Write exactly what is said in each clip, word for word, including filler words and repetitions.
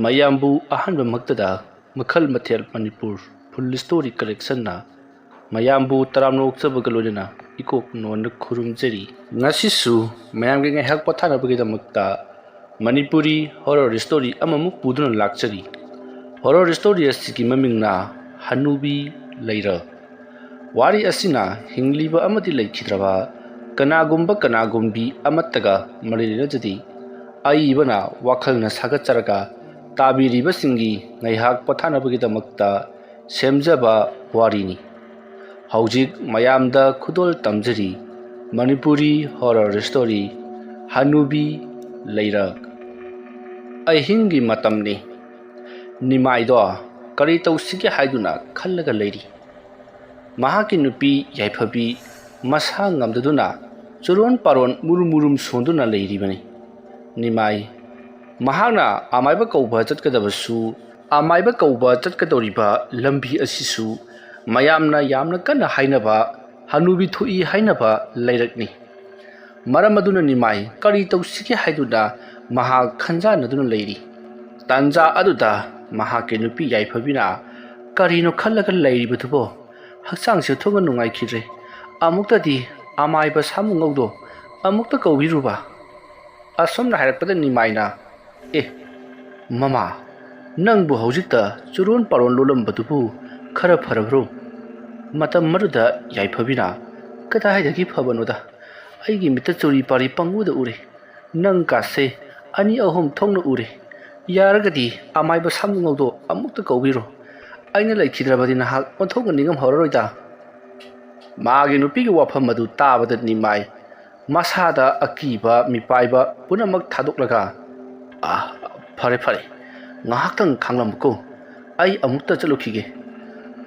ꯃꯌꯥꯝꯕꯨ ꯑꯍꯥꯟꯕꯃꯛꯇꯗ ꯃꯈꯜ ꯃꯊꯦꯜ ꯃꯅꯤꯄꯨꯔ ꯐꯨꯜ ꯁ꯭ꯇꯣꯔꯤ ꯀꯂꯦꯛꯁꯟꯅ ꯃꯌꯥꯝꯕꯨ ꯇꯔꯥꯝꯅ ꯑꯣꯛꯆꯕꯒ ꯂꯣꯏꯅꯅ ꯏꯀꯣꯛ ꯅꯣꯟꯅ ꯈꯨꯔꯨꯝꯖꯔꯤ꯫ ꯉꯁꯤꯁꯨ ꯃꯌꯥꯝꯒꯤ ꯉꯥꯏꯍꯥꯛ ꯄꯣꯊꯥꯅꯕꯒꯤꯗꯃꯛꯇ ꯃꯅꯤꯄꯨꯔꯤ ꯍꯣꯔꯔ ꯁ꯭ꯇꯣꯔꯤ ꯑꯃꯃꯨꯛ ꯄꯨꯗꯨꯅ ꯂꯥꯛꯆꯔꯤ꯫ ꯍꯣꯔꯔ ꯁ꯭ꯇꯣꯔꯤ ꯑꯁꯤꯒꯤ ꯃꯃꯤꯡꯅ ꯍꯅꯨꯕꯤ ꯂꯩꯔꯛ꯫ ꯋꯥꯔꯤ ꯑꯁꯤꯅ ꯍꯤꯡꯂꯤꯕ ꯑꯃꯗꯤ ꯂꯩꯈꯤꯗ꯭ꯔꯕ ꯀꯅꯥꯒꯨꯝꯕ ꯀꯅꯥꯒꯨꯝꯕꯤ ꯑꯃꯠꯇꯒ ꯃꯔꯤ ꯂꯩꯅꯖꯗꯦ꯫ ꯑꯏꯕꯅ ꯋꯥꯈꯜꯅ ꯁꯥꯒꯠꯆꯔꯒ ꯇꯥꯕꯤꯔꯤꯕꯁꯤꯡꯒꯤ ꯉꯥꯏꯍꯥꯛ ꯄꯣꯊꯥꯅꯕꯒꯤꯗꯃꯛꯇ ꯁꯦꯝꯖꯕ ꯋꯥꯔꯤꯅꯤ꯫ ꯍꯧꯖꯤꯛ ꯃꯌꯥꯝꯗ ꯈꯨꯗꯣꯜ ꯇꯝꯖꯔꯤ ꯃꯅꯤꯄꯨꯔꯤ ꯍꯣꯔꯔ ꯁ꯭ꯇꯣꯔꯤ ꯍꯅꯨꯕꯤ ꯂꯩꯔꯛ꯫ ꯑꯍꯤꯡꯒꯤ ꯃꯇꯝꯅꯤ꯫ ꯅꯤꯃꯥꯏꯗꯣ ꯀꯔꯤ ꯇꯧꯁꯤꯒꯦ ꯍꯥꯏꯗꯨꯅ ꯈꯜꯂꯒ ꯂꯩꯔꯤ꯫ ꯃꯍꯥꯛꯀꯤ ꯅꯨꯄꯤ ꯌꯥꯏꯐꯕꯤ ꯃꯁꯥ ꯉꯝꯗꯗꯨꯅ ꯆꯨꯔꯣꯟ ꯄꯥꯔꯣꯟ ꯃꯨꯔꯨꯝ ꯃꯨꯔꯨꯝ ꯁꯣꯟꯗꯨꯅ ꯂꯩꯔꯤꯕꯅꯤ꯫ ꯅꯤꯃꯥꯏ ꯃꯍꯥꯛꯅ ꯑꯃꯥꯏꯕ ꯀꯧꯕ ꯆꯠꯀꯗꯕꯁꯨ, ꯑꯃꯥꯏꯕ ꯀꯧꯕ ꯆꯠꯀꯗꯧꯔꯤꯕ ꯂꯝꯕꯤ ꯑꯁꯤꯁꯨ ꯃꯌꯥꯝꯅ ꯌꯥꯝꯅ ꯀꯟꯅ ꯍꯥꯏꯅꯕ ꯍꯅꯨꯕꯤ ꯊꯣꯛꯏ ꯍꯥꯏꯅꯕ ꯂꯩꯔꯛꯅꯤ꯫ ꯃꯔꯝ ꯑꯗꯨꯅ ꯅꯤꯃꯥꯏ ꯀꯔꯤ ꯇꯧꯁꯤꯒꯦ ꯍꯥꯏꯗꯨꯅ ꯃꯍꯥꯛ ꯈꯟꯖꯥꯟꯅꯗꯨꯅ ꯂꯩꯔꯤ꯫ ꯇꯥꯟꯖꯥ ꯑꯗꯨꯗ ꯃꯍꯥꯛꯀꯤ ꯅꯨꯄꯤ ꯌꯥꯏꯐꯕꯤꯅ ꯀꯔꯤꯅꯣ ꯈꯜꯂꯒ ꯂꯩꯔꯤꯕꯗꯨꯕꯣ? ꯍꯛꯆꯥꯡꯁꯦ ꯊꯣꯛꯅ ꯅꯨꯡꯉꯥꯏꯈꯤꯗ꯭ꯔꯦ꯫ ꯑꯃꯨꯛꯇꯗꯤ ꯑꯃꯥꯏꯕ ꯁꯥꯃꯨꯉꯧꯗꯣ ꯑꯃꯨꯛꯇ ꯀꯧꯕꯤꯔꯨꯕ꯫ ꯑꯁꯨꯝꯅ ꯍꯥꯏꯔꯛꯄꯗ ꯅꯤꯃꯥꯏꯅ, "ꯑꯦ, ꯃꯃꯥ, ꯅꯪꯕꯨ ꯍꯧꯖꯤꯛꯇ ꯆꯨꯔꯣꯟ ꯄꯥꯔꯣꯟ ꯂꯣꯜꯂꯝꯕꯗꯨꯕꯨ ꯈꯔ ꯐꯔꯕ꯭ꯔꯣ?" ꯃꯇꯝ ꯑꯗꯨꯗ ꯌꯥꯏꯐꯕꯤꯅ, "ꯀꯗꯥꯏꯗꯒꯤ ꯐꯕꯅꯣꯗ? ꯑꯩꯒꯤ ꯃꯤꯠꯇ ꯆꯨꯔꯤ ꯄꯥꯔꯤ ꯄꯪꯎꯗ ꯎꯔꯦ꯫ ꯅꯪ ꯀꯥꯁꯦ ꯑꯅꯤ ꯑꯍꯨꯝ ꯊꯣꯛꯅ ꯎꯔꯦ꯫ ꯌꯥꯔꯒꯗꯤ ꯑꯃꯥꯏꯕ ꯁꯥꯃꯨꯉꯧꯗꯣ ꯑꯃꯨꯛꯇ ꯀꯧꯕꯤꯔꯣ꯫ ꯑꯩꯅ ꯂꯩꯈꯤꯗ꯭ꯔꯕꯗꯤ ꯅꯍꯥꯛ ꯑꯣꯟꯊꯣꯛꯅ ꯅꯤꯡꯉꯝꯍꯧꯔꯔꯣꯏꯗ꯫" ꯃꯥꯒꯤ ꯅꯨꯄꯤꯒꯤ ꯋꯥꯐꯝ ꯑꯗꯨ ꯇꯥꯕꯗ ꯅꯤꯃꯥꯏ ꯃꯁꯥꯗ ꯑꯀꯤꯕ ꯃꯤꯄꯥꯏꯕ ꯄꯨꯝꯅꯃꯛ ꯊꯥꯗꯣꯛꯂꯒ, "ꯑꯥ, ꯐꯔꯦ, ꯐꯔꯦ, ꯉꯥꯏꯍꯥꯛꯇꯪ ꯈꯥꯡꯂꯝꯃꯨꯀꯣ꯫ ꯑꯩ ꯑꯃꯨꯛꯇ ꯆꯠꯂꯨꯈꯤꯒꯦ꯫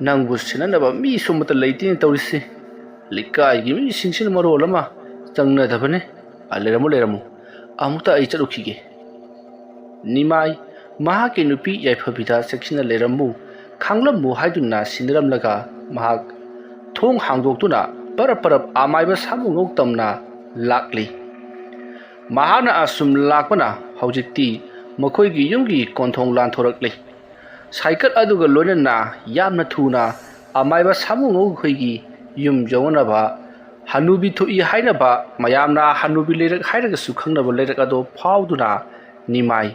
ꯅꯪꯕꯨ ꯁꯦꯟꯅꯅꯕ ꯃꯤꯁꯨ ꯑꯃꯠꯇ ꯂꯩꯇꯦꯅꯦ ꯇꯧꯔꯤꯁꯤ꯫ ꯂꯩꯀꯥꯏꯒꯤ ꯃꯤꯁꯤꯡꯁꯤꯅ ꯃꯔꯣꯜ ꯑꯃ ꯆꯪꯅꯗꯕꯅꯦ꯫ ꯑꯥ, ꯂꯩꯔꯝꯃꯨ, ꯂꯩꯔꯝꯃꯨ꯫ ꯑꯃꯨꯛꯇ ꯑꯩ ꯆꯠꯂꯨꯈꯤꯒꯦ꯫" ꯅꯤꯃꯥꯏ ꯃꯍꯥꯛꯀꯤ ꯅꯨꯄꯤ ꯌꯥꯏꯐꯕꯤꯗ ꯆꯦꯛꯁꯤꯟꯅ ꯂꯩꯔꯝꯃꯨ, ꯈꯥꯡꯂꯝꯃꯨ ꯍꯥꯏꯗꯨꯅ ꯁꯤꯟꯅꯔꯝꯂꯒ ꯃꯍꯥꯛ ꯊꯣꯡ ꯍꯥꯡꯗꯣꯛꯇꯨꯅ ꯄꯔꯞ ꯄꯔꯞ ꯑꯃꯥꯏꯕ ꯁꯥꯃꯨꯉꯧ ꯇꯝꯅ ꯂꯥꯛꯂꯤ꯫ ꯃꯍꯥꯛꯅ ꯑꯁꯨꯝ ꯂꯥꯛꯄꯅ ꯍꯧꯖꯤꯛꯇꯤ ꯃꯈꯣꯏꯒꯤ ꯌꯨꯝꯒꯤ ꯀꯣꯟꯊꯣꯡ ꯂꯥꯟꯊꯣꯔꯛꯂꯤ꯫ ꯁꯥꯏꯀꯜ ꯑꯗꯨꯒ ꯂꯣꯏꯅꯅ ꯌꯥꯝꯅ ꯊꯨꯅ ꯑꯃꯥꯏꯕ ꯁꯥꯃꯨ ꯉꯧꯈꯣꯏꯒꯤ ꯌꯨꯝ ꯌꯧꯅꯅꯕ ꯍꯅꯨꯕꯤ ꯊꯣꯛꯏ ꯍꯥꯏꯅꯕ, ꯃꯌꯥꯝꯅ ꯍꯅꯨꯕꯤ ꯂꯩꯔꯛ ꯍꯥꯏꯔꯒꯁꯨ ꯈꯪꯅꯕ ꯂꯩꯔꯛ ꯑꯗꯨ ꯐꯥꯎꯗꯨꯅ ꯅꯤꯃꯥꯏ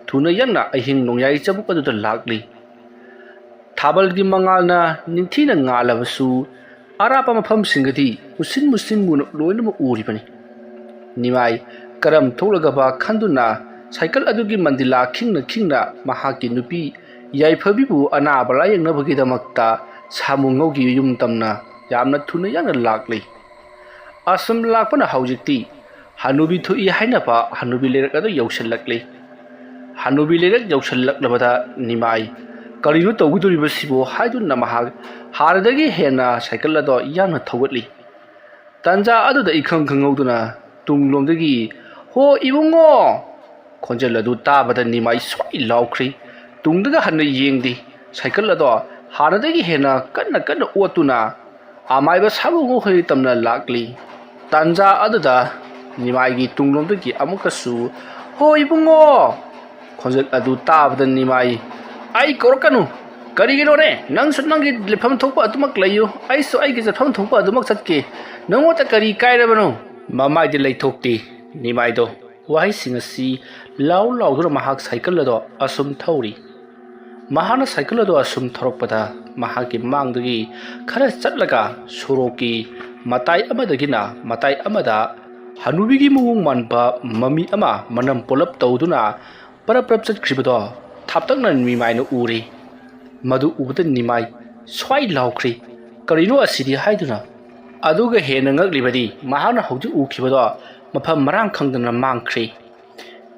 ꯊꯨꯅ ꯌꯥꯡꯅ ꯑꯍꯤꯡ ꯅꯣꯡꯌꯥꯏ ꯆꯕꯨꯛ ꯑꯗꯨꯗ ꯂꯥꯛꯂꯤ꯫ ꯊꯥꯕꯜꯒꯤ ꯃꯉꯥꯜꯅ ꯅꯤꯡꯊꯤꯅ ꯉꯥꯜꯂꯕꯁꯨ, ꯑꯔꯥꯞꯄ ꯃꯐꯝꯁꯤꯡꯒꯗꯤ ꯃꯨꯁꯤꯟ ꯃꯨꯁꯤꯟ ꯃꯨꯅ ꯂꯣꯏꯅꯃꯛ ꯎꯔꯤꯕꯅꯤ꯫ ꯅꯤꯃꯥꯏ ꯀꯔꯝ ꯊꯣꯛꯂꯒꯕ ꯈꯟꯗꯨꯅ ꯁꯥꯏꯀꯜ ꯑꯗꯨꯒꯤ ꯃꯟꯗꯤꯂꯥ ꯈꯤꯡꯅ ꯈꯤꯡꯅ ꯃꯍꯥꯛꯀꯤ ꯅꯨꯄꯤ ꯌꯥꯏꯐꯕꯤꯕꯨ ꯑꯅꯥꯕ ꯂꯥꯌꯦꯡꯅꯕꯒꯤꯗꯃꯛꯇ ꯁꯥꯃꯨ ꯉꯧꯒꯤ ꯌꯨꯝ ꯇꯝꯅ ꯌꯥꯝꯅ ꯊꯨꯅ ꯌꯥꯡꯅ ꯂꯥꯛꯂꯤ꯫ ꯑꯁꯨꯝ ꯂꯥꯛꯄꯅ ꯍꯧꯖꯤꯛꯇꯤ ꯍꯅꯨꯕꯤ ꯊꯣꯛꯏ ꯍꯥꯏꯅꯕ ꯍꯅꯨꯕꯤ ꯂꯩꯔꯛ ꯑꯗꯨ ꯌꯧꯁꯤꯜꯂꯛꯂꯤ꯫ ꯍꯅꯨꯕꯤ ꯂꯩꯔꯛ ꯌꯧꯁꯤꯜꯂꯛꯂꯕꯗ ꯅꯤꯃꯥꯏ, "ꯀꯔꯤꯅꯣ ꯇꯧꯒꯗꯧꯔꯤꯕꯁꯤꯕꯨ?" ꯍꯥꯏꯗꯨꯅ ꯃꯍꯥꯛ ꯍꯥꯟꯅꯗꯒꯤ ꯍꯦꯟꯅ ꯁꯥꯏꯀꯜ ꯑꯗꯣ ꯌꯥꯡꯅ ꯊꯧꯒꯠꯂꯤ꯫ ꯇꯥꯟꯖꯥ ꯑꯗꯨꯗ ꯏꯈꯪ ꯈꯪꯍꯧꯗꯅ ꯇꯨꯡꯂꯣꯝꯗꯒꯤ, "ꯍꯣ ꯏꯕꯨꯡꯉꯣ!" ꯈꯣꯟꯖꯦꯜ ꯑꯗꯨ ꯇꯥꯕꯗ ꯅꯤꯃꯥꯏ ꯁ꯭ꯋꯥꯏ ꯂꯥꯎꯈ꯭ꯔꯤ꯫ ꯇꯨꯡꯗꯒ ꯍꯟꯅ ꯌꯦꯡꯗꯦ꯫ ꯁꯥꯏꯀꯜ ꯑꯗꯣ ꯍꯥꯟꯅꯗꯒꯤ ꯍꯦꯟꯅ ꯀꯟꯅ ꯀꯟꯅ ꯑꯣꯠꯇꯨꯅ ꯑꯃꯥꯏꯕ ꯁꯥꯃꯨ ꯉꯧꯈꯣꯏ ꯇꯝꯅ ꯂꯥꯛꯂꯤ꯫ ꯇꯥꯟꯖꯥ ꯑꯗꯨꯗ ꯅꯤꯃꯥꯏꯒꯤ ꯇꯨꯡꯂꯣꯝꯗꯒꯤ ꯑꯃꯨꯛꯀꯁꯨ, "ꯍꯣ ꯏꯕꯨꯡꯉꯣ!" ꯈꯣꯟꯖꯦꯜ ꯑꯗꯨ ꯇꯥꯕꯗ ꯅꯤꯃꯥꯏ, "ꯑꯩ ꯀꯧꯔꯛꯀꯅꯨ꯫ ꯀꯔꯤꯒꯤꯅꯣꯅꯦ? ꯅꯪꯁꯨ ꯅꯪꯒꯤ ꯂꯩꯐꯝ ꯊꯣꯛꯄ ꯑꯗꯨꯃꯛ ꯂꯩꯌꯨ, ꯑꯩꯁꯨ ꯑꯩꯒꯤ ꯆꯠꯐꯝ ꯊꯣꯛꯄ ꯑꯗꯨꯃꯛ ꯆꯠꯀꯦ꯫ ꯅꯉꯣꯟꯗ ꯀꯔꯤ ꯀꯥꯏꯔꯕꯅꯣ?" ꯃꯃꯥꯏꯗꯤ ꯂꯩꯊꯣꯛꯇꯦ ꯅꯤꯃꯥꯏꯗꯣ꯫ ꯋꯥꯍꯩꯁꯤꯡ ꯑꯁꯤ ꯂꯥꯎ ꯂꯥꯎꯗꯨꯅ ꯃꯍꯥꯛ ꯁꯥꯏꯀꯜ ꯑꯗꯣ ꯑꯁꯨꯝ ꯊꯧꯔꯤ꯫ ꯃꯍꯥꯛꯅ ꯁꯥꯏꯀꯜ ꯑꯗꯣ ꯑꯁꯨꯝ ꯊꯧꯔꯛꯄꯗ ꯃꯍꯥꯛꯀꯤ ꯃꯥꯡꯗꯒꯤ ꯈꯔ ꯆꯠꯂꯒ ꯁꯣꯔꯣꯛꯀꯤ ꯃꯇꯥꯏ ꯑꯃꯗꯒꯤꯅ ꯃꯇꯥꯏ ꯑꯃꯗ ꯍꯅꯨꯕꯤꯒꯤ ꯃꯑꯣꯡ ꯃꯥꯟꯕ ꯃꯃꯤ ꯑꯃ ꯃꯅꯝ ꯄꯨꯂꯞ ꯇꯧꯗꯨꯅ ꯄꯔꯞ ꯄꯔꯞ ꯆꯠꯈ꯭ꯔꯤꯕꯗꯣ ꯊꯥꯞꯇꯛꯅ ꯅꯤꯃꯥꯏꯅ ꯎꯔꯦ꯫ ꯃꯗꯨ ꯎꯕꯗ ꯅꯤꯃꯥꯏ ꯁ꯭ꯋꯥꯏ ꯂꯥꯎꯈ꯭ꯔꯦ, "ꯀꯔꯤꯅꯣ ꯑꯁꯤꯗꯤ?" ꯍꯥꯏꯗꯨꯅ꯫ ꯑꯗꯨꯒ ꯍꯦꯟꯅ ꯉꯛꯂꯤꯕꯗꯤ ꯃꯍꯥꯛꯅ ꯍꯧꯖꯤꯛ ꯎꯈꯤꯕꯗꯣ ꯃꯐꯝ ꯃꯔꯥꯡ ꯈꯪꯗꯅ ꯃꯥꯡꯈ꯭ꯔꯦ꯫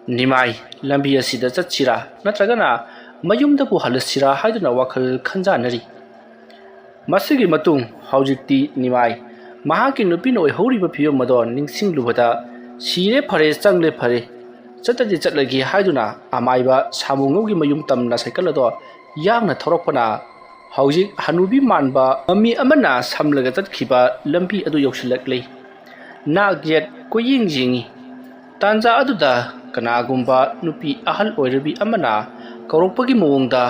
ꯅꯤꯃꯥꯏ, ꯂꯝꯕꯤ ꯑꯁꯤꯗ ꯆꯠꯁꯤꯔꯥ ꯅꯠꯇ꯭ꯔꯒꯅ ꯃꯌꯨꯝꯗꯕꯨ ꯍꯜꯂꯁꯤꯔꯥ ꯍꯥꯏꯗꯨꯅ ꯋꯥꯈꯜ ꯈꯟꯖꯥꯟꯅꯔꯤ꯫ ꯃꯁꯤꯒꯤ ꯃꯇꯨꯡ ꯍꯧꯖꯤꯛꯇꯤ ꯅꯤꯃꯥꯏ ꯃꯍꯥꯛꯀꯤ ꯅꯨꯄꯤꯅ ꯑꯣꯏꯍꯧꯔꯤꯕ ꯐꯤꯕꯝ ꯑꯗꯣ ꯅꯤꯡꯁꯤꯡꯂꯨꯕꯗ, "ꯁꯤꯔꯦ ꯐꯔꯦ, ꯆꯪꯂꯦ ꯐꯔꯦ, ꯆꯠꯂꯗꯤ ꯆꯠꯂꯒꯦ" ꯍꯥꯏꯗꯨꯅ ꯑꯃꯥꯏꯕ ꯁꯥꯃꯨꯉꯧꯒꯤ ꯃꯌꯨꯝ ꯇꯝꯅ ꯁꯥꯏꯀꯜ ꯑꯗꯣ ꯌꯥꯡꯅ ꯊꯧꯔꯛꯄꯅ ꯍꯧꯖꯤꯛ ꯍꯅꯨꯕꯤ ꯃꯥꯟꯕ ꯃꯃꯤ ꯑꯃꯅ ꯁꯝꯂꯒ ꯆꯠꯈꯤꯕ ꯂꯝꯕꯤ ꯑꯗꯨ ꯌꯧꯁꯤꯜꯂꯛꯂꯤ꯫ ꯅꯥꯛ ꯌꯦꯠ ꯀꯣꯏꯌꯦꯡ ꯌꯦꯡꯉꯤ꯫ ꯇꯥꯟꯖꯥ ꯑꯗꯨꯗ ꯀꯅꯥꯒꯨꯝꯕ ꯅꯨꯄꯤ ꯑꯍꯜ ꯑꯣꯏꯔꯕꯤ ꯑꯃꯅ ꯀꯧꯔꯛꯄꯒꯤ ꯃꯑꯣꯡꯗ,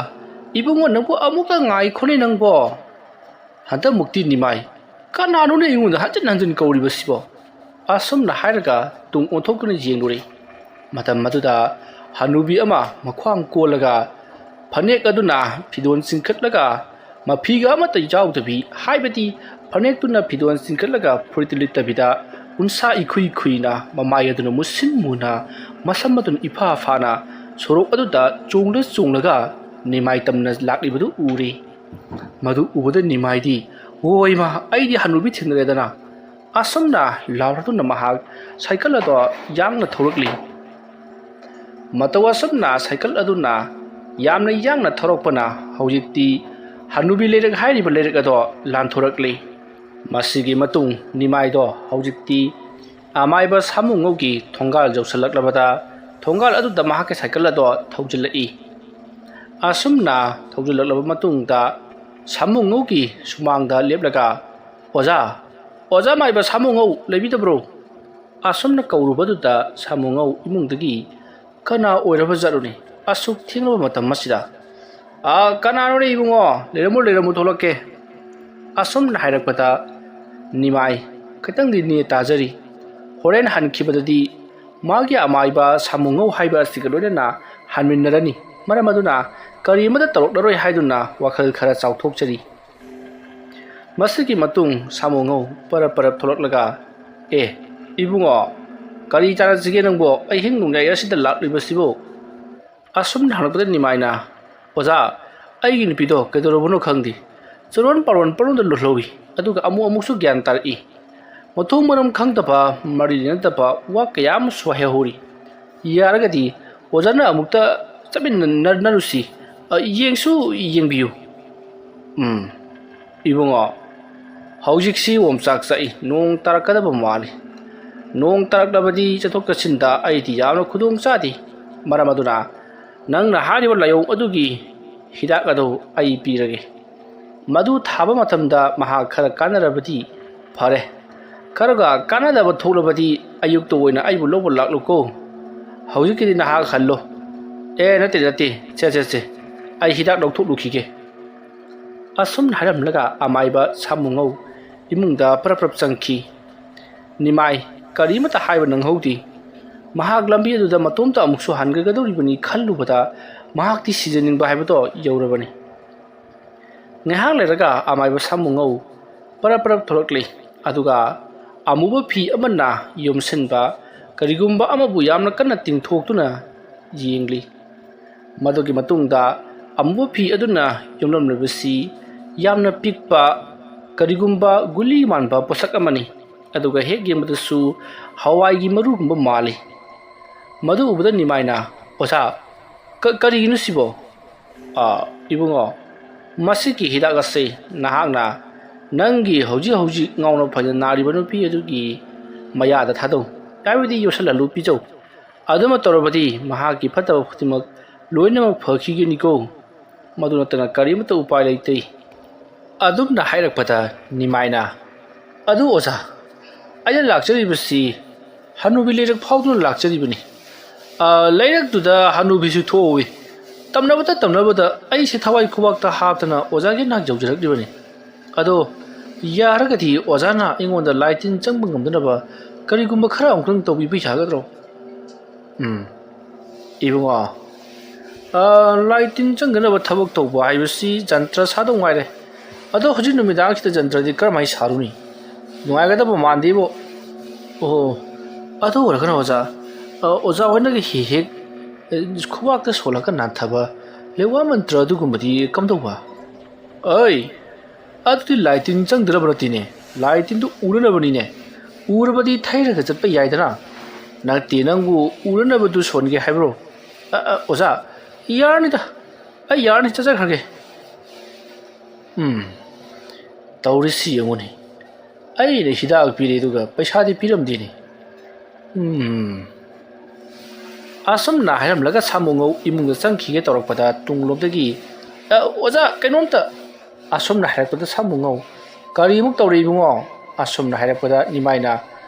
"ꯏꯕꯨꯡꯉꯣ, ꯅꯪꯕꯨ ꯑꯃꯨꯛꯇ ꯉꯥꯏꯈꯣꯅꯦ ꯅꯪꯕꯣ!" ꯍꯟꯗꯛꯃꯨꯛꯇꯤ ꯅꯤꯃꯥꯏ, "ꯀꯅꯥꯅꯣꯅꯦ ꯑꯩꯉꯣꯟꯗ ꯍꯟꯖꯤꯟ ꯍꯟꯖꯤꯟ ꯀꯧꯔꯤꯕꯁꯤꯕꯣ?" ꯑꯁꯨꯝꯅ ꯍꯥꯏꯔꯒ ꯇꯨꯡ ꯑꯣꯟꯊꯣꯛꯇꯨꯅ ꯌꯦꯡꯂꯨꯔꯦ꯫ ꯃꯇꯝ ꯑꯗꯨꯗ ꯍꯅꯨꯕꯤ ꯑꯃ ꯃꯈ꯭ꯋꯥꯡ ꯀꯣꯜꯂꯒ ꯐꯅꯦꯛ ꯑꯗꯨꯅ ꯐꯤꯗꯣꯟ ꯆꯤꯡꯈꯠꯂꯒ, ꯃꯐꯤꯒ ꯑꯃꯠꯇ ꯌꯥꯎꯗꯕꯤ, ꯍꯥꯏꯕꯗꯤ ꯐꯅꯦꯛꯇꯨꯅ ꯐꯤꯗꯣꯟ ꯆꯤꯡꯈꯠꯂꯒ ꯐꯨꯔꯤꯠꯇꯨ ꯂꯤꯠꯇꯕꯤꯗ, ꯎꯟꯁꯥ ꯏꯈꯨꯏ ꯈꯨꯏꯅ, ꯃꯃꯥꯏ ꯑꯗꯨꯅ ꯃꯨꯁꯤꯟ ꯃꯨꯅ, ꯃꯁꯝ ꯑꯗꯨꯅ ꯏꯐꯥ ꯐꯥꯅ ꯁꯣꯔꯣꯛ ꯑꯗꯨꯗ ꯆꯣꯡꯂ ꯆꯣꯡꯂꯒ ꯅꯤꯃꯥꯏ ꯇꯝꯅ ꯂꯥꯛꯂꯤꯕꯗꯨ ꯎꯔꯦ꯫ ꯃꯗꯨ ꯎꯕꯗ ꯅꯤꯃꯥꯏꯗꯤ, "ꯑꯣ ꯏꯃꯥ, ꯑꯩꯗꯤ ꯍꯅꯨꯕꯤ ꯊꯦꯡꯅꯔꯦꯗꯅ!" ꯑꯁꯨꯝꯅ ꯂꯥꯎꯔꯗꯨꯅ ꯃꯍꯥꯛ ꯁꯥꯏꯀꯜ ꯑꯗꯣ ꯌꯥꯡꯅ ꯊꯧꯔꯛꯂꯤ꯫ ꯃꯇꯧ ꯑꯁꯨꯝꯅ ꯁꯥꯏꯀꯜ ꯑꯗꯨꯅ ꯌꯥꯝꯅ ꯌꯥꯡꯅ ꯊꯧꯔꯛꯄꯅ ꯍꯧꯖꯤꯛꯇꯤ ꯍꯅꯨꯕꯤ ꯂꯩꯔꯛ ꯍꯥꯏꯔꯤꯕ ꯂꯩꯔꯛ ꯑꯗꯣ ꯂꯥꯟꯊꯣꯔꯛꯂꯤ꯫ ꯃꯁꯤꯒꯤ ꯃꯇꯨꯡ ꯅꯤꯃꯥꯏꯗꯣ ꯍꯧꯖꯤꯛꯇꯤ ꯑꯃꯥꯏꯕ ꯁꯥꯃꯨꯉꯧꯒꯤ ꯊꯣꯡꯒꯥꯜ ꯌꯧꯁꯤꯜꯂꯛꯂꯕꯗ ꯊꯣꯡꯒꯥꯜ ꯑꯗꯨꯗ ꯃꯍꯥꯛꯀꯤ ꯁꯥꯏꯀꯜ ꯑꯗꯣ ꯊꯧꯖꯤꯜꯂꯛꯏ꯫ ꯑꯁꯨꯝꯅ ꯊꯧꯖꯤꯜꯂꯛꯂꯕ ꯃꯇꯨꯡꯗ ꯁꯥꯃꯨꯉꯧꯒꯤ ꯁꯨꯃꯥꯡꯗ ꯂꯦꯞꯂꯒ, "ꯑꯣꯖꯥ, ꯑꯣꯖꯥ ꯃꯥꯏꯕ ꯁꯥꯃꯨꯉꯧ ꯂꯩꯕꯤꯗꯕ꯭ꯔꯣ?" ꯑꯁꯨꯝꯅ ꯀꯧꯔꯨꯕꯗꯨꯗ ꯁꯥꯃꯨꯉꯧ ꯏꯃꯨꯡꯗꯒꯤ, "ꯀꯅꯥ ꯑꯣꯏꯔꯕ ꯖꯥꯠꯂꯨꯅꯦ ꯑꯁꯨꯛ ꯊꯦꯡꯂꯕ ꯃꯇꯝ ꯑꯁꯤꯗ?" "ꯑ, ꯀꯅꯥꯅꯣꯅꯦ ꯏꯕꯨꯡꯉꯣ? ꯂꯩꯔꯝꯃꯨ, ꯂꯩꯔꯝꯃꯨ, ꯊꯣꯛꯂꯛꯀꯦ," ꯑꯁꯨꯝꯅ ꯍꯥꯏꯔꯛꯄꯗ, ꯅꯤꯃꯥꯏ, ꯈꯤꯇꯪꯗꯤ ꯅꯦ ꯇꯥꯖꯔꯤ꯫ ꯍꯣꯔꯦꯟ ꯍꯟꯈꯤꯕꯗꯗꯤ ꯃꯥꯒꯤ ꯑꯃꯥꯏꯕ ꯁꯥꯃꯨꯉꯧ ꯍꯥꯏꯕ ꯑꯁꯤꯒ ꯂꯣꯏꯅꯅ ꯍꯟꯃꯤꯟꯅꯔꯅꯤ꯫ ꯃꯔꯝ ꯑꯗꯨꯅ ꯀꯔꯤ ꯑꯃꯠꯇ ꯇꯧꯔꯛꯂꯔꯣꯏ ꯍꯥꯏꯗꯨꯅ ꯋꯥꯈꯜ ꯈꯔ ꯆꯥꯎꯊꯣꯛꯆꯔꯤ꯫ ꯃꯁꯤꯒꯤ ꯃꯇꯨꯡ ꯁꯥꯃꯨꯉꯧ ꯄꯔꯞ ꯄꯔꯞ ꯊꯣꯛꯂꯛꯂꯒ, "ꯑꯦ, ꯏꯕꯨꯡꯉꯣ, ꯀꯔꯤ ꯆꯥꯅꯁꯤꯒꯦ ꯅꯪꯕꯣ? ꯑꯍꯤꯡ ꯅꯣꯡꯌꯥꯏ ꯑꯁꯤꯗ ꯂꯥꯛꯂꯤꯕꯁꯤꯕꯨ?" ꯑꯁꯨꯝꯅ ꯍꯪꯂꯛꯄꯗ ꯅꯤꯃꯥꯏꯅ, "ꯑꯣꯖꯥ, ꯑꯩꯒꯤ ꯅꯨꯄꯤꯗꯣ ꯀꯩꯗꯧꯔꯕꯅꯣ ꯈꯪꯗꯦ꯫ ꯆꯨꯔꯣꯟ ꯄꯥꯔꯣꯟ ꯄꯪꯂꯣꯟꯗ ꯂꯣꯜꯍꯧꯏ, ꯑꯗꯨꯒ ꯑꯃꯨꯛ ꯑꯃꯨꯛꯁꯨ ꯒ꯭ꯌꯥꯟ ꯇꯥꯔꯛꯏ꯫ ꯃꯊꯣꯡ ꯃꯔꯝ ꯈꯪꯗꯕ, ꯃꯔꯤ ꯂꯩꯅꯗꯕ ꯋꯥ ꯀꯌꯥ ꯑꯃꯁꯨ ꯍꯥꯏꯍꯧꯔꯤ꯫ ꯌꯥꯔꯒꯗꯤ ꯑꯣꯖꯥꯅ ꯑꯃꯨꯛꯇ ꯆꯠꯃꯤꯟꯅꯔꯨꯁꯤ꯫ ꯑ, ꯌꯦꯡꯁꯨ ꯌꯦꯡꯕꯤꯌꯨ꯫" ꯎꯝ, ꯏꯕꯨꯡꯉꯣ, ꯍꯧꯖꯤꯛꯁꯤ ꯑꯣꯝꯆꯥꯛ ꯆꯥꯛꯏ, ꯅꯣꯡ ꯇꯥꯔꯛꯀꯗꯕ ꯃꯥꯜꯂꯤ꯫ ꯅꯣꯡ ꯇꯥꯔꯛꯂꯕꯗꯤ ꯆꯠꯊꯣꯛ ꯆꯠꯁꯤꯟꯗ ꯑꯩꯗꯤ ꯌꯥꯝꯅ ꯈꯨꯗꯣꯡ ꯆꯥꯗꯦ꯫ ꯃꯔꯝ ꯑꯗꯨꯅ ꯅꯪꯅ ꯍꯥꯏꯔꯤꯕ ꯂꯥꯏꯑꯣꯡ ꯑꯗꯨꯒꯤ ꯍꯤꯗꯥꯛ ꯑꯗꯨ ꯑꯩ ꯄꯤꯔꯒꯦ꯫ ꯃꯗꯨ ꯊꯥꯕ ꯃꯇꯝꯗ ꯃꯍꯥꯛ ꯈꯔ ꯀꯥꯟꯅꯔꯕꯗꯤ ꯐꯔꯦ꯫ ꯈꯔꯒ ꯀꯥꯟꯅꯗꯕ ꯊꯣꯛꯂꯕꯗꯤ ꯑꯌꯨꯛꯇ ꯑꯣꯏꯅ ꯑꯩꯕꯨ ꯂꯧꯕ ꯂꯥꯛꯂꯨꯀꯣ꯫ ꯍꯧꯖꯤꯛꯀꯤꯗꯤ ꯅꯍꯥꯛ ꯍꯜꯂꯣ꯫ ꯑꯦ, ꯅꯠꯇꯦ, ꯅꯠꯇꯦ, ꯁꯦ, ꯁꯦ, ꯁꯦ, ꯑꯩ ꯍꯤꯗꯥꯛ ꯂꯧꯊꯣꯛꯂꯨꯈꯤꯒꯦ꯫ ꯑꯁꯨꯝꯅ ꯍꯥꯏꯔꯝꯂꯒ ꯑꯃꯥꯏꯕ ꯁꯥꯃꯨꯉꯧ ꯏꯃꯨꯡꯗ ꯄ꯭ꯔꯞ ꯄ꯭ꯔꯞ ꯆꯪꯈꯤ꯫ ꯅꯤꯃꯥꯏ ꯀꯔꯤꯃꯠꯇ ꯍꯥꯏꯕ ꯅꯪꯍꯧꯗꯦ꯫ ꯃꯍꯥꯛ ꯂꯝꯕꯤ ꯑꯗꯨꯗ ꯃꯇꯣꯝꯇ ꯑꯃꯨꯛꯁꯨ ꯍꯟꯒꯗꯧꯔꯤꯕꯅꯤ ꯈꯜꯂꯨꯕꯗ ꯃꯍꯥꯛꯇꯤ ꯁꯤꯖꯅꯤꯡꯕ ꯍꯥꯏꯕꯗꯣ ꯌꯧꯔꯕꯅꯤ꯫ ꯉꯥꯏꯍꯥꯛ ꯂꯩꯔꯒ ꯑꯃꯥꯏꯕ ꯁꯥꯃꯨꯉꯧ ꯄꯔꯞ ꯄꯔꯞ ꯊꯣꯛꯂꯛꯂꯤ꯫ ꯑꯗꯨꯒ ꯑꯃꯨꯕ ꯐꯤ ꯑꯃꯅ ꯌꯣꯝꯁꯤꯟꯕ ꯀꯔꯤꯒꯨꯝꯕ ꯑꯃꯕꯨ ꯌꯥꯝꯅ ꯀꯟꯅ ꯇꯤꯡꯊꯣꯛꯇꯨꯅ ꯌꯦꯡꯂꯤ꯫ ꯃꯗꯨꯒꯤ ꯃꯇꯨꯡꯗ ꯑꯃꯨꯕ ꯐꯤ ꯑꯗꯨꯅ ꯌꯣꯝꯂꯝꯂꯤꯕꯁꯤ ꯌꯥꯝꯅ ꯄꯤꯛꯄ ꯀꯔꯤꯒꯨꯝꯕ ꯒꯨꯂꯤ ꯃꯥꯟꯕ ꯄꯣꯠꯁꯛ ꯑꯃꯅꯤ꯫ ꯑꯗꯨꯒ ꯍꯦꯛ ꯌꯦꯡꯕꯗꯁꯨ ꯍꯋꯥꯏꯒꯤ ꯃꯔꯨꯒꯨꯝꯕ ꯃꯥꯜꯂꯤ꯫ ꯃꯗꯨ ꯎꯕꯗ ꯅꯤꯃꯥꯏꯅ, "ꯑꯣꯖꯥ, ꯀ-, ꯀꯔꯤꯒꯤꯅꯣ ꯁꯤꯕꯣ?" "ꯑꯥ, ꯏꯕꯨꯡꯉꯣ, ꯃꯁꯤꯒꯤ ꯍꯤꯗꯥꯛ ꯑꯁꯤ ꯅꯍꯥꯛꯅ ꯅꯪꯒꯤ ꯍꯧꯖꯤꯛ ꯍꯧꯖꯤꯛ ꯉꯥꯎꯅ ꯐꯩꯅ ꯅꯥꯔꯤꯕ ꯅꯨꯄꯤ ꯑꯗꯨꯒꯤ ꯃꯌꯥꯗ ꯊꯥꯗꯧ, ꯍꯥꯏꯕꯗꯤ ꯌꯣꯠꯁꯤꯜꯍꯜꯂꯨ, ꯄꯤꯖꯧ꯫ ꯑꯗꯨꯃ ꯇꯧꯔꯕꯗꯤ ꯃꯍꯥꯛꯀꯤ ꯐꯠꯇꯕ ꯈꯨꯗꯤꯡꯃꯛ ꯂꯣꯏꯅꯃꯛ ꯐꯈꯤꯒꯅꯤꯀꯣ꯫ ꯃꯗꯨ ꯅꯠꯇꯅ ꯀꯔꯤꯃꯠꯇ ꯎꯄꯥꯏ ꯂꯩꯇꯦ"꯫ ꯑꯗꯨꯝꯅ ꯍꯥꯏꯔꯛꯄꯗ ꯅꯤꯃꯥꯏꯅ, "ꯑꯗꯨ ꯑꯣꯖꯥ, ꯑꯩꯅ ꯂꯥꯛꯆꯔꯤꯕꯁꯤ ꯍꯅꯨꯕꯤ ꯂꯩꯔꯛ ꯐꯥꯎꯗꯨꯅ ꯂꯥꯛꯆꯔꯤꯕꯅꯤ꯫ ꯑ, ꯂꯩꯔꯛꯇꯨꯗ ꯍꯅꯨꯕꯤꯁꯨ ꯊꯣꯛꯍꯧꯏ꯫ ꯇꯝꯅꯕꯗ ꯇꯝꯅꯕꯗ ꯑꯩꯁꯦ ꯊꯋꯥꯏ ꯈꯨꯕꯥꯛꯇ ꯍꯥꯞꯇꯅ ꯑꯣꯖꯥꯒꯤ ꯅꯥꯛ ꯌꯧꯖꯔꯛꯂꯤꯕꯅꯤ꯫ ꯑꯗꯣ ꯌꯥꯔꯒꯗꯤ ꯑꯣꯖꯥꯅ ꯑꯩꯉꯣꯟꯗ ꯂꯥꯏ ꯇꯤꯟ ꯆꯪꯕ ꯉꯝꯗꯅꯕ ꯀꯔꯤꯒꯨꯝꯕ ꯈꯔ ꯑꯃꯨꯛꯇꯪ ꯇꯧꯕꯤꯕ ꯌꯥꯒꯗ꯭ꯔꯣ?" "ꯎꯝ, ꯏꯕꯨꯡꯉꯣ, ꯑ, ꯂꯥꯏ ꯇꯤꯟ ꯆꯪꯗꯅꯕ ꯊꯕꯛ ꯇꯧꯕ ꯍꯥꯏꯕꯁꯤ ꯖꯟꯇ꯭ꯔ ꯁꯥꯗꯧ ꯉꯥꯏꯔꯦ꯫ ꯑꯗꯣ ꯍꯧꯖꯤꯛ ꯅꯨꯃꯤꯗꯥꯡꯁꯤꯗ ꯖꯟꯇ꯭ꯔꯗꯤ ꯀꯔꯝꯍꯥꯏꯅ ꯁꯥꯔꯨꯅꯤ? ꯅꯨꯡꯉꯥꯏꯒꯗꯕ ꯃꯥꯟꯗꯦꯕꯣ꯫ ꯑꯣ, ꯑꯗꯨ ꯑꯣꯏꯔꯒꯅ ꯑꯣꯖꯥ, ꯑ, ꯑꯣꯖꯥ ꯍꯣꯏꯅꯒ ꯍꯦꯛ ꯍꯦꯛ, ꯑ, ꯈꯨꯕꯥꯛꯇ ꯁꯣꯜꯂꯒ ꯅꯥꯟꯊꯕ ꯂꯦꯋꯥ ꯃꯟꯇ꯭ꯔ ꯑꯗꯨꯒꯨꯝꯕꯗꯤ ꯀꯝꯗꯧꯕ?" "ꯑꯩ, ꯑꯗꯨꯗꯤ ꯂꯥꯏ ꯇꯤꯟ ꯆꯪꯗꯅꯕ ꯅꯠꯇꯦꯅꯦ, ꯂꯥꯏ ꯇꯤꯟꯗꯨ ꯎꯅꯅꯕꯅꯤꯅꯦ꯫ ꯎꯔꯕꯗꯤ ꯊꯩꯔꯒ ꯆꯠꯄ ꯌꯥꯏꯗꯅ꯫ ꯅꯠꯇꯦ, ꯅꯪꯕꯨ ꯎꯅꯅꯕꯗꯨ ꯁꯣꯟꯒꯦ ꯍꯥꯏꯕ꯭ꯔꯣ?" "ꯑ, ꯑ, ꯑꯣꯖꯥ, ꯌꯥꯔꯅꯤꯗ, ꯑꯩ ꯌꯥꯔꯅꯤ, ꯆꯠꯆꯈ꯭ꯔꯒꯦ"꯫ ꯎꯝ, ꯇꯧꯔꯤꯁꯤ ꯌꯦꯡꯉꯨꯅꯦ꯫ ꯑꯩꯅ ꯍꯤꯗꯥꯛ ꯄꯤꯔꯦ, ꯑꯗꯨꯒ ꯄꯩꯁꯥꯗꯤ ꯄꯤꯔꯝꯗꯦꯅꯦ꯫ ꯎꯝ꯫ ꯑꯁꯨꯝꯅ ꯍꯥꯏꯔꯝꯂꯒ ꯁꯥꯃꯨꯉꯧ ꯏꯃꯨꯡꯗ ꯆꯪꯈꯤꯒꯦ ꯇꯧꯔꯛꯄꯗ ꯇꯨꯡꯂꯣꯝꯗꯒꯤ, "ꯑ, ꯑꯣꯖꯥ, ꯀꯩꯅꯣꯝꯇ"꯫ ꯑꯁꯨꯝꯅ ꯍꯥꯏꯔꯛꯄꯗ ꯁꯥꯃꯨꯉꯧ, "ꯀꯔꯤꯃꯨꯛ ꯇꯧꯔꯦ ꯏꯕꯨꯡꯉꯣ?" ꯑꯁꯨꯝꯅ ꯍꯥꯏꯔꯛꯄꯗ ꯅꯤꯃꯥꯏꯅ,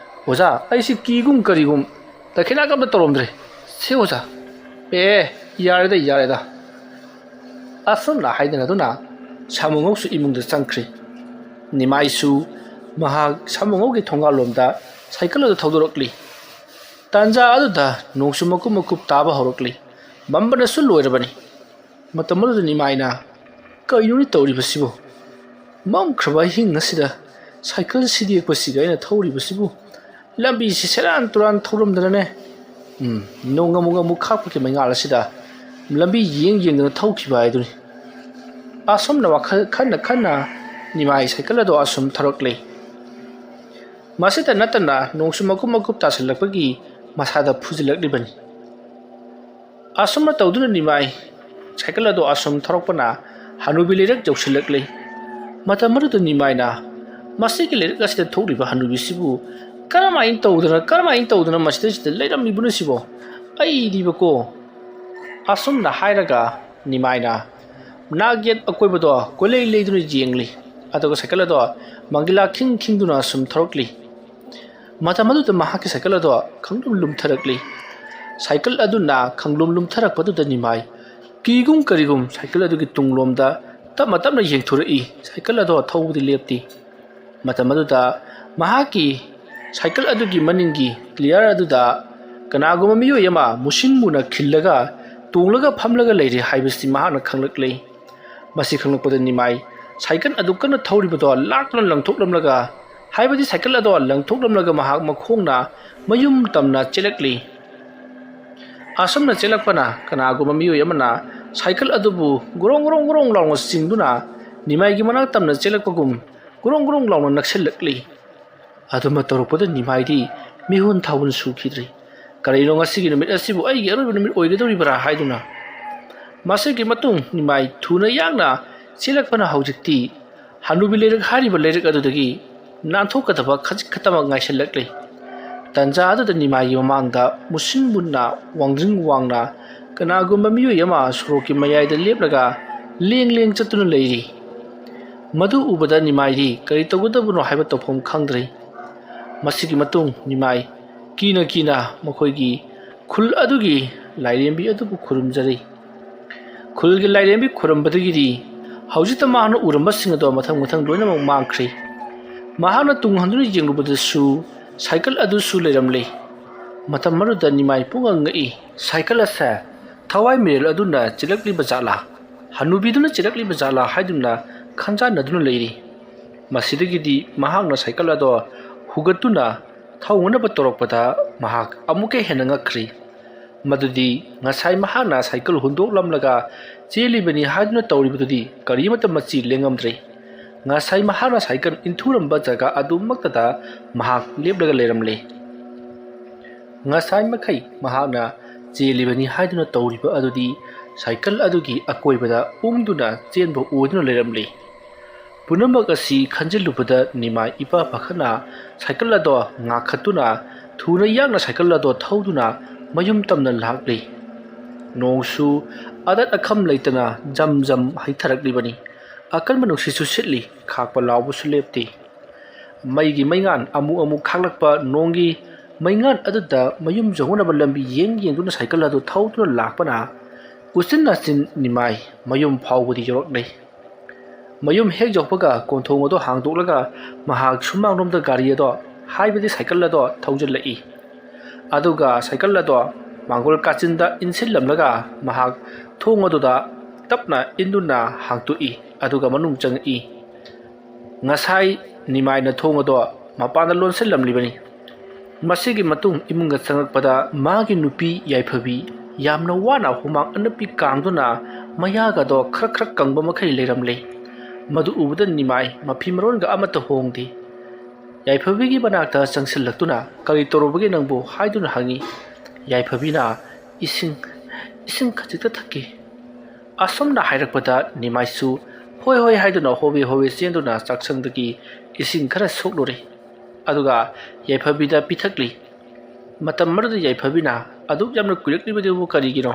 "ꯑꯣꯖꯥ, ꯑꯩꯁꯤ ꯀꯤꯒꯨꯝ ꯀꯔꯤꯒꯨꯝ ꯇꯈꯦꯂꯥ ꯀꯝꯇ ꯇꯧꯔꯝꯗ꯭ꯔꯦ꯫ ꯁꯦ ꯑꯣꯖꯥ, ꯑꯦ, ꯌꯥꯔꯦꯗ, ꯌꯥꯔꯦꯗ꯫ ꯑꯁꯨꯝꯅ ꯍꯥꯏꯅꯗꯨꯅ ꯁꯥꯃꯨꯉꯧꯁꯨ ꯏꯃꯨꯡꯗ ꯆꯪꯈ꯭ꯔꯤ꯫ ꯅꯤꯃꯥꯏꯁꯨ ꯃꯍꯥꯛ ꯁꯥꯃꯨꯉꯧꯒꯤ ꯊꯣꯡꯒꯥꯜꯂꯣꯝꯗ ꯁꯥꯏꯀꯜ ꯑꯗꯨ ꯊꯧꯗꯣꯔꯛꯂꯤ꯫ ꯇꯥꯟꯖꯥ ꯑꯗꯨꯗ ꯅꯣꯡꯁꯨ ꯃꯀꯨꯞ ꯃꯀꯨꯞ ꯇꯥꯕ ꯍꯧꯔꯛꯂꯤ꯫ ꯃꯝꯕꯅꯁꯨ ꯂꯣꯏꯔꯕꯅꯤ꯫ ꯃꯇꯝ ꯑꯗꯨꯗ ꯅꯤꯃꯥꯏꯅ, "ꯀꯩꯅꯣꯅꯦ ꯇꯧꯔꯤꯕꯁꯤꯕꯨ? ꯃꯝꯈ꯭ꯔꯕ ꯑꯍꯤꯡ ꯑꯁꯤꯗ ꯁꯥꯏꯀꯜ ꯁꯤꯗꯦꯛꯄꯁꯤꯒ ꯑꯩꯅ ꯊꯧꯔꯤꯕꯁꯤꯕꯨ? ꯂꯝꯕꯤꯁꯤ ꯁꯦꯔꯥꯟ ꯇꯨꯔꯥꯟ ꯊꯧꯔꯝꯗꯅꯅꯦ꯫ ꯎꯝ, ꯅꯣꯡ ꯑꯃꯨꯛ ꯑꯃꯨꯛ ꯈꯥꯛꯄꯒꯤ ꯃꯩꯉꯥꯜ ꯑꯁꯤꯗ ꯂꯝꯕꯤ ꯌꯦꯡ ꯌꯦꯡꯗꯨꯅ ꯊꯧꯈꯤꯕ ꯍꯥꯏꯗꯨꯅꯤ"꯫ ꯑꯁꯨꯝꯅ ꯋꯥꯈꯜ ꯈꯟꯅ ꯈꯟꯅ ꯅꯤꯃꯥꯏ ꯁꯥꯏꯀꯜ ꯑꯗꯨ ꯑꯁꯨꯝ ꯊꯧꯔꯛꯂꯤ꯫ ꯃꯁꯤꯗ ꯅꯠꯇꯅ ꯅꯣꯡꯁꯨ ꯃꯀꯨꯞ ꯃꯀꯨꯞ ꯇꯥꯁꯤꯜꯂꯛꯄꯒꯤ ꯃꯁꯥꯗ ꯐꯨꯖꯤꯜꯂꯛꯂꯤꯕꯅꯤ꯫ ꯑꯁꯨꯝꯅ ꯇꯧꯗꯨꯅ ꯅꯤꯃꯥꯏ ꯁꯥꯏꯀꯜ ꯑꯗꯨ ꯑꯁꯨꯝ ꯊꯧꯔꯛꯄꯅ ꯍꯅꯨꯕꯤ ꯂꯩꯔꯛ ꯌꯧꯁꯤꯜꯂꯛꯂꯤ꯫ ꯃꯇꯝ ꯑꯗꯨꯗ ꯅꯤꯃꯥꯏꯅ, "ꯃꯁꯤꯒꯤ ꯂꯩꯔꯛ ꯑꯁꯤꯗ ꯊꯣꯛꯂꯤꯕ ꯍꯅꯨꯕꯤꯁꯤꯕꯨ ꯀꯔꯝꯍꯥꯏꯅ ꯇꯧꯗꯅ, ꯀꯔꯝꯍꯥꯏꯅ ꯇꯧꯗꯅ ꯃꯁꯤꯗꯩꯁꯤꯗ ꯂꯩꯔꯝꯃꯤꯕꯅꯣ ꯁꯤꯕꯣ? ꯑꯩꯗꯤꯕꯀꯣ!" ꯑꯁꯨꯝꯅ ꯍꯥꯏꯔꯒ ꯅꯤꯃꯥꯏꯅ ꯅꯥꯛ ꯌꯦꯠ ꯑꯀꯣꯏꯕꯗꯣ ꯀꯣꯏꯂꯩ ꯂꯩꯗꯨꯅ ꯌꯦꯡꯂꯤ꯫ ꯑꯗꯨꯒ ꯁꯥꯏꯀꯜ ꯑꯗꯣ ꯃꯪꯒꯤꯂꯥ ꯈꯤꯡ ꯈꯤꯡꯗꯨꯅ ꯁꯨꯝ ꯊꯧꯔꯛꯂꯤ꯫ ꯃꯇꯝ ꯑꯗꯨꯗ ꯃꯍꯥꯛꯀꯤ ꯁꯥꯏꯀꯜ ꯑꯗꯣ ꯈꯪꯂꯨꯝ ꯂꯨꯝꯊꯔꯛꯂꯤ꯫ ꯁꯥꯏꯀꯜ ꯑꯗꯨꯅ ꯈꯪꯂꯨꯝ ꯂꯨꯝꯊꯔꯛꯄꯗꯨꯗ ꯅꯤꯃꯥꯏ ꯀꯤꯒꯨꯝ ꯀꯔꯤꯒꯨꯝ ꯁꯥꯏꯀꯜ ꯑꯗꯨꯒꯤ ꯇꯨꯡꯂꯣꯝꯗ ꯇꯞꯅ ꯇꯞꯅ ꯌꯦꯡꯊꯣꯔꯛꯏ꯫ ꯁꯥꯏꯀꯜ ꯑꯗꯣ ꯊꯧꯕꯗꯤ ꯂꯦꯞꯇꯦ꯫ ꯃꯇꯝ ꯑꯗꯨꯗ ꯃꯍꯥꯛꯀꯤ ꯁꯥꯏꯀꯜ ꯑꯗꯨꯒꯤ ꯃꯅꯤꯡꯒꯤ ꯇꯌꯥꯔ ꯑꯗꯨꯗ ꯀꯅꯥꯒꯨꯝꯕ ꯃꯤꯑꯣꯏ ꯑꯃ ꯃꯨꯁꯤꯟ ꯃꯨꯅ ꯈꯤꯜꯂꯒ ꯇꯣꯡꯂꯒ ꯐꯝꯂꯒ ꯂꯩꯔꯦ ꯍꯥꯏꯕꯁꯤ ꯃꯍꯥꯛꯅ ꯈꯪꯂꯛꯂꯦ꯫ ꯃꯁꯤ ꯈꯪꯂꯛꯄꯗ ꯅꯤꯃꯥꯏ ꯁꯥꯏꯀꯜ ꯑꯗꯨ ꯀꯟꯅ ꯊꯧꯔꯤꯕꯗꯣ ꯂꯥꯛꯇꯨꯅ ꯂꯪꯊꯣꯛꯂꯝꯂꯒ, ꯍꯥꯏꯕꯗꯤ ꯁꯥꯏꯀꯜ ꯑꯗꯣ ꯂꯪꯊꯣꯛꯂꯝꯂꯒ ꯃꯍꯥꯛ ꯃꯈꯣꯡꯅ ꯃꯌꯨꯝ ꯇꯝꯅ ꯆꯦꯜꯂꯛꯂꯤ꯫ ꯑꯁꯨꯝꯅ ꯆꯦꯜꯂꯛꯄꯅ ꯀꯅꯥꯒꯨꯝꯕ ꯃꯤꯑꯣꯏ ꯑꯃꯅ ꯁꯥꯏꯀꯜ ꯑꯗꯨꯕꯨ ꯒ꯭ꯔꯣꯡ ꯒ꯭ꯔꯣꯡ ꯒ꯭ꯔꯣꯡ ꯂꯥꯎꯅ ꯆꯤꯡꯗꯨꯅ ꯅꯤꯃꯥꯏꯒꯤ ꯃꯅꯥꯛ ꯇꯝꯅ ꯆꯦꯜꯂꯛꯄꯒꯨꯝ ꯒ꯭ꯔꯣꯡ ꯒ꯭ꯔꯣꯡ ꯂꯥꯎꯅ ꯅꯛꯁꯤꯜꯂꯛꯂꯤ꯫ ꯑꯗꯨꯃ ꯇꯧꯔꯛꯄꯗ ꯅꯤꯃꯥꯏꯗꯤ ꯃꯤꯍꯨꯟ ꯊꯥꯍꯨꯟ ꯁꯨꯈꯤꯗ꯭ꯔꯦ꯫ "ꯀꯔꯤꯅꯣ ꯉꯁꯤꯒꯤ ꯅꯨꯃꯤꯠ ꯑꯁꯤꯕꯨ ꯑꯩꯒꯤ ꯑꯔꯣꯏꯕ ꯅꯨꯃꯤꯠ ꯑꯣꯏꯒꯗꯧꯔꯤꯕ꯭ꯔꯥ?" ꯍꯥꯏꯗꯨꯅ꯫ ꯃꯁꯤꯒꯤ ꯃꯇꯨꯡ ꯅꯤꯃꯥꯏ ꯊꯨꯅ ꯌꯥꯡꯅ ꯆꯦꯜꯂꯛꯄꯅ ꯍꯧꯖꯤꯛꯇꯤ ꯍꯅꯨꯕꯤ ꯂꯩꯔꯛ ꯍꯥꯏꯔꯤꯕ ꯂꯩꯔꯛ ꯑꯗꯨꯗꯒꯤ ꯅꯥꯟꯊꯣꯛꯀꯗꯕ ꯈꯖꯤꯛ ꯈꯛꯇꯃꯛ ꯉꯥꯏꯁꯤꯜꯂꯛꯂꯤ꯫ ꯇꯟꯖꯥ ꯑꯗꯨꯗ ꯅꯤꯃꯥꯏꯒꯤ ꯃꯃꯥꯡꯗ ꯃꯨꯁꯤꯟ ꯃꯨꯟꯅ, ꯋꯥꯡꯖꯤꯡ ꯋꯥꯡꯅ ꯀꯅꯥꯒꯨꯝꯕ ꯃꯤꯑꯣꯏ ꯑꯃ ꯁꯣꯔꯣꯛꯀꯤ ꯃꯌꯥꯏꯗ ꯂꯦꯞꯂꯒ ꯂꯦꯡ ꯂꯦꯡ ꯆꯠꯇꯨꯅ ꯂꯩꯔꯤ꯫ ꯃꯗꯨ ꯎꯕꯗ ꯅꯤꯃꯥꯏꯗꯤ ꯀꯔꯤ ꯇꯧꯒꯗꯕꯅꯣ ꯍꯥꯏꯕ ꯇꯧꯐꯝ ꯈꯪꯗ꯭ꯔꯦ꯫ ꯃꯁꯤꯒꯤ ꯃꯇꯨꯡ ꯅꯤꯃꯥꯏ ꯀꯤꯅ ꯀꯤꯅ ꯃꯈꯣꯏꯒꯤ ꯈꯨꯜ ꯑꯗꯨꯒꯤ ꯂꯥꯏꯔꯦꯝꯕꯤ ꯑꯗꯨꯕꯨ ꯈꯨꯔꯨꯝꯖꯔꯤ꯫ ꯈꯨꯜꯒꯤ ꯂꯥꯏꯔꯦꯝꯕꯤ ꯈꯨꯔꯨꯝꯕꯗꯒꯤꯗꯤ ꯍꯧꯖꯤꯛꯇ ꯃꯍꯥꯛꯅ ꯎꯔꯝꯕꯁꯤꯡ ꯑꯗꯣ ꯃꯊꯪ ꯃꯊꯪ ꯂꯣꯏꯅꯃꯛ ꯃꯥꯡꯈ꯭ꯔꯦ꯫ ꯃꯍꯥꯛꯅ ꯇꯨꯡ ꯍꯟꯗꯨꯅ ꯌꯦꯡꯂꯨꯕꯗꯁꯨ ꯁꯥꯏꯀꯜ ꯑꯗꯨꯁꯨ ꯂꯩꯔꯝꯂꯦ꯫ ꯃꯇꯝ ꯑꯗꯨꯗ ꯅꯤꯃꯥꯏ ꯄꯨꯡꯉꯛ ꯉꯛꯏ꯫ ꯁꯥꯏꯀꯜ ꯑꯁꯦ ꯊꯋꯥꯏ ꯃꯤꯔꯦꯜ ꯑꯗꯨꯅ ꯆꯦꯜꯂꯛꯂꯤꯕ ꯖꯥꯠꯂꯥ? ꯍꯅꯨꯕꯤꯗꯨꯅ ꯆꯦꯜꯂꯛꯂꯤꯕ ꯖꯥꯠꯂꯥ ꯍꯥꯏꯗꯨꯅ ꯈꯟꯖꯥꯟꯅꯗꯨꯅ ꯂꯩꯔꯤ꯫ ꯃꯁꯤꯗꯒꯤꯗꯤ ꯃꯍꯥꯛꯅ ꯁꯥꯏꯀꯜ ꯑꯗꯣ ꯍꯨꯒꯠꯇꯨꯅ ꯊꯧꯅꯅꯕ ꯇꯧꯔꯛꯄꯗ ꯃꯍꯥꯛ ꯑꯃꯨꯛꯀ ꯍꯦꯟꯅ ꯉꯛꯈ꯭ꯔꯤ꯫ ꯃꯗꯨꯗꯤ ꯉꯁꯥꯏ ꯃꯍꯥꯛꯅ ꯁꯥꯏꯀꯜ ꯍꯨꯟꯗꯣꯛꯂꯝꯂꯒ ꯆꯦꯜꯂꯤꯕꯅꯤ ꯍꯥꯏꯗꯨꯅ ꯇꯧꯔꯤꯕꯗꯨꯗꯤ ꯀꯔꯤꯃꯠꯇ ꯃꯆꯤ ꯂꯦꯡꯉꯝꯗ꯭ꯔꯦ꯫ ꯉꯁꯥꯏ ꯃꯍꯥꯛꯅ ꯁꯥꯏꯀꯜ ꯏꯟꯊꯨꯔꯝꯕ ꯖꯒꯥ ꯑꯗꯨꯃꯛꯇꯗ ꯃꯍꯥꯛ ꯂꯦꯞꯂꯒ ꯂꯩꯔꯝꯂꯦ꯫ ꯉꯁꯥꯏ ꯃꯈꯩ ꯃꯍꯥꯛꯅ ꯆꯦꯜꯂꯤꯕꯅꯤ ꯍꯥꯏꯗꯨꯅ ꯇꯧꯔꯤꯕ ꯑꯗꯨꯗꯤ ꯁꯥꯏꯀꯜ ꯑꯗꯨꯒꯤ ꯑꯀꯣꯏꯕꯗ ꯎꯝꯗꯨꯅ ꯆꯦꯟꯕ ꯑꯣꯏꯗꯨꯅ ꯂꯩꯔꯝꯂꯤ꯫ ꯄꯨꯝꯅꯃꯛ ꯑꯁꯤ ꯈꯟꯖꯤꯜꯂꯨꯕꯗ ꯅꯤꯃꯥꯏ ꯏꯄꯥ ꯄꯥꯈꯠꯅ ꯁꯥꯏꯀꯜ ꯑꯗꯣ ꯉꯥꯛꯈꯠꯇꯨꯅ ꯊꯨꯅ ꯌꯥꯡꯅ ꯁꯥꯏꯀꯜ ꯑꯗꯣ ꯊꯧꯗꯨꯅ ꯃꯌꯨꯝ ꯇꯝꯅ ꯂꯥꯛꯂꯤ꯫ ꯅꯣꯡꯁꯨ ꯑꯗꯠ ꯑꯈꯝ ꯂꯩꯇꯅ ꯖꯝ ꯖꯝ ꯍꯩꯊꯔꯛꯂꯤꯕꯅꯤ꯫ ꯑꯀꯟꯕ ꯅꯨꯡꯁꯤꯠꯁꯨ ꯁꯤꯠꯂꯤ, ꯈꯥꯛꯄ ꯂꯥꯎꯕꯁꯨ ꯂꯦꯞꯇꯦ꯫ ꯃꯩꯒꯤ ꯃꯩꯉꯥꯟ ꯑꯃꯨꯛ ꯑꯃꯨꯛ ꯈꯥꯛꯂꯛꯄ ꯅꯣꯡꯒꯤ ꯃꯩꯉꯥꯟ ꯑꯗꯨꯗ ꯃꯌꯨꯝ ꯌꯧꯅꯅꯕ ꯂꯝꯕꯤ ꯌꯦꯡ ꯌꯦꯡꯗꯨꯅ ꯁꯥꯏꯀꯜ ꯑꯗꯨ ꯊꯧꯗꯨꯅ ꯂꯥꯛꯄꯅ ꯎꯆꯤꯟ ꯅꯥꯆꯤꯟ ꯅꯤꯃꯥꯏ ꯃꯌꯨꯝ ꯐꯥꯎꯕꯗꯤ ꯌꯧꯔꯛꯂꯦ꯫ ꯃꯌꯨꯝ ꯍꯦꯛ ꯌꯧꯕꯒ ꯀꯣꯟꯊꯣꯡ ꯑꯗꯣ ꯍꯥꯡꯗꯣꯛꯂꯒ ꯃꯍꯥꯛ ꯁꯨꯃꯥꯡꯂꯣꯝꯗ ꯒꯥꯔꯤ ꯑꯗꯣ, ꯍꯥꯏꯕꯗꯤ ꯁꯥꯏꯀꯜ ꯑꯗꯣ ꯊꯧꯖꯤꯜꯂꯛꯏ꯫ ꯑꯗꯨꯒ ꯁꯥꯏꯀꯜ ꯑꯗꯣ ꯃꯥꯡꯒꯣꯜ ꯀꯥꯆꯤꯟꯗ ꯏꯟꯁꯤꯜꯂꯝꯂꯒ ꯃꯍꯥꯛ ꯊꯣꯡ ꯑꯗꯨꯗ ꯇꯞꯅ ꯏꯟꯗꯨꯅ ꯍꯥꯡꯇꯣꯛꯏ꯫ ꯑꯗꯨꯒ ꯃꯅꯨꯡ ꯆꯪꯉꯛꯏ꯫ ꯉꯁꯥꯏ ꯅꯤꯃꯥꯏꯅ ꯊꯣꯡ ꯑꯗꯣ ꯃꯄꯥꯟꯗ ꯂꯣꯟꯁꯤꯜꯂꯝꯂꯤꯕꯅꯤ꯫ ꯃꯁꯤꯒꯤ ꯃꯇꯨꯡ ꯏꯃꯨꯡꯗ ꯆꯪꯂꯛꯄꯗ ꯃꯥꯒꯤ ꯅꯨꯄꯤ ꯌꯥꯏꯐꯕꯤ ꯌꯥꯝꯅ ꯋꯥꯅ ꯍꯨꯃꯥꯡ ꯑꯅꯞꯄꯤ ꯀꯥꯡꯗꯨꯅ ꯃꯌꯥꯒꯗꯣ ꯈꯔ ꯈꯔ ꯀꯪꯕ ꯃꯈꯩ ꯂꯩꯔꯝꯂꯦ꯫ ꯃꯗꯨ ꯎꯕꯗ ꯅꯤꯃꯥꯏ ꯃꯐꯤ ꯃꯔꯣꯟꯒ ꯑꯃꯠꯇ ꯍꯣꯡꯗꯦ꯫ ꯌꯥꯏꯐꯕꯤꯒꯤ ꯃꯅꯥꯛꯇ ꯆꯪꯁꯤꯜꯂꯛꯇꯨꯅ, "ꯀꯔꯤ ꯇꯧꯔꯨꯕꯒꯦ ꯅꯪꯕꯨ?" ꯍꯥꯏꯗꯨꯅ ꯍꯪꯉꯤ꯫ ꯌꯥꯏꯐꯕꯤꯅ, "ꯏꯁꯤꯡ, ꯏꯁꯤꯡ ꯈꯖꯤꯛꯇ ꯊꯛꯀꯦ"꯫ ꯑꯁꯨꯝꯅ ꯍꯥꯏꯔꯛꯄꯗ ꯅꯤꯃꯥꯏꯁꯨ ꯍꯣꯏ ꯍꯣꯏ ꯍꯥꯏꯗꯨꯅ ꯍꯣꯕꯦ ꯍꯣꯕꯦ ꯆꯦꯟꯗꯨꯅ ꯆꯥꯛꯁꯪꯗꯒꯤ ꯏꯁꯤꯡ ꯈꯔ ꯁꯣꯛꯂꯨꯔꯦ꯫ ꯑꯗꯨꯒ ꯌꯥꯏꯐꯕꯤꯗ ꯄꯤꯊꯛꯂꯤ꯫ ꯃꯇꯝ ꯑꯗꯨꯗ ꯌꯥꯏꯐꯕꯤꯅ, "ꯑꯗꯨꯛ ꯌꯥꯝꯅ ꯀꯨꯏꯔꯛꯂꯤꯕꯗꯨꯕꯨ ꯀꯔꯤꯒꯤꯅꯣ?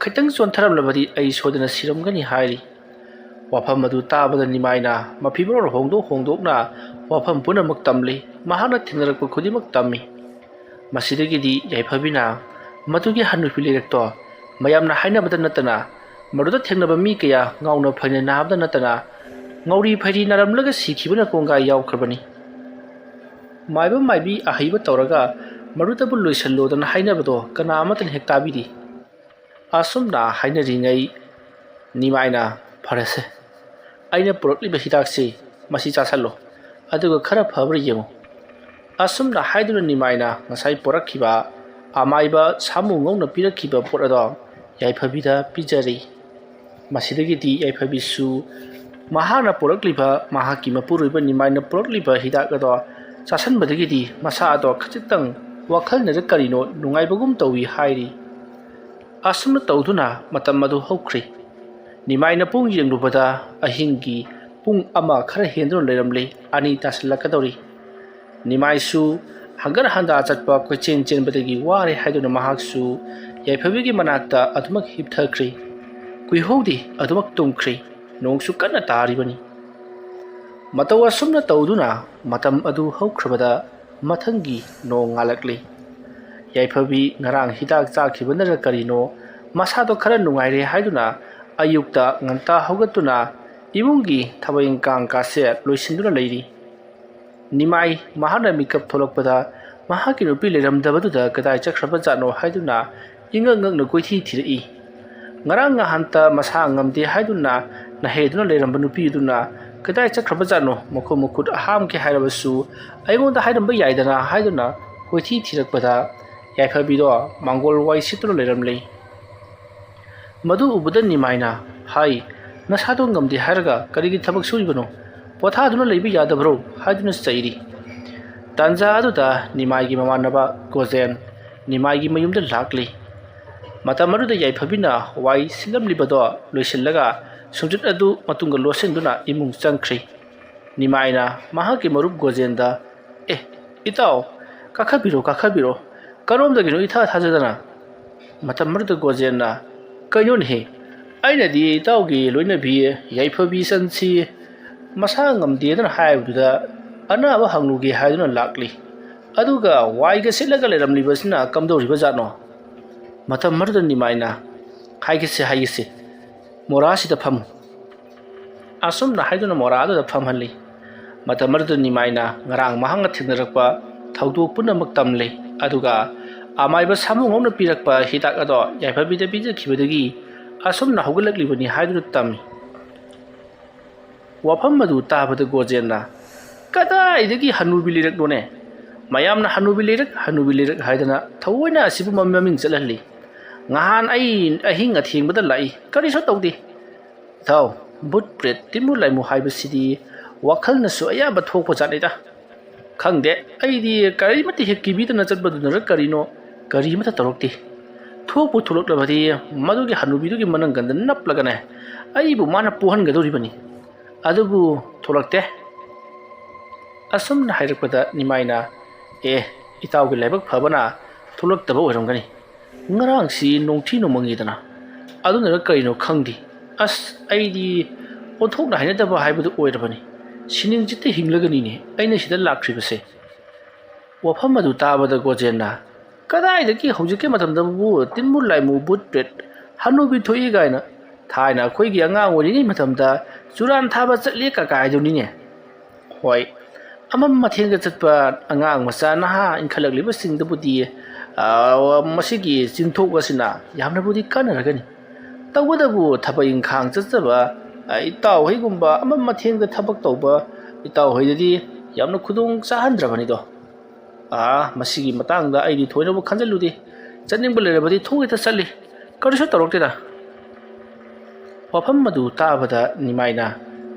ꯈꯤꯇꯪ ꯆꯣꯟꯊꯔꯝꯂꯕꯗꯤ ꯑꯩ ꯁꯣꯏꯗꯅ ꯁꯤꯔꯝꯒꯅꯤ" ꯍꯥꯏꯔꯤ꯫ ꯋꯥꯐꯝ ꯑꯗꯨ ꯇꯥꯕꯗ ꯅꯤꯃꯥꯏꯅ ꯃꯐꯤ ꯃꯔꯣꯟ ꯍꯣꯡꯗꯣꯛ ꯍꯣꯡꯗꯣꯛꯅ ꯋꯥꯐꯝ ꯄꯨꯝꯅꯃꯛ ꯇꯝꯂꯤ꯫ ꯃꯍꯥꯛꯅ ꯊꯦꯡꯅꯔꯛꯄ ꯈꯨꯗꯤꯡꯃꯛ ꯇꯝꯃꯤ꯫ ꯃꯁꯤꯗꯒꯤꯗꯤ ꯌꯥꯏꯐꯕꯤꯅ ꯃꯗꯨꯒꯤ ꯍꯟꯅꯨꯄꯤ ꯂꯩꯔꯛꯇꯣ ꯃꯌꯥꯝꯅ ꯍꯥꯏꯅꯕꯗ ꯅꯠꯇꯅ, ꯃꯗꯨꯗ ꯊꯦꯡꯅꯕ ꯃꯤ ꯀꯌꯥ ꯉꯥꯎꯅ ꯐꯩꯅ ꯅꯥꯕꯗ ꯅꯠꯇꯅ, ꯉꯧꯔꯤ ꯐꯩꯔꯤ ꯅꯥꯔꯝꯂꯒ ꯁꯤꯈꯤꯕꯅ ꯀꯣꯡꯒꯥꯏ ꯌꯥꯎꯈ꯭ꯔꯕꯅꯤ꯫ ꯃꯥꯏꯕ ꯃꯥꯏꯕꯤ ꯑꯍꯩꯕ ꯇꯧꯔꯒ ꯃꯗꯨꯗꯕꯨ ꯂꯣꯏꯁꯤꯜꯂꯣꯗꯅ ꯍꯥꯏꯅꯕꯗꯣ ꯀꯅꯥ ꯑꯃꯠꯇꯅ ꯍꯦꯛ ꯇꯥꯕꯤꯗꯦ꯫ ꯑꯁꯨꯝꯅ ꯍꯥꯏꯅꯔꯤꯉꯩ ꯅꯤꯃꯥꯏꯅ, "ꯐꯔꯦꯁꯦ, ꯑꯩꯅ ꯄꯨꯔꯛꯂꯤꯕ ꯍꯤꯗꯥꯛꯁꯤ ꯃꯁꯤ ꯆꯥꯁꯤꯜꯂꯣ, ꯑꯗꯨꯒ ꯈꯔ ꯐꯕ꯭ꯔꯥ ꯌꯦꯡꯉꯨ"꯫ ꯑꯁꯨꯝꯅ ꯍꯥꯏꯗꯨꯅ ꯅꯤꯃꯥꯏꯅ ꯉꯁꯥꯏ ꯄꯨꯔꯛꯈꯤꯕ ꯑꯃꯥꯏꯕ ꯁꯥꯃꯨ ꯉꯧꯅ ꯄꯤꯔꯛꯈꯤꯕ ꯄꯣꯠ ꯑꯗꯣ ꯌꯥꯏꯐꯕꯤꯗ ꯄꯤꯖꯔꯤ꯫ ꯃꯁꯤꯗꯒꯤꯗꯤ ꯌꯥꯏꯐꯕꯤꯁꯨ ꯃꯍꯥꯛꯅ ꯄꯨꯔꯛꯂꯤꯕ, ꯃꯍꯥꯛꯀꯤ ꯃꯄꯨꯔꯣꯏꯕ ꯅꯤꯃꯥꯏꯅ ꯄꯨꯔꯛꯂꯤꯕ ꯍꯤꯗꯥꯛ ꯑꯗꯣ ꯆꯥꯁꯤꯟꯕꯗꯒꯤꯗꯤ ꯃꯁꯥ ꯑꯗꯣ ꯈꯖꯤꯛꯇꯪ ꯋꯥꯈꯜꯅꯔ ꯀꯔꯤꯅꯣ ꯅꯨꯡꯉꯥꯏꯕꯒꯨꯝ ꯇꯧꯏ ꯍꯥꯏꯔꯤ꯫ ꯑꯁꯨꯝꯅ ꯇꯧꯗꯨꯅ ꯃꯇꯝ ꯑꯗꯨ ꯍꯧꯈ꯭ꯔꯦ꯫ ꯅꯤꯃꯥꯏꯅ ꯄꯨꯡ ꯌꯦꯡꯂꯨꯕꯗ ꯑꯍꯤꯡꯒꯤ ꯄꯨꯡ ꯑꯃ ꯈꯔ ꯍꯦꯟꯗꯨꯅ ꯂꯩꯔꯝꯂꯦ꯫ ꯑꯅꯤ ꯇꯥꯁꯤꯜꯂꯛꯀꯗꯧꯔꯤ꯫ ꯅꯤꯃꯥꯏꯁꯨ ꯍꯪꯒꯠ ꯍꯟꯗꯥ ꯆꯠꯄ, ꯀꯣꯏꯆꯦꯟ ꯆꯦꯟꯕꯗꯒꯤ ꯋꯥꯔꯦ ꯍꯥꯏꯗꯨꯅ ꯃꯍꯥꯛꯁꯨ ꯌꯥꯏꯐꯕꯤꯒꯤ ꯃꯅꯥꯛꯇ ꯑꯗꯨꯃꯛ ꯍꯤꯞꯊꯈ꯭ꯔꯦ꯫ ꯀꯨꯏꯍꯧꯗꯦ, ꯑꯗꯨꯃꯛ ꯇꯨꯝꯈ꯭ꯔꯦ꯫ ꯅꯣꯡꯁꯨ ꯀꯟꯅ ꯇꯥꯔꯤꯕꯅꯤ꯫ ꯃꯇꯧ ꯑꯁꯨꯝꯅ ꯇꯧꯗꯨꯅ ꯃꯇꯝ ꯑꯗꯨ ꯍꯧꯈ꯭ꯔꯕꯗ ꯃꯊꯪꯒꯤ ꯅꯣꯡ ꯉꯥꯜꯂꯛꯂꯤ꯫ ꯌꯥꯏꯐꯕꯤ ꯉꯔꯥꯡ ꯍꯤꯗꯥꯛ ꯆꯥꯈꯤꯕꯅꯔ ꯀꯔꯤꯅꯣ, ꯃꯁꯥꯗꯣ ꯈꯔ ꯅꯨꯡꯉꯥꯏꯔꯦ ꯍꯥꯏꯗꯨꯅ ꯑꯌꯨꯛꯇ ꯉꯟꯇꯥ ꯍꯧꯒꯠꯇꯨꯅ ꯏꯃꯨꯡꯒꯤ ꯊꯕꯛ ꯏꯟꯈꯥꯡ ꯀꯥꯁꯦ ꯂꯣꯏꯁꯤꯟꯗꯨꯅ ꯂꯩꯔꯤ꯫ ꯅꯤꯃꯥꯏ ꯃꯍꯥꯛꯅ ꯃꯤꯀꯞ ꯊꯣꯛꯂꯛꯄꯗ ꯃꯍꯥꯛꯀꯤ ꯅꯨꯄꯤ ꯂꯩꯔꯝꯗꯕꯗꯨꯗ ꯀꯗꯥꯏ ꯆꯠꯈ꯭ꯔꯕꯖꯥꯠꯅꯣ ꯍꯥꯏꯗꯨꯅ ꯏꯉꯛ ꯉꯛꯅ ꯀꯣꯏꯊꯤ ꯊꯤꯔꯛꯏ꯫ ꯉꯔꯥꯡ ꯉꯍꯥꯟꯇ ꯃꯁꯥ ꯉꯝꯗꯦ ꯍꯥꯏꯗꯨꯅ ꯅꯍꯦꯗꯨꯅ ꯂꯩꯔꯝꯕ ꯅꯨꯄꯤꯗꯨꯅ ꯀꯗꯥꯏ ꯆꯠꯈ꯭ꯔꯕꯖꯥꯠꯅꯣ? ꯃꯈꯣꯡ ꯃꯈꯨꯠ ꯍꯥꯝꯒꯦ ꯍꯥꯏꯔꯕꯁꯨ ꯑꯩꯉꯣꯟꯗ ꯍꯥꯏꯔꯝꯕ ꯌꯥꯏꯗꯅ ꯍꯥꯏꯗꯨꯅ ꯀꯣꯏꯊꯤ ꯊꯤꯔꯛꯄꯗ ꯌꯥꯏꯐꯕꯤꯗꯣ ꯃꯥꯡꯒꯣꯜ ꯋꯥꯏ ꯁꯤꯠꯇꯨꯅ ꯂꯩꯔꯝꯂꯦ꯫ ꯃꯗꯨ ꯎꯕꯗ ꯅꯤꯃꯥꯏꯅ, "ꯍꯥꯏ, ꯅꯁꯥꯗꯣ ꯉꯝꯗꯦ ꯍꯥꯏꯔꯒ ꯀꯔꯤꯒꯤ ꯊꯕꯛ ꯁꯨꯔꯤꯕꯅꯣ? ꯄꯣꯊꯥꯗꯨꯅ ꯂꯩꯕ ꯌꯥꯗꯕ꯭ꯔꯣ?" ꯍꯥꯏꯗꯨꯅ ꯆꯩꯔꯤ꯫ ꯇꯥꯟꯖꯥ ꯑꯗꯨꯗ ꯅꯤꯃꯥꯏꯒꯤ ꯃꯃꯥꯟꯅꯕ ꯒꯣꯖꯦꯟ ꯅꯤꯃꯥꯏꯒꯤ ꯃꯌꯨꯝꯗ ꯂꯥꯛꯂꯤ꯫ ꯃꯇꯝ ꯑꯗꯨꯗ ꯌꯥꯏꯐꯕꯤꯅ ꯋꯥꯏ ꯁꯤꯠꯂꯝꯂꯤꯕꯗꯣ ꯂꯣꯏꯁꯤꯜꯂꯒ ꯁꯨꯝꯆꯤꯠ ꯑꯗꯨ ꯃꯇꯨꯡꯗ ꯂꯣꯠꯁꯤꯟꯗꯨꯅ ꯏꯃꯨꯡ ꯆꯪꯈ꯭ꯔꯤ꯫ ꯅꯤꯃꯥꯏꯅ ꯃꯍꯥꯛꯀꯤ ꯃꯔꯨꯞ ꯒꯣꯖꯦꯟꯗ, "ꯑꯦ, ꯏꯇꯥꯎ, ꯀꯥꯈꯠꯄꯤꯔꯣ, ꯀꯥꯈꯠꯄꯤꯔꯣ꯫ ꯀꯔꯣꯝꯗꯒꯤꯅꯣ ꯏꯊꯥ ꯊꯥꯖꯗꯅ?" ꯃꯇꯝ ꯑꯗꯨꯗ ꯒꯣꯖꯦꯟꯅ, "ꯀꯩꯅꯣꯅꯦꯍꯦ, ꯑꯩꯅꯗꯤ ꯏꯇꯥꯎꯒꯤ ꯂꯣꯏꯅꯕꯤ ꯌꯥꯏꯐꯕꯤ ꯆꯟꯁꯤ ꯃꯁꯥ ꯉꯝꯗꯦꯗꯅ ꯍꯥꯏꯕꯗꯨꯗ ꯑꯅꯥꯕ ꯍꯪꯂꯨꯒꯦ ꯍꯥꯏꯗꯨꯅ ꯂꯥꯛꯂꯤ꯫ ꯑꯗꯨꯒ ꯋꯥꯏꯒ ꯁꯤꯠꯂꯒ ꯂꯩꯔꯝꯂꯤꯕꯁꯤꯅ ꯀꯝꯗꯧꯔꯤꯕꯖꯥꯠꯅꯣ?" ꯃꯇꯝ ꯑꯗꯨꯗ ꯅꯤꯃꯥꯏꯅ, "ꯍꯥꯏꯒꯦꯁꯦ, ꯍꯥꯏꯒꯦꯁꯦ, ꯃꯣꯔꯥꯁꯤꯗ ꯐꯝꯃꯨ"꯫ ꯑꯁꯨꯝꯅ ꯍꯥꯏꯗꯨꯅ ꯃꯣꯔꯥ ꯑꯗꯨꯗ ꯐꯝꯍꯜꯂꯤ꯫ ꯃꯇꯝ ꯑꯗꯨꯗ ꯅꯤꯃꯥꯏꯅ ꯉꯔꯥꯡ ꯃꯍꯥꯛꯅ ꯊꯦꯡꯅꯔꯛꯄ ꯊꯧꯗꯣꯛ ꯄꯨꯝꯅꯃꯛ ꯇꯝꯂꯦ, ꯑꯗꯨꯒ ꯑꯃꯥꯏꯕ ꯁꯥꯃꯨ ꯉꯧꯅ ꯄꯤꯔꯛꯄ ꯍꯤꯗꯥꯛ ꯑꯗꯣ ꯌꯥꯏꯐꯕꯤꯗ ꯄꯤꯖꯈꯤꯕꯗꯒꯤ ꯑꯁꯨꯝꯅ ꯍꯧꯒꯠꯂꯛꯂꯤꯕꯅꯤ ꯍꯥꯏꯗꯨꯅ ꯇꯝꯃꯤ꯫ ꯋꯥꯐꯝ ꯑꯗꯨ ꯇꯥꯕꯗ ꯒꯣꯖꯦꯟꯅ, "ꯀꯗꯥꯏꯗꯒꯤ ꯍꯅꯨꯕꯤ ꯂꯩꯔꯛꯅꯣꯅꯦ? ꯃꯌꯥꯝꯅ ꯍꯅꯨꯕꯤ ꯂꯩꯔꯛ, ꯍꯅꯨꯕꯤ ꯂꯩꯔꯛ ꯍꯥꯏꯗꯅ ꯊꯑꯣꯏꯅ ꯑꯁꯤꯕꯨ ꯃꯃꯤꯡ ꯆꯠꯍꯜꯂꯤ꯫ ꯉꯍꯥꯟ ꯑꯩ ꯑꯍꯤꯡ ꯑꯊꯦꯡꯕꯗ ꯂꯥꯛꯏ, ꯀꯔꯤꯁꯨ ꯇꯧꯗꯦ꯫ ꯏꯇꯥꯎ, ꯚꯨꯠ ꯄ꯭ꯔꯦꯠ, ꯇꯤꯟꯃꯨ ꯂꯥꯏꯃꯨ ꯍꯥꯏꯕꯁꯤꯗꯤ ꯋꯥꯈꯜꯅꯁꯨ ꯑꯌꯥꯝꯕ ꯊꯣꯛꯄ ꯖꯥꯠꯅꯤꯗ꯫ ꯈꯪꯗꯦ, ꯑꯩꯗꯤ ꯀꯔꯤꯃꯠꯇ ꯍꯦꯛ ꯀꯤꯕꯤꯗꯅ ꯆꯠꯄꯗꯨꯅꯔ ꯀꯔꯤꯅꯣ, ꯀꯔꯤꯃꯠꯇ ꯇꯧꯔꯛꯇꯦ꯫ ꯊꯣꯛꯄꯨ ꯊꯣꯛꯂꯛꯂꯕꯗꯤ ꯃꯗꯨꯒꯤ ꯍꯅꯨꯕꯤꯗꯨꯒꯤ ꯃꯅꯪꯒꯟꯗ ꯅꯞꯂꯒꯅꯦ, ꯑꯩꯕꯨ ꯃꯥꯅ ꯄꯣꯛꯍꯟꯒꯗꯧꯔꯤꯕꯅꯤ꯫ ꯑꯗꯨꯕꯨ ꯊꯣꯛꯂꯛꯇꯦ"꯫ ꯑꯁꯨꯝꯅ ꯍꯥꯏꯔꯛꯄꯗ ꯅꯤꯃꯥꯏꯅ, "ꯑꯦ, ꯏꯇꯥꯎꯒꯤ ꯂꯥꯏꯕꯛ ꯐꯕꯅ ꯊꯣꯛꯂꯛꯇꯕ ꯑꯣꯏꯔꯝꯒꯅꯤ꯫ ꯉꯔꯥꯡꯁꯤ ꯅꯣꯡꯊꯤ ꯅꯣꯡꯃꯪꯉꯤꯗꯅ, ꯑꯗꯨꯅꯔ ꯀꯔꯤꯅꯣ ꯈꯪꯗꯦ꯫ ꯑꯁ, ꯑꯩꯗꯤ ꯑꯣꯟꯊꯣꯛꯅ ꯍꯩꯅꯗꯕ ꯍꯥꯏꯕꯗꯨ ꯑꯣꯏꯔꯕꯅꯤ꯫ ꯁꯤꯅꯤꯡ ꯆꯤꯠꯇ ꯍꯤꯡꯂꯒꯅꯤꯅꯦ ꯑꯩꯅ ꯁꯤꯗ ꯂꯥꯛꯈ꯭ꯔꯤꯕꯁꯦ"꯫ ꯋꯥꯐꯝ ꯑꯗꯨ ꯇꯥꯕꯗ ꯒꯣꯖꯦꯟꯅ, "ꯀꯗꯥꯏꯗꯒꯤ ꯍꯧꯖꯤꯛꯀꯤ ꯃꯇꯝꯗꯕꯨ ꯇꯤꯟꯃꯨ ꯂꯥꯏꯃꯨ, ꯚꯨꯠ ꯄ꯭ꯔꯦꯠ, ꯍꯅꯨꯕꯤ ꯊꯣꯛꯏ ꯀꯥꯏꯅ? ꯊꯥꯏꯅ ꯑꯩꯈꯣꯏꯒꯤ ꯑꯉꯥꯡ ꯑꯣꯏꯔꯤꯉꯩ ꯃꯇꯝꯗ ꯆꯨꯔꯥꯟ ꯊꯥꯕ ꯆꯠꯂꯦ ꯀꯀꯥꯏꯗꯨꯅꯤꯅꯦ"꯫ ꯍꯣꯏ, ꯑꯃꯝ ꯑꯊꯦꯡꯗ ꯆꯠꯄ ꯑꯉꯥꯡ ꯃꯆꯥ ꯅꯍꯥ ꯏꯟꯈꯠꯂꯛꯂꯤꯕꯁꯤꯡꯗꯕꯨꯗꯤ, ꯑ, ꯃꯁꯤꯒꯤ ꯆꯤꯟꯊꯣꯛ ꯑꯁꯤꯅ ꯌꯥꯝꯅꯕꯨꯗꯤ ꯀꯥꯟꯅꯔꯒꯅꯤ꯫ ꯇꯧꯕꯇꯕꯨ ꯊꯕꯛ ꯏꯪꯈꯥꯡ ꯆꯠꯆꯕ, ꯑ, ꯏꯇꯥꯎꯍꯩꯒꯨꯝꯕ ꯑꯃꯝ ꯑꯊꯦꯡꯗ ꯊꯕꯛ ꯇꯧꯕ ꯏꯇꯥꯎꯍꯩꯗꯗꯤ ꯌꯥꯝꯅ ꯈꯨꯗꯣꯡ ꯆꯥꯍꯟꯗ꯭ꯔꯕꯅꯤꯗꯣ꯫ ꯑꯥ, ꯃꯁꯤꯒꯤ ꯃꯇꯥꯡꯗ ꯑꯩꯗꯤ ꯊꯣꯏꯅꯕꯨ ꯈꯟꯖꯤꯜꯂꯨꯗꯦ꯫ ꯆꯠꯅꯤꯡꯕ ꯂꯩꯔꯕꯗꯤ ꯊꯣꯡ ꯍꯦꯛꯇ ꯆꯠꯂꯤ꯫ ꯀꯔꯤꯁꯨ ꯇꯧꯔꯛꯇꯦꯗ꯫ ꯋꯥꯐꯝ ꯑꯗꯨ ꯇꯥꯕꯗ ꯅꯤꯃꯥꯏꯅ,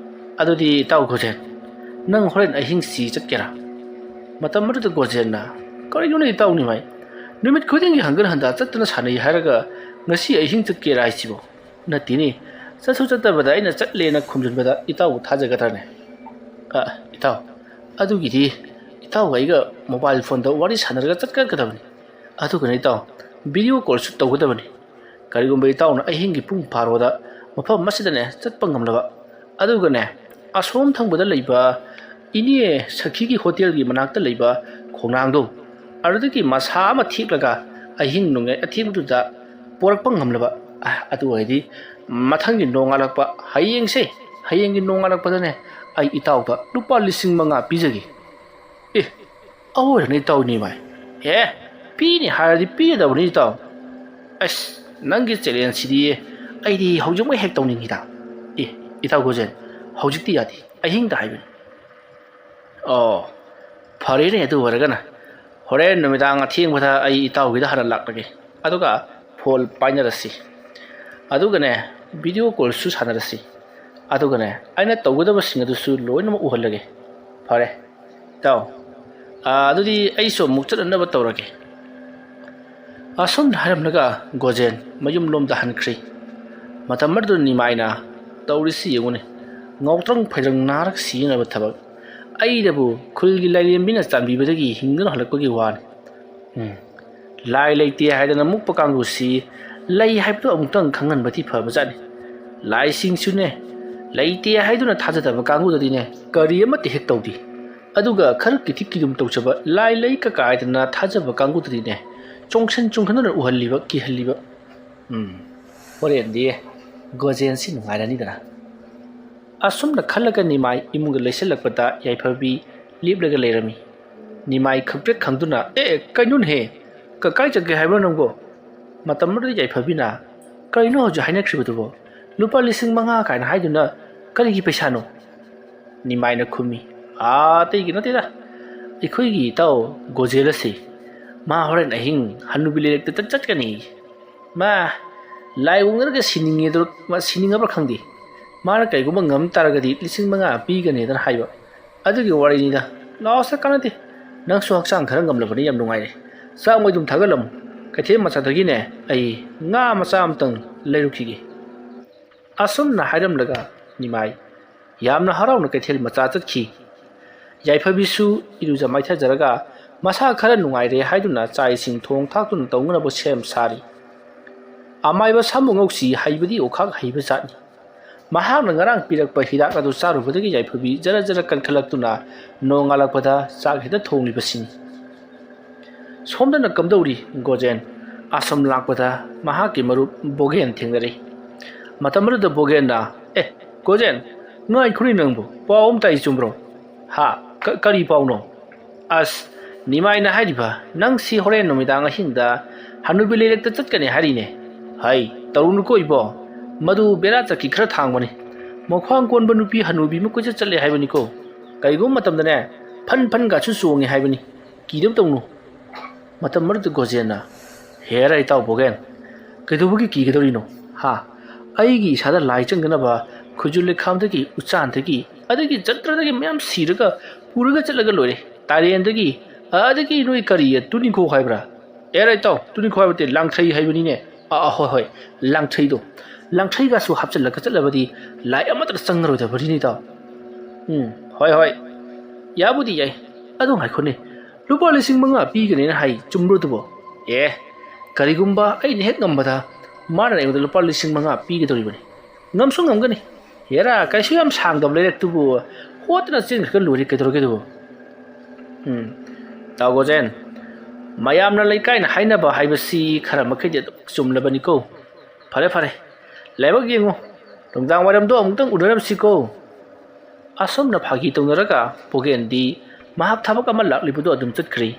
"ꯑꯗꯨꯗꯤ ꯏꯇꯥꯎ ꯒꯣꯖꯦꯟ, ꯅꯪ ꯍꯣꯔꯦꯟ ꯑꯍꯤꯡꯁꯤ ꯆꯠꯀꯦꯔꯥ?" ꯃꯇꯝ ꯑꯗꯨꯗ ꯒꯣꯖꯦꯟꯅ, "ꯀꯔꯤꯅꯣꯅꯦ ꯏꯇꯥꯎ ꯅꯤꯃꯥꯏ? ꯅꯨꯃꯤꯠ ꯈꯨꯗꯤꯡꯒꯤ ꯍꯪꯒꯠ ꯍꯟꯗꯥ ꯆꯠꯇꯅ ꯁꯥꯟꯅꯩ ꯍꯥꯏꯔꯒ ꯉꯁꯤ ꯑꯍꯤꯡ ꯆꯠꯀꯦꯔꯥ ꯍꯥꯏꯁꯤꯕꯣ? ꯅꯠꯇꯦꯅꯦ, ꯆꯠꯁꯨ ꯆꯠꯇꯕꯗ ꯑꯩꯅ ꯆꯠꯂꯦꯅ ꯈꯨꯝꯖꯤꯟꯕꯗ ꯏꯇꯥꯎꯕꯨ ꯊꯥꯖꯒꯗ꯭ꯔꯅꯦ? ꯑ, ꯏꯇꯥꯎ, ꯑꯗꯨꯒꯤꯗꯤ ꯏꯇꯥꯎꯒ ꯑꯩꯒ ꯃꯣꯕꯥꯏꯜ ꯐꯣꯟꯗ ꯋꯥꯔꯤ ꯁꯥꯟꯅꯔꯒ ꯆꯠꯀꯗꯕꯅꯤ꯫ ꯑꯗꯨꯒꯅꯦ ꯏꯇꯥꯎ, ꯚꯤꯗꯤꯑꯣ ꯀꯣꯜꯁꯨ ꯇꯧꯒꯗꯕꯅꯤ꯫ ꯀꯔꯤꯒꯨꯝꯕ ꯏꯇꯥꯎꯅ ꯑꯍꯤꯡꯒꯤ ꯄꯨꯡ ꯐꯥꯔꯣꯗ ꯃꯐꯝ ꯑꯁꯤꯗꯅꯦ ꯆꯠꯄ ꯉꯝꯂꯕ, ꯑꯗꯨꯒꯅꯦ ꯑꯁꯣꯝ ꯊꯪꯕꯗ ꯂꯩꯕ ꯏꯅꯦ ꯁꯈꯤꯒꯤ ꯍꯣꯇꯦꯜꯒꯤ ꯃꯅꯥꯛꯇ ꯂꯩꯕ ꯈꯣꯡꯅꯥꯡꯗꯣ, ꯑꯗꯨꯗꯒꯤ ꯃꯁꯥ ꯑꯃ ꯊꯦꯛꯂꯒ ꯑꯍꯤꯡ ꯅꯣꯡꯌꯥꯏ ꯑꯊꯦꯡꯕꯗꯨꯗ ꯄꯣꯔꯛꯄ ꯉꯝꯂꯕ, ꯑ, ꯑꯗꯨ ꯑꯣꯏꯔꯗꯤ ꯃꯊꯪꯒꯤ ꯅꯣꯡꯉꯥꯜꯂꯛꯄ, ꯍꯌꯦꯡꯁꯦ, ꯍꯌꯦꯡꯒꯤ ꯅꯣꯡꯉꯥꯜꯂꯛꯄꯗꯅꯦ, ꯑꯩ ꯏꯇꯥꯎꯗ ꯂꯨꯄꯥ ꯂꯤꯁꯤꯡ ꯃꯉꯥ ꯄꯤꯖꯒꯦ꯫ ꯑꯦ, ꯑꯋꯣꯏꯔꯅ ꯏꯇꯥꯎ ꯅꯤꯃꯥꯏ꯫ ꯑꯦ, ꯄꯤꯅꯤ ꯍꯥꯏꯔꯗꯤ ꯄꯤꯒꯗꯕꯅꯤ ꯏꯇꯥꯎ꯫ ꯑꯁ, ꯅꯪꯒꯤ ꯆꯦꯂꯦꯟꯖꯁꯤꯗꯤ ꯑꯩꯗꯤ ꯍꯧꯖꯤꯛꯃꯛ ꯍꯦꯛ ꯇꯧꯅꯤꯡꯉꯤꯗ꯫ ꯑꯦ, ꯏꯇꯥꯎ ꯒꯣꯖꯦꯟ, ꯍꯧꯖꯤꯛꯇꯤ ꯌꯥꯗꯦ, ꯑꯍꯤꯡꯗ ꯍꯥꯏꯕꯅꯤ꯫ ꯑꯣ, ꯐꯔꯦꯅꯦ, ꯑꯗꯨ ꯑꯣꯏꯔꯒꯅ ꯍꯣꯔꯦꯟ ꯅꯨꯃꯤꯗꯥꯡ ꯑꯊꯦꯡꯕꯗ ꯑꯩ ꯏꯇꯥꯎꯒꯤꯗ ꯍꯥꯟꯅ ꯂꯥꯛꯂꯒꯦ, ꯑꯗꯨꯒ ꯐꯣꯟ ꯄꯥꯏꯅꯔꯁꯤ, ꯑꯗꯨꯒꯅꯦ ꯚꯤꯗꯤꯑꯣ ꯀꯣꯜꯁꯨ ꯁꯥꯟꯅꯔꯁꯤ, ꯑꯗꯨꯒꯅꯦ ꯑꯩꯅ ꯇꯧꯒꯗꯕꯁꯤꯡ ꯑꯗꯨꯁꯨ ꯂꯣꯏꯅꯃꯛ ꯎꯍꯜꯂꯒꯦ꯫ ꯐꯔꯦ ꯏꯇꯥꯎ, ꯑꯥ, ꯑꯗꯨꯗꯤ ꯑꯩꯁꯨ ꯑꯃꯨꯛ ꯆꯠꯅꯅꯕ ꯇꯧꯔꯒꯦ꯫ ꯑꯁꯨꯝꯅ ꯍꯥꯏꯔꯝꯂꯒ ꯒꯣꯖꯦꯟ ꯃꯌꯨꯝꯂꯣꯝꯗ ꯍꯟꯈ꯭ꯔꯤ꯫ ꯃꯇꯝ ꯑꯗꯨꯗ ꯅꯤꯃꯥꯏꯅ ꯇꯧꯔꯤꯁꯤ ꯌꯦꯡꯉꯨꯅꯦ, ꯉꯥꯎꯇ꯭ꯔꯪ ꯐꯩꯗ꯭ꯔꯪ ꯅꯥꯔꯒ ꯁꯤꯅꯕ ꯊꯕꯛ꯫ ꯑꯩꯅꯕꯨ ꯈꯨꯜꯒꯤ ꯂꯥꯏꯔꯦꯝꯕꯤꯅ ꯆꯥꯟꯕꯤꯕꯗꯒꯤ ꯍꯤꯡꯗꯨꯅ ꯍꯜꯂꯛꯄꯒꯤ ꯋꯥꯅꯤ꯫ ꯎꯝ꯫ ꯂꯥꯏ ꯂꯩꯇꯦ ꯍꯥꯏꯗꯅ ꯃꯨꯛꯄ ꯀꯥꯡꯕꯨꯁꯤ ꯂꯩ ꯍꯥꯏꯕꯗꯨ ꯑꯃꯨꯛꯇꯪ ꯈꯪꯍꯟꯕꯗꯤ ꯐꯕꯖꯥꯠꯅꯤ꯫ ꯂꯥꯏꯁꯤꯡꯁꯨꯅꯦ, ꯂꯩꯇꯦ ꯍꯥꯏꯗꯨꯅ ꯊꯥꯖꯗꯕ ꯀꯥꯡꯕꯨꯗꯗꯤꯅꯦ, ꯀꯔꯤ ꯑꯃꯠꯇ ꯍꯦꯛ ꯇꯧꯗꯦ꯫ ꯑꯗꯨꯒ ꯈꯔ ꯀꯤꯊꯤ ꯀꯤꯗꯨꯝ ꯇꯧꯖꯕ, ꯂꯥꯏ ꯂꯩ ꯀꯀꯥ ꯍꯥꯏꯗꯅ ꯊꯥꯖꯕ ꯀꯥꯡꯕꯨꯗꯗꯤꯅꯦ, ꯆꯣꯡꯁꯟ ꯆꯣꯡꯁꯟꯗꯨꯅ ꯎꯍꯜꯂꯤꯕ, ꯀꯤꯍꯜꯂꯤꯕ꯫ ꯎꯝ, ꯍꯣꯔꯦꯟꯗꯤ ꯒꯣꯖꯦꯟꯁꯤ ꯅꯨꯡꯉꯥꯏꯔꯅꯤꯗꯅ꯫ ꯑꯁꯨꯝꯅ ꯈꯜꯂꯒ ꯅꯤꯃꯥꯏ ꯏꯃꯨꯡꯗ ꯂꯩꯁꯤꯜꯂꯛꯄꯗ ꯌꯥꯏꯐꯕꯤ ꯂꯦꯞꯂꯒ ꯂꯩꯔꯝꯃꯤ꯫ ꯅꯤꯃꯥꯏ ꯈꯪꯄ꯭ꯔꯦꯛ ꯈꯪꯗꯨꯅ, "ꯑꯦ, ꯑꯦ, ꯀꯩꯅꯣꯅꯦꯍꯦ? ꯀꯀꯥꯏ ꯆꯠꯀꯦ ꯍꯥꯏꯕ꯭ꯔꯣ ꯅꯪꯕꯣ?" ꯃꯇꯝ ꯑꯗꯨꯗ ꯌꯥꯏꯐꯕꯤꯅ, "ꯀꯔꯤꯅꯣ ꯍꯧꯖꯤꯛ ꯍꯥꯏꯅꯈ꯭ꯔꯤꯕꯗꯨꯕꯣ? ꯂꯨꯄꯥ ꯂꯤꯁꯤꯡ ꯃꯉꯥ ꯀꯥꯏꯅ ꯍꯥꯏꯗꯨꯅ ꯀꯔꯤꯒꯤ ꯄꯩꯁꯥꯅꯣ?" ꯅꯤꯃꯥꯏꯅ ꯈꯨꯝꯃꯤ, "ꯑꯥ, ꯑꯇꯩꯒꯤ ꯅꯠꯇꯦꯗ, ꯑꯩꯈꯣꯏꯒꯤ ꯏꯇꯥꯎ ꯒꯣꯖꯦꯜ ꯑꯁꯤ, ꯃꯥ ꯍꯣꯔꯦꯟ ꯑꯍꯤꯡ ꯍꯟꯅꯨꯕꯤ ꯂꯩꯔꯛꯇ ꯆꯠꯀꯅꯤ꯫ ꯃꯥ ꯂꯥꯏ ꯑꯣꯛꯅꯔꯒ ꯁꯤꯅꯤꯡꯉꯦꯗꯣ, ꯃꯥ ꯁꯤꯅꯤꯡꯉꯕ꯭ꯔꯥ ꯈꯪꯗꯦ꯫ ꯃꯥꯅ ꯀꯩꯒꯨꯝꯕ ꯉꯝ ꯇꯥꯔꯒꯗꯤ ꯂꯤꯁꯤꯡ ꯃꯉꯥ ꯄꯤꯒꯅꯤꯗꯅ ꯍꯥꯏꯕ꯫ ꯑꯗꯨꯒꯤ ꯋꯥꯔꯤꯅꯤꯗ꯫ ꯂꯥꯛꯑꯣꯁꯦ, ꯀꯥꯟꯅꯗꯦ꯫ ꯅꯪꯁꯨ ꯍꯛꯆꯥꯡ ꯈꯔ ꯉꯝꯂꯕꯅꯤ, ꯌꯥꯝ ꯅꯨꯡꯉꯥꯏꯔꯦ꯫ ꯆꯥꯛ ꯃꯩꯗꯨꯝ ꯊꯥꯒꯠꯂꯝꯃꯨ꯫ ꯀꯩꯊꯦꯜ ꯃꯆꯥꯗꯒꯤꯅꯦ ꯑꯩ ꯉꯥ ꯃꯆꯥ ꯑꯃꯇꯪ ꯂꯩꯔꯨꯈꯤꯒꯦ꯫" ꯑꯁꯨꯝꯅ ꯍꯥꯏꯔꯝꯂꯒ ꯅꯤꯃꯥꯏ ꯌꯥꯝꯅ ꯍꯔꯥꯎꯅ ꯀꯩꯊꯦꯜ ꯃꯆꯥ ꯆꯠꯈꯤ꯫ ꯌꯥꯏꯐꯕꯤꯁꯨ ꯏꯔꯨꯖ ꯃꯥꯏꯊꯖꯔꯒ ꯃꯁꯥ ꯈꯔ ꯅꯨꯡꯉꯥꯏꯔꯦ ꯍꯥꯏꯗꯨꯅ ꯆꯥ ꯏꯁꯤꯡ ꯊꯣꯡ ꯊꯥꯛꯇꯨꯅ ꯇꯧꯅꯅꯕ ꯁꯦꯝ ꯁꯥꯔꯤ꯫ ꯑꯃꯥꯏꯕ ꯁꯥꯃꯨ ꯉꯧꯁꯤ ꯍꯩꯕꯗꯤ ꯑꯣꯈꯥꯛ ꯍꯩꯕ ꯖꯥꯠꯅꯤ꯫ ꯃꯍꯥꯛꯅ ꯉꯔꯥꯡ ꯄꯤꯔꯛꯄ ꯍꯤꯗꯥꯛ ꯑꯗꯨ ꯆꯥꯔꯨꯕꯗꯒꯤ ꯌꯥꯏꯐꯕꯤ ꯖꯔ ꯖꯔ ꯀꯟꯈꯠꯂꯛꯇꯨꯅ ꯅꯣꯡꯉꯥꯜꯂꯛꯄꯗ ꯆꯥꯛ ꯍꯦꯛꯇ ꯊꯣꯡꯂꯤꯕꯁꯤꯅꯤ꯫ ꯁꯣꯝꯗꯅ ꯀꯝꯗꯧꯔꯤ, ꯒꯣꯖꯦꯟ? ꯑꯁꯣꯝ ꯂꯥꯛꯄꯗ ꯃꯍꯥꯛꯀꯤ ꯃꯔꯨꯞ ꯕꯣꯒꯦꯟ ꯊꯦꯡꯅꯔꯦ꯫ ꯃꯇꯝ ꯑꯗꯨꯗ ꯕꯣꯒꯦꯟꯅ, "ꯑꯦ, ꯒꯣꯖꯦꯟ, ꯉꯥꯏꯈꯣꯅꯦ ꯅꯪꯕꯨ, ꯄꯥꯎ ꯑꯃ ꯇꯥꯏ, ꯆꯨꯝꯕ꯭ꯔꯣ?" "ꯍꯥ? ꯀ-, ꯀꯔꯤ ꯄꯥꯎꯅꯣ?" "ꯑꯁ, ꯅꯤꯃꯥꯏꯅ ꯍꯥꯏꯔꯤꯕ, ꯅꯪꯁꯤ ꯍꯣꯔꯦꯟ ꯅꯨꯃꯤꯗꯥꯡ ꯑꯍꯤꯡꯗ ꯍꯅꯨꯕꯤ ꯂꯩꯔꯛꯇ ꯆꯠꯀꯅꯤ ꯍꯥꯏꯔꯤꯅꯦ꯫ ꯍꯩ, ꯇꯧꯔꯨꯅꯨꯀꯣ ꯏꯕꯣ, ꯃꯗꯨ ꯕꯦꯔꯥ ꯆꯠꯈꯤ ꯈꯔ ꯊꯥꯡꯕꯅꯤ꯫ ꯃꯈ꯭ꯋꯥꯡ ꯀꯣꯟꯕ ꯅꯨꯄꯤ ꯍꯅꯨꯕꯤ ꯑꯃ ꯀꯣꯏꯆꯠ ꯆꯠꯂꯦ ꯍꯥꯏꯕꯅꯤꯀꯣ꯫ ꯀꯔꯤꯒꯨꯝꯕ ꯃꯇꯝꯗꯅꯦ, ꯐꯟ ꯐꯟꯒꯁꯨ ꯆꯣꯡꯉꯦ ꯍꯥꯏꯕꯅꯤ꯫ ꯀꯤꯗꯕ ꯇꯧꯅꯨ꯫" ꯃꯇꯝ ꯑꯗꯨꯗ ꯒꯣꯖꯦꯟꯅ, "ꯍꯦꯔꯥ ꯏꯇꯥꯎ ꯕꯣꯒꯦꯟ, ꯀꯩꯗꯧꯕꯒꯤ ꯀꯤꯒꯗꯧꯔꯤꯅꯣ? ꯍꯥ? ꯑꯩꯒꯤ ꯏꯁꯥꯗ ꯂꯥꯏ ꯆꯪꯗꯅꯕ ꯈꯨꯖꯨ ꯂꯩꯈꯥꯝꯗꯒꯤ, ꯎꯆꯥꯟꯗꯒꯤ, ꯑꯗꯒꯤ ꯖꯟꯇ꯭ꯔꯗꯒꯤ ꯃꯌꯥꯝ ꯁꯤꯔꯒ ꯄꯨꯔꯒ ꯆꯠꯂꯒ ꯂꯣꯏꯔꯦ꯫ ꯇꯥꯏꯔꯦꯟꯗꯒꯤ, ꯑꯗꯒꯤ ꯅꯣꯏ ꯀꯔꯤ, ꯇꯨꯅꯤꯡꯈꯣꯛ ꯍꯥꯏꯕ꯭ꯔꯥ?" "ꯑꯦꯔꯥ ꯏꯇꯥꯎ, ꯇꯨꯅꯤꯡꯈꯣꯛ ꯍꯥꯏꯕ ꯅꯠꯇꯦ, ꯂꯥꯡꯊ꯭ꯔꯩ ꯍꯥꯏꯕꯅꯤꯅꯦ꯫ ꯑꯥ, ꯑꯥ, ꯍꯣꯏ, ꯍꯣꯏ, ꯂꯥꯡꯊ꯭ꯔꯩꯗꯣ꯫ ꯂꯥꯡꯊ꯭ꯔꯩꯒꯁꯨ ꯍꯥꯞꯆꯤꯜꯂꯒ ꯆꯠꯂꯕꯗꯤ ꯂꯥꯏ ꯑꯃꯠꯇ ꯆꯪꯉꯔꯣꯏꯗꯕꯅꯤꯅꯦ ꯏꯇꯥꯎ꯫" "ꯎꯝ, ꯍꯣꯏ, ꯍꯣꯏ, ꯌꯥꯕꯨꯗꯤ ꯌꯥꯏ꯫ ꯑꯗꯣ ꯉꯥꯏꯈꯣꯅꯦ, ꯂꯨꯄꯥ ꯂꯤꯁꯤꯡ ꯃꯉꯥ ꯄꯤꯒꯅꯦꯅ ꯍꯥꯏ, ꯆꯨꯝꯕ꯭ꯔꯣ ꯑꯗꯨꯕꯣ?" "ꯑꯦ, ꯀꯔꯤꯒꯨꯝꯕ ꯑꯩꯅ ꯍꯦꯛ ꯉꯝꯕꯗ ꯃꯥꯅ ꯑꯩꯉꯣꯟꯗ ꯂꯨꯄꯥ ꯂꯤꯁꯤꯡ ꯃꯉꯥ ꯄꯤꯒꯗꯧꯔꯤꯕꯅꯤ꯫ ꯉꯝꯁꯨ ꯉꯝꯒꯅꯤ꯫ ꯍꯦꯔꯥ, ꯀꯩꯁꯨ ꯌꯥꯝ ꯁꯥꯡꯗꯕ ꯂꯩꯔꯛꯇꯨꯕꯨ ꯍꯣꯠꯇꯅ ꯆꯦꯟꯈ꯭ꯔꯒ ꯂꯣꯏꯔꯦ, ꯀꯩꯗꯧꯔꯒꯦ ꯑꯗꯨꯕꯨ?" "ꯎꯝ, ꯇꯥꯎ ꯒꯣꯖꯦꯟ, ꯃꯌꯥꯝꯅ ꯂꯩꯀꯥꯏꯅ ꯍꯥꯏꯅꯕ ꯍꯥꯏꯕꯁꯤ ꯈꯔ ꯃꯈꯩꯗꯤ ꯑꯗꯨꯝ ꯆꯨꯝꯂꯕꯅꯤꯀꯣ꯫ ꯐꯔꯦ, ꯐꯔꯦ, ꯂꯥꯏꯕꯛ ꯌꯦꯡꯉꯨ, ꯅꯨꯡꯗꯥꯡ ꯋꯥꯏꯔꯝꯗꯣ ꯑꯃꯨꯛꯇꯪ ꯎꯅꯔꯝꯁꯤꯀꯣ꯫" ꯑꯁꯨꯝꯅ ꯐꯥꯒꯤ ꯇꯧꯅꯔꯒ ꯄꯣꯒꯦꯟꯗꯤ ꯃꯍꯥꯛ ꯊꯕꯛ ꯑꯃ ꯂꯥꯛꯂꯤꯕꯗꯨ ꯑꯗꯨꯝ ꯆꯠꯈ꯭ꯔꯤ꯫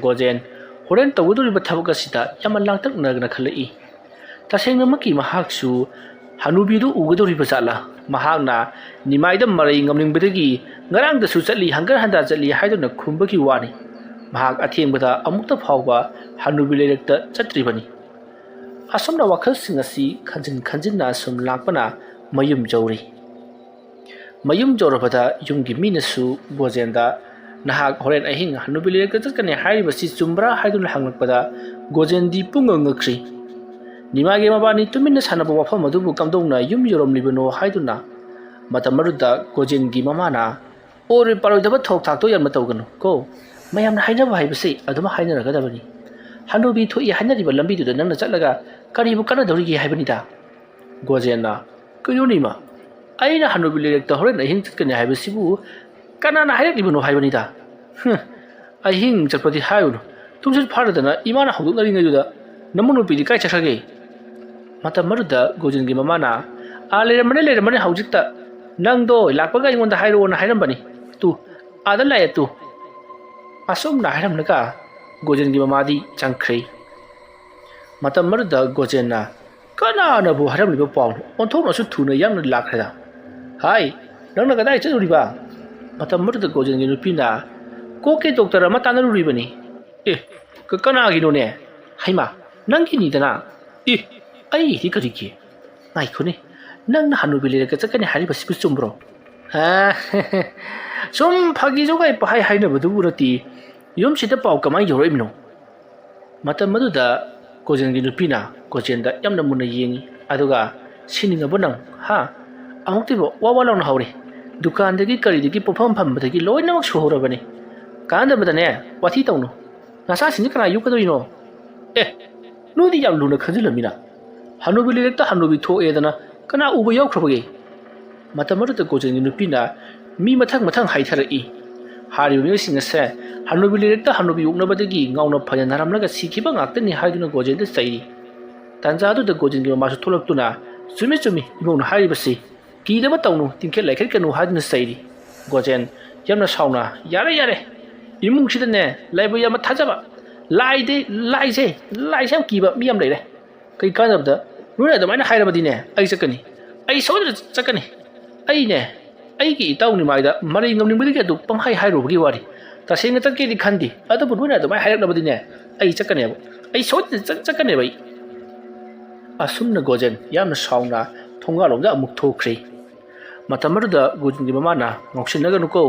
ꯒꯣꯖꯦꯟ ꯍꯣꯔꯦꯟ ꯇꯧꯒꯗꯧꯔꯤꯕ ꯊꯕꯛ ꯑꯁꯤꯗ ꯌꯥꯝꯅ ꯂꯥꯡꯇꯛꯅꯅ ꯈꯜꯂꯛꯏ꯫ ꯇꯁꯦꯡꯅꯃꯛꯀꯤ ꯃꯍꯥꯛꯁꯨ ꯍꯅꯨꯕꯤꯗꯨ ꯎꯒꯗꯧꯔꯤꯕ ꯖꯥꯠꯂꯥ? ꯃꯍꯥꯛꯅ ꯅꯤꯃꯥꯏꯗ ꯃꯔꯩ ꯉꯝꯅꯤꯡꯕꯗꯒꯤ ꯉꯔꯥꯡꯗꯁꯨ ꯆꯠꯂꯤ, ꯍꯪꯒꯠ ꯍꯟꯗꯥ ꯆꯠꯂꯤ ꯍꯥꯏꯗꯨꯅ ꯈꯨꯝꯕꯒꯤ ꯋꯥꯅꯤ꯫ ꯃꯍꯥꯛ ꯑꯊꯦꯡꯕꯗ ꯑꯃꯨꯛꯇ ꯐꯥꯎꯕ ꯍꯅꯨꯕꯤ ꯂꯩꯔꯛꯇ ꯆꯠꯇ꯭ꯔꯤꯕꯅꯤ꯫ ꯑꯁꯨꯝꯅ ꯋꯥꯈꯜꯁꯤꯡ ꯑꯁꯤ ꯈꯟꯖꯤꯟ ꯈꯟꯖꯤꯟꯅ ꯁꯨꯝ ꯂꯥꯛꯄꯅ ꯃꯌꯨꯝ ꯌꯧꯔꯤ꯫ ꯃꯌꯨꯝ ꯌꯧꯔꯕꯗ ꯌꯨꯝꯒꯤ ꯃꯤꯅꯁꯨ ꯒꯣꯖꯦꯟꯗ, "ꯅꯍꯥꯛ ꯍꯣꯔꯦꯟ ꯑꯍꯤꯡ ꯍꯅꯨꯕꯤ ꯂꯩꯔꯛꯇ ꯆꯠꯀꯅꯤ ꯍꯥꯏꯔꯤꯕꯁꯤ ꯆꯨꯝꯕ꯭ꯔꯥ?" ꯍꯥꯏꯗꯨꯅ ꯍꯪꯂꯛꯄꯗ ꯒꯣꯖꯦꯟꯗꯤ ꯄꯨꯡꯉꯛ ꯉꯛꯈ꯭ꯔꯤ꯫ ꯅꯤꯃꯥꯒꯤ ꯃꯕꯥꯅꯤ ꯇꯨꯃꯤꯟꯅ ꯁꯥꯟꯅꯕ ꯋꯥꯐꯝ ꯑꯗꯨꯕꯨ ꯀꯝꯗꯧꯅ ꯌꯨꯝ ꯌꯧꯔꯝꯂꯤꯕꯅꯣ ꯍꯥꯏꯗꯨꯅ꯫ ꯃꯇꯝ ꯑꯗꯨꯗ ꯒꯣꯖꯦꯟꯒꯤ ꯃꯃꯥꯅ, "ꯑꯣꯏꯔꯣꯏ ꯄꯥꯔꯣꯏꯗꯕ ꯊꯣꯛ ꯊꯥꯛꯇꯣ ꯌꯥꯝꯅ ꯇꯧꯒꯅꯨ ꯀꯣ꯫ ꯃꯌꯥꯝꯅ ꯍꯥꯏꯅꯕ ꯍꯥꯏꯕꯁꯤ ꯑꯗꯨꯝ ꯍꯥꯏꯅꯔꯒꯗꯕꯅꯤ꯫ ꯍꯅꯨꯕꯤ ꯊꯣꯛꯏ ꯍꯥꯏꯅꯔꯤꯕ ꯂꯝꯕꯤꯗꯨꯗ ꯅꯪꯅ ꯆꯠꯂꯒ ꯀꯔꯤꯕꯨ ꯀꯥꯟꯅꯗꯧꯔꯤꯒꯦ ꯍꯥꯏꯕꯅꯤꯗ?" ꯒꯣꯖꯦꯟꯅ, "ꯀꯩꯅꯣꯅꯦ ꯏꯃꯥ, ꯑꯩꯅ ꯍꯅꯨꯕꯤ ꯂꯩꯔꯛꯇ ꯍꯣꯔꯦꯟ ꯑꯍꯤꯡ ꯆꯠꯀꯅꯤ ꯍꯥꯏꯕꯁꯤꯕꯨ ꯀꯅꯥꯅ ꯍꯥꯏꯔꯛꯂꯤꯕꯅꯣ ꯍꯥꯏꯕꯅꯤꯗ?" "ꯍꯨꯝ, ꯑꯍꯤꯡ ꯆꯠꯄꯗꯤ ꯍꯥꯏꯔꯨꯅꯨ, ꯇꯨꯝꯁꯤꯠ ꯐꯥꯗꯗꯅ ꯏꯃꯥꯅ ꯍꯧꯗꯣꯛꯅꯔꯤꯉꯩꯗꯨꯗ ꯅꯃꯧ ꯅꯨꯄꯤꯗꯤ ꯀꯥꯏ ꯆꯠꯈ꯭ꯔꯒꯦ?" ꯃꯇꯝ ꯑꯗꯨꯗ ꯒꯣꯖꯦꯟꯒꯤ ꯃꯃꯥꯅ, "ꯑꯥ, ꯂꯩꯔꯝꯃꯅꯤ, ꯂꯩꯔꯝꯃꯅꯤ, ꯍꯧꯖꯤꯛꯇ ꯅꯪꯗꯣ ꯂꯥꯛꯄꯒ ꯑꯩꯉꯣꯟꯗ ꯍꯥꯏꯔꯛꯑꯣꯅ ꯍꯥꯏꯔꯝꯕꯅꯤ꯫ ꯇꯨ, ꯑꯥꯗ ꯂꯥꯛꯑꯦ ꯇꯨ"꯫ ꯑꯁꯨꯝꯅ ꯍꯥꯏꯔꯝꯂꯒ ꯒꯣꯖꯦꯟꯒꯤ ꯃꯃꯥꯗꯤ ꯆꯪꯈ꯭ꯔꯦ꯫ ꯃꯇꯝ ꯑꯗꯨꯗ ꯒꯣꯖꯦꯟꯅ, "ꯀꯅꯥꯅꯕꯨ ꯍꯥꯏꯔꯝꯂꯤꯕ ꯄꯥꯎꯅꯣ? ꯑꯣꯟꯊꯣꯛꯅꯁꯨ ꯊꯨꯅ ꯌꯥꯝꯅ ꯂꯥꯛꯈ꯭ꯔꯦꯗ꯫ ꯍꯥꯏ, ꯅꯪꯅ ꯀꯗꯥꯏ ꯆꯠꯂꯨꯔꯤꯕ?" ꯃꯇꯝ ꯑꯗꯨꯗ ꯒꯣꯖꯦꯟꯒꯤ ꯅꯨꯄꯤꯅ, "ꯀꯣꯛꯀꯤ ꯗꯣꯛꯇꯔ ꯑꯃ ꯇꯥꯟꯅꯔꯨꯔꯤꯕꯅꯤ"꯫ "ꯑꯦ, ꯀ-, ꯀꯅꯥꯒꯤꯅꯣꯅꯦ?" "ꯍꯩꯃꯥ, ꯅꯪꯒꯤꯅꯤꯗꯅ"꯫ "ꯑꯦ, ꯑꯩꯒꯤꯗꯤ ꯀꯔꯤꯒꯤ? ꯉꯥꯏꯈꯣꯅꯦ, ꯅꯪꯅ ꯍꯅꯨꯕꯤ ꯂꯩꯔꯛꯇ ꯆꯠꯀꯅꯤ ꯍꯥꯏꯔꯤꯕꯁꯤꯕꯨ ꯆꯨꯝꯕ꯭ꯔꯣ?" "ꯑ, ꯁꯨꯝ ꯐꯥꯒꯤ ꯖꯣꯒꯥꯏ ꯄꯍꯥꯏ ꯍꯥꯏꯅꯕꯗꯨꯕꯨ ꯅꯠꯇꯦ꯫ ꯌꯨꯝꯁꯤꯗ ꯄꯥꯎ ꯀꯃꯥꯏꯅ ꯌꯧꯔꯛꯏꯕꯅꯣ?" ꯃꯇꯝ ꯑꯗꯨꯗ ꯒꯣꯖꯦꯟꯒꯤ ꯅꯨꯄꯤꯅ ꯒꯣꯖꯦꯟꯗ ꯌꯥꯝꯅ ꯃꯨꯟꯅ ꯌꯦꯡꯉꯤ, ꯑꯗꯨꯒ, "ꯁꯤꯅꯤꯡꯉꯕꯣ ꯅꯪ? ꯍꯥ? ꯑꯃꯨꯛꯇꯤꯕ ꯋꯥ ꯋꯥ ꯂꯥꯎꯅ ꯍꯧꯔꯦ꯫ ꯗꯨꯀꯥꯟꯗꯒꯤ ꯀꯔꯤꯗꯒꯤ ꯄꯣꯠꯐꯝ ꯐꯝꯕꯗꯒꯤ ꯂꯣꯏꯅꯃꯛ ꯁꯨꯍꯧꯔꯕꯅꯤ꯫ ꯀꯥꯟꯅꯗꯕꯗꯅꯦ, ꯋꯥꯊꯤ ꯇꯧꯅꯨ꯫ ꯅꯆꯥꯁꯤꯡꯁꯤ ꯀꯅꯥ ꯌꯣꯛꯀꯗꯣꯏꯅꯣ? ꯑꯦ, ꯅꯣꯏꯗꯤ ꯌꯥꯝ ꯂꯨꯅ ꯈꯟꯖꯤꯜꯂꯝꯃꯤꯅ꯫ ꯍꯅꯨꯕꯤ ꯂꯩꯔꯛꯇ ꯍꯅꯨꯕꯤ ꯊꯣꯛꯑꯦꯗꯅ ꯀꯅꯥ ꯎꯕ ꯌꯥꯎꯈ꯭ꯔꯕꯒꯦ?" ꯃꯇꯝ ꯑꯗꯨꯗ ꯒꯣꯖꯦꯟꯒꯤ ꯅꯨꯄꯤꯅ ꯃꯤ ꯃꯊꯪ ꯃꯊꯪ ꯍꯥꯏꯊꯔꯛꯏ꯫ ꯍꯥꯏꯔꯤꯕ ꯃꯤꯑꯣꯏꯁꯤꯡ ꯑꯁꯦ ꯍꯅꯨꯕꯤ ꯂꯩꯔꯛꯇ ꯍꯅꯨꯕꯤ ꯑꯣꯛꯅꯕꯗꯒꯤ ꯉꯥꯎꯅ ꯐꯥꯏꯅ ꯅꯥꯔꯝꯂꯒ ꯁꯤꯈꯤꯕ ꯉꯥꯛꯇꯅꯤ ꯍꯥꯏꯗꯨꯅ ꯒꯣꯖꯦꯟꯗ ꯆꯩꯔꯤ꯫ ꯇꯥꯟꯖꯥ ꯑꯗꯨꯗ ꯒꯣꯖꯦꯟꯒꯤ ꯃꯃꯥꯁꯨ ꯊꯣꯛꯂꯛꯇꯨꯅ, "ꯆꯨꯝꯃꯤ ꯆꯨꯝꯃꯤ, ꯏꯃꯧꯅ ꯍꯥꯏꯔꯤꯕꯁꯤ꯫ ꯀꯤꯗꯕ ꯇꯧꯅꯨ, ꯇꯤꯡꯈꯦꯠ ꯂꯥꯏꯈꯦꯠꯀꯅꯨ" ꯍꯥꯏꯗꯨꯅ ꯆꯩꯔꯤ꯫ ꯒꯣꯖꯦꯟ ꯌꯥꯝꯅ ꯁꯥꯎꯅ, "ꯌꯥꯔꯦ ꯌꯥꯔꯦ, ꯏꯃꯨꯡꯁꯤꯗꯅꯦ ꯂꯥꯏꯕ ꯌꯥꯝꯅ ꯊꯥꯖꯕ, ꯂꯥꯏꯗꯤ, ꯂꯥꯏꯁꯦ, ꯂꯥꯏꯁꯦ ꯌꯥꯝ ꯀꯤꯕ ꯃꯤ ꯌꯥꯝ ꯂꯩꯔꯦ꯫ ꯀꯩ ꯀꯥꯟꯅꯕꯗ? ꯅꯣꯏꯅ ꯑꯗꯨꯃꯥꯏꯅ ꯍꯥꯏꯔꯕꯗꯤꯅꯦ, ꯑꯩ ꯆꯠꯀꯅꯤ꯫ ꯑꯩ ꯁꯣꯏꯗꯅ ꯆꯠꯀꯅꯤ꯫ ꯑꯩꯅꯦ, ꯑꯩꯒꯤ ꯏꯇꯥꯎ ꯅꯤꯃꯥꯏꯗ ꯃꯔꯩ ꯉꯝꯅꯤꯡꯕꯗꯒꯤ ꯑꯗꯨ ꯄꯪꯍꯥꯏ ꯍꯥꯏꯔꯨꯕꯒꯤ ꯋꯥꯅꯤ꯫ ꯇꯁꯦꯡꯅ ꯆꯠꯀꯦꯗꯤ ꯈꯟꯗꯦ, ꯑꯗꯨꯕꯨ ꯅꯣꯏꯅ ꯑꯗꯨꯃꯥꯏꯅ ꯍꯥꯏꯔꯛꯂꯕꯗꯤꯅꯦ, ꯑꯩ ꯆꯠꯀꯅꯦꯕ꯫ ꯑꯩ ꯁꯣꯏꯗꯅ ꯆꯠ-, ꯆꯠꯀꯅꯦꯕ ꯑꯩ"꯫ ꯑꯁꯨꯝꯅ ꯒꯣꯖꯦꯟ ꯌꯥꯝꯅ ꯁꯥꯎꯅ ꯊꯣꯡꯒꯥꯜꯂꯣꯝꯗ ꯑꯃꯨꯛ ꯊꯣꯛꯈ꯭ꯔꯦ꯫ ꯃꯇꯝ ꯑꯗꯨꯗ ꯒꯣꯖꯦꯟꯒꯤ ꯃꯃꯥꯅ, "ꯉꯥꯎꯁꯤꯟꯅꯒꯅꯨꯀꯣ,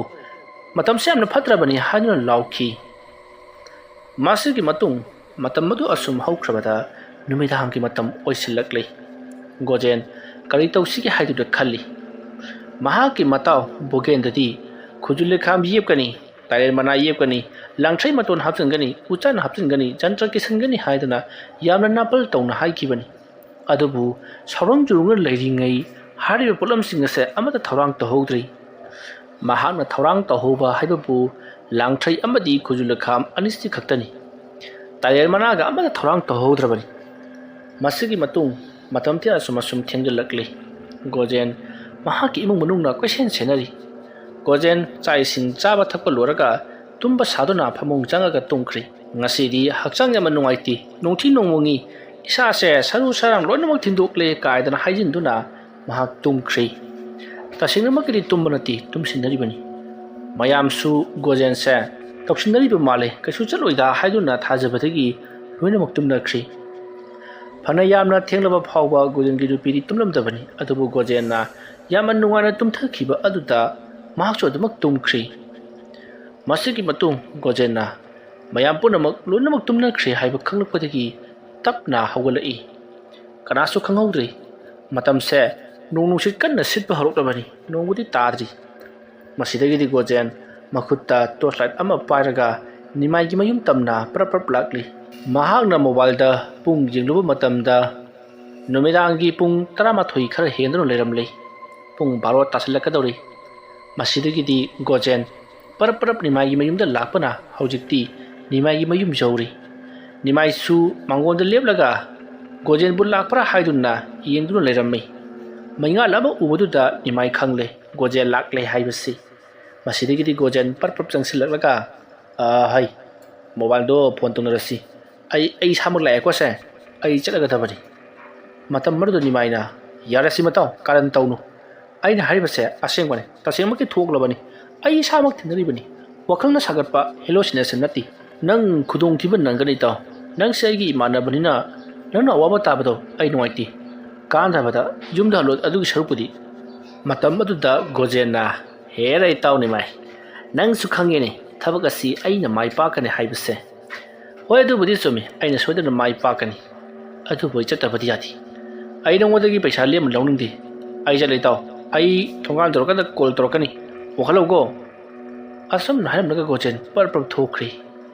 ꯃꯇꯝꯁꯦ ꯌꯥꯝꯅ ꯐꯠꯇ꯭ꯔꯕꯅꯤ" ꯍꯥꯏꯗꯨꯅ ꯂꯥꯎꯈꯤ꯫ ꯃꯁꯤꯒꯤ ꯃꯇꯨꯡ ꯃꯇꯝ ꯑꯗꯨ ꯑꯁꯨꯝ ꯍꯧꯈ꯭ꯔꯕꯗ ꯅꯨꯃꯤꯗꯥꯡꯒꯤ ꯃꯇꯝ ꯑꯣꯏꯁꯤꯜꯂꯛꯂꯤ꯫ ꯒꯣꯖꯦꯟ ꯀꯔꯤ ꯇꯧꯁꯤꯒꯦ ꯍꯥꯏꯗꯨꯅ ꯈꯜꯂꯤ꯫ ꯃꯍꯥꯛꯀꯤ ꯃꯇꯥꯎ ꯕꯣꯒꯦꯟꯗꯗꯤ ꯈꯨꯖꯨ ꯂꯩꯈꯥꯝ ꯌꯦꯞꯀꯅꯤ, ꯇꯥꯏꯔꯦꯟ ꯃꯅꯥ ꯌꯦꯞꯀꯅꯤ, ꯂꯥꯡꯊ꯭ꯔꯩ ꯃꯇꯣꯟ ꯍꯥꯞꯆꯤꯟꯒꯅꯤ, ꯎꯆꯥꯟ ꯍꯥꯞꯆꯤꯟꯒꯅꯤ, ꯖꯟꯇ꯭ꯔ ꯀꯤꯁꯤꯟꯒꯅꯤ ꯍꯥꯏꯗꯨꯅ ꯌꯥꯝꯅ ꯅꯥꯄꯜ ꯇꯧꯅ ꯍꯥꯏꯈꯤꯕꯅꯤ꯫ ꯑꯗꯨꯕꯨ ꯁꯥꯎꯔꯪ ꯆꯨꯔꯨꯡꯅ ꯂꯩꯔꯤꯉꯩ ꯍꯥꯏꯔꯤꯕ ꯄꯣꯠꯂꯝꯁꯤꯡ ꯑꯁꯦ ꯑꯃꯠꯇ ꯊꯧꯔꯥꯡ ꯇꯧꯍꯧꯗ꯭ꯔꯤ꯫ ꯃꯍꯥꯛꯅ ꯊꯧꯔꯥꯡ ꯇꯧꯍꯧꯕ ꯍꯥꯏꯕꯕꯨ ꯂꯥꯡꯊ꯭ꯔꯩ ꯑꯃꯗꯤ ꯈꯨꯖꯨ ꯂꯩꯈꯥꯝ ꯑꯅꯤꯁꯤ ꯈꯛꯇꯅꯤ꯫ ꯇꯥꯌꯦꯜ ꯃꯅꯥꯒ ꯑꯃꯠꯇ ꯊꯧꯔꯥꯡ ꯇꯧꯍꯧꯗ꯭ꯔꯕꯅꯤ꯫ ꯃꯁꯤꯒꯤ ꯃꯇꯨꯡ ꯃꯇꯝꯗꯤ ꯑꯁꯨꯝ ꯑꯁꯨꯝ ꯊꯦꯡꯖꯤꯜꯂꯛꯂꯤ꯫ ꯒꯣꯖꯦꯟ ꯃꯍꯥꯛꯀꯤ ꯏꯃꯨꯡ ꯃꯅꯨꯡꯅ ꯀꯣꯏꯁꯦꯟ ꯁꯦꯟꯅꯔꯤ꯫ ꯒꯣꯖꯦꯟ ꯆꯥꯛ ꯏꯁꯤꯡ ꯆꯥꯕ ꯊꯛꯄ ꯂꯣꯏꯔꯒ ꯇꯨꯝꯕ ꯁꯥꯗꯨꯅ ꯐꯃꯨꯡ ꯆꯪꯉꯒ ꯇꯨꯝꯈ꯭ꯔꯤ꯫ "ꯉꯁꯤꯗꯤ ꯍꯛꯆꯥꯡ ꯌꯥꯝꯅ ꯅꯨꯡꯉꯥꯏꯇꯦ, ꯅꯨꯡꯊꯤ ꯅꯣꯡꯃꯣꯡꯉꯤ, ꯏꯁꯥꯁꯦ ꯁꯔꯨ ꯁꯔꯥꯡ ꯂꯣꯏꯅꯃꯛ ꯊꯤꯟꯗꯣꯛꯂꯦ" ꯀꯥꯏꯗꯅ ꯍꯥꯏꯖꯤꯟꯗꯨꯅ ꯃꯍꯥꯛ ꯇꯨꯝꯈ꯭ꯔꯤ꯫ ꯇꯁꯦꯡꯅꯃꯛꯀꯤꯗꯤ ꯇꯨꯝꯕ ꯅꯠꯇꯦ, ꯇꯨꯝꯁꯤꯟꯅꯔꯤꯕꯅꯤ꯫ ꯃꯌꯥꯝꯁꯨ ꯒꯣꯖꯦꯟꯁꯦ ꯇꯧꯁꯤꯟꯅꯔꯤꯕ ꯃꯥꯜꯂꯦ, ꯀꯩꯁꯨ ꯆꯠꯂꯣꯏꯗ ꯍꯥꯏꯗꯨꯅ ꯊꯥꯖꯕꯗꯒꯤ ꯂꯣꯏꯅꯃꯛ ꯇꯨꯝꯅꯈ꯭ꯔꯤ꯫ ꯐꯅ ꯌꯥꯝꯅ ꯊꯦꯡꯂꯕ ꯐꯥꯎꯕ ꯒꯣꯖꯦꯟꯒꯤ ꯅꯨꯄꯤꯗꯤ ꯇꯨꯝꯂꯝꯗꯕꯅꯤ, ꯑꯗꯨꯕꯨ ꯒꯣꯖꯦꯟꯅ ꯌꯥꯝꯅ ꯅꯨꯡꯉꯥꯏꯅ ꯇꯨꯝꯊꯈꯤꯕ ꯑꯗꯨꯗ ꯃꯍꯥꯛꯁꯨ ꯑꯗꯨꯃꯛ ꯇꯨꯝꯈ꯭ꯔꯤ꯫ ꯃꯁꯤꯒꯤ ꯃꯇꯨꯡ ꯒꯣꯖꯦꯟꯅ ꯃꯌꯥꯝ ꯄꯨꯝꯅꯃꯛ ꯂꯣꯏꯅꯃꯛ ꯇꯨꯝꯅꯈ꯭ꯔꯦ ꯍꯥꯏꯕ ꯈꯪꯂꯛꯄꯗꯒꯤ ꯇꯞꯅ ꯍꯧꯒꯠꯂꯛꯏ꯫ ꯀꯅꯥꯁꯨ ꯈꯪꯍꯧꯗ꯭ꯔꯤ꯫ ꯃꯇꯝꯁꯦ ꯅꯣꯡ ꯅꯨꯡꯁꯤꯠ ꯀꯟꯅ ꯁꯤꯠꯄ ꯍꯧꯔꯛꯂꯕꯅꯤ꯫ ꯅꯣꯡꯕꯨꯗꯤ ꯇꯥꯗ꯭ꯔꯤ꯫ ꯃꯁꯤꯗꯒꯤꯗꯤ ꯒꯣꯖꯦꯟ ꯃꯈꯨꯠꯇ ꯇꯣꯔꯆ ꯂꯥꯏꯠ ꯑꯃ ꯄꯥꯏꯔꯒ ꯅꯤꯃꯥꯏꯒꯤ ꯃꯌꯨꯝ ꯇꯝꯅ ꯄ꯭ꯔꯞ ꯄ꯭ꯔꯞ ꯂꯥꯛꯂꯤ꯫ ꯃꯍꯥꯛꯅ ꯃꯣꯕꯥꯏꯜꯗ ꯄꯨꯡ ꯌꯦꯡꯂꯨꯕ ꯃꯇꯝꯗ ꯅꯨꯃꯤꯗꯥꯡꯒꯤ ꯄꯨꯡ ꯇꯔꯥꯃꯥꯊꯣꯏ ꯈꯔ ꯍꯦꯟꯗꯨꯅ ꯂꯩꯔꯝꯂꯦ꯫ ꯄꯨꯡ ꯕꯥꯔꯣ ꯇꯥꯁꯤꯜꯂꯛꯀꯗꯧꯔꯤ꯫ ꯃꯁꯤꯗꯒꯤꯗꯤ ꯒꯣꯖꯦꯟ ꯄꯔꯞ ꯄꯔꯞ ꯅꯤꯃꯥꯏꯒꯤ ꯃꯌꯨꯝꯗ ꯂꯥꯛꯄꯅ ꯍꯧꯖꯤꯛꯇꯤ ꯅꯤꯃꯥꯏꯒꯤ ꯃꯌꯨꯝ ꯌꯧꯔꯤ꯫ ꯅꯤꯃꯥꯏꯁꯨ ꯃꯥꯡꯒꯣꯟꯗ ꯂꯦꯞꯂꯒ ꯒꯣꯖꯦꯟꯕꯨ ꯂꯥꯛꯄ꯭ꯔꯥ ꯍꯥꯏꯗꯨꯅ ꯌꯦꯡꯗꯨꯅ ꯂꯩꯔꯝꯃꯤ꯫ ꯃꯩꯉꯥꯜ ꯑꯃ ꯎꯕꯗꯨꯗ ꯅꯤꯃꯥꯏ ꯈꯪꯂꯦ ꯒꯣꯖꯦꯟ ꯂꯥꯛꯂꯦ ꯍꯥꯏꯕꯁꯤ꯫ ꯃꯁꯤꯗꯒꯤꯗꯤ ꯒꯣꯖꯦꯟ ꯄꯔꯞ ꯄꯔꯞ ꯆꯪꯁꯤꯜꯂꯛꯂꯒ, "ꯑ, ꯍꯩ, ꯃꯣꯕꯥꯏꯜꯗꯣ ꯐꯣꯟ ꯇꯧꯅꯔꯁꯤ꯫ ꯑꯩ, ꯑꯩ ꯏꯁꯥꯃꯛ ꯂꯥꯛꯑꯦꯀꯣ ꯁꯦ꯫ ꯑꯩ ꯆꯠꯂꯒꯗꯕꯅꯤ"꯫ ꯃꯇꯝ ꯑꯗꯨꯗ ꯅꯤꯃꯥꯏꯅ, "ꯌꯥꯔꯦ ꯁꯤ ꯃꯇꯥꯎ, ꯀꯥꯔꯟ ꯇꯧꯅꯨ꯫ ꯑꯩꯅ ꯍꯥꯏꯔꯤꯕꯁꯦ ꯑꯁꯦꯡꯕꯅꯤ, ꯇꯁꯦꯡꯃꯛꯀꯤ ꯊꯣꯛꯂꯕꯅꯤ꯫ ꯑꯩ ꯏꯁꯥꯃꯛ ꯊꯦꯡꯅꯔꯤꯕꯅꯤ꯫ ꯋꯥꯈꯜꯅ ꯁꯥꯒꯠꯄ ꯍꯦꯂꯣꯁꯤꯅꯦꯁꯟ ꯅꯠꯇꯦ꯫ ꯅꯪ ꯈꯨꯗꯣꯡꯊꯤꯕ ꯅꯪꯒꯅꯤ ꯏꯇꯥꯎ꯫ ꯅꯪꯁꯦ ꯑꯩꯒꯤ ꯏꯃꯥꯟꯅꯕꯅꯤꯅ ꯅꯪꯅ ꯑꯋꯥꯕ ꯇꯥꯕꯗꯣ ꯑꯩ ꯅꯨꯡꯉꯥꯏꯇꯦ꯫ ꯀꯥꯟꯗꯕꯗ ꯌꯨꯝꯗ ꯍꯜꯂꯣ ꯑꯗꯨꯒꯤ ꯁꯔꯨꯛꯄꯨꯗꯤ"꯫ ꯃꯇꯝ ꯑꯗꯨꯗ ꯒꯣꯖꯦꯟꯅ, "ꯍꯦꯔꯥ ꯏꯇꯥꯎ ꯅꯤꯃꯥꯏ, ꯅꯪꯁꯨ ꯈꯪꯉꯦꯅꯦ ꯊꯕꯛ ꯑꯁꯤ ꯑꯩꯅ ꯃꯥꯏ ꯄꯥꯛꯀꯅꯤ ꯍꯥꯏꯕꯁꯦ꯫ ꯍꯣꯏ, ꯑꯗꯨꯕꯨꯗꯤ ꯆꯨꯝꯃꯤ, ꯑꯩꯅ ꯁꯣꯏꯗꯅ ꯃꯥꯏ ꯄꯥꯛꯀꯅꯤ꯫ ꯑꯗꯨꯕꯨ ꯑꯩ ꯆꯠꯇꯕꯗꯤ ꯌꯥꯗꯦ꯫ ꯑꯩ ꯅꯉꯣꯟꯗꯒꯤ ꯄꯩꯁꯥ ꯂꯦꯝꯅ ꯂꯧꯅꯤꯡꯗꯦ꯫ ꯑꯩ ꯆꯠꯂꯦ ꯏꯇꯥꯎ꯫ ꯑꯩ ꯊꯣꯡꯒꯥꯟ ꯇꯧꯔꯀꯥꯟꯗ ꯀꯣꯜ ꯇꯧꯔꯛꯀꯅꯤ꯫ ꯋꯥꯈꯜꯂꯧꯀꯣ"꯫ ꯑꯁꯨꯝꯅ ꯍꯥꯏꯔꯝꯂꯒ ꯒꯣꯖꯦꯟ ꯄꯔꯞ ꯄꯔꯞ ꯊꯣꯛꯈ꯭ꯔꯤ꯫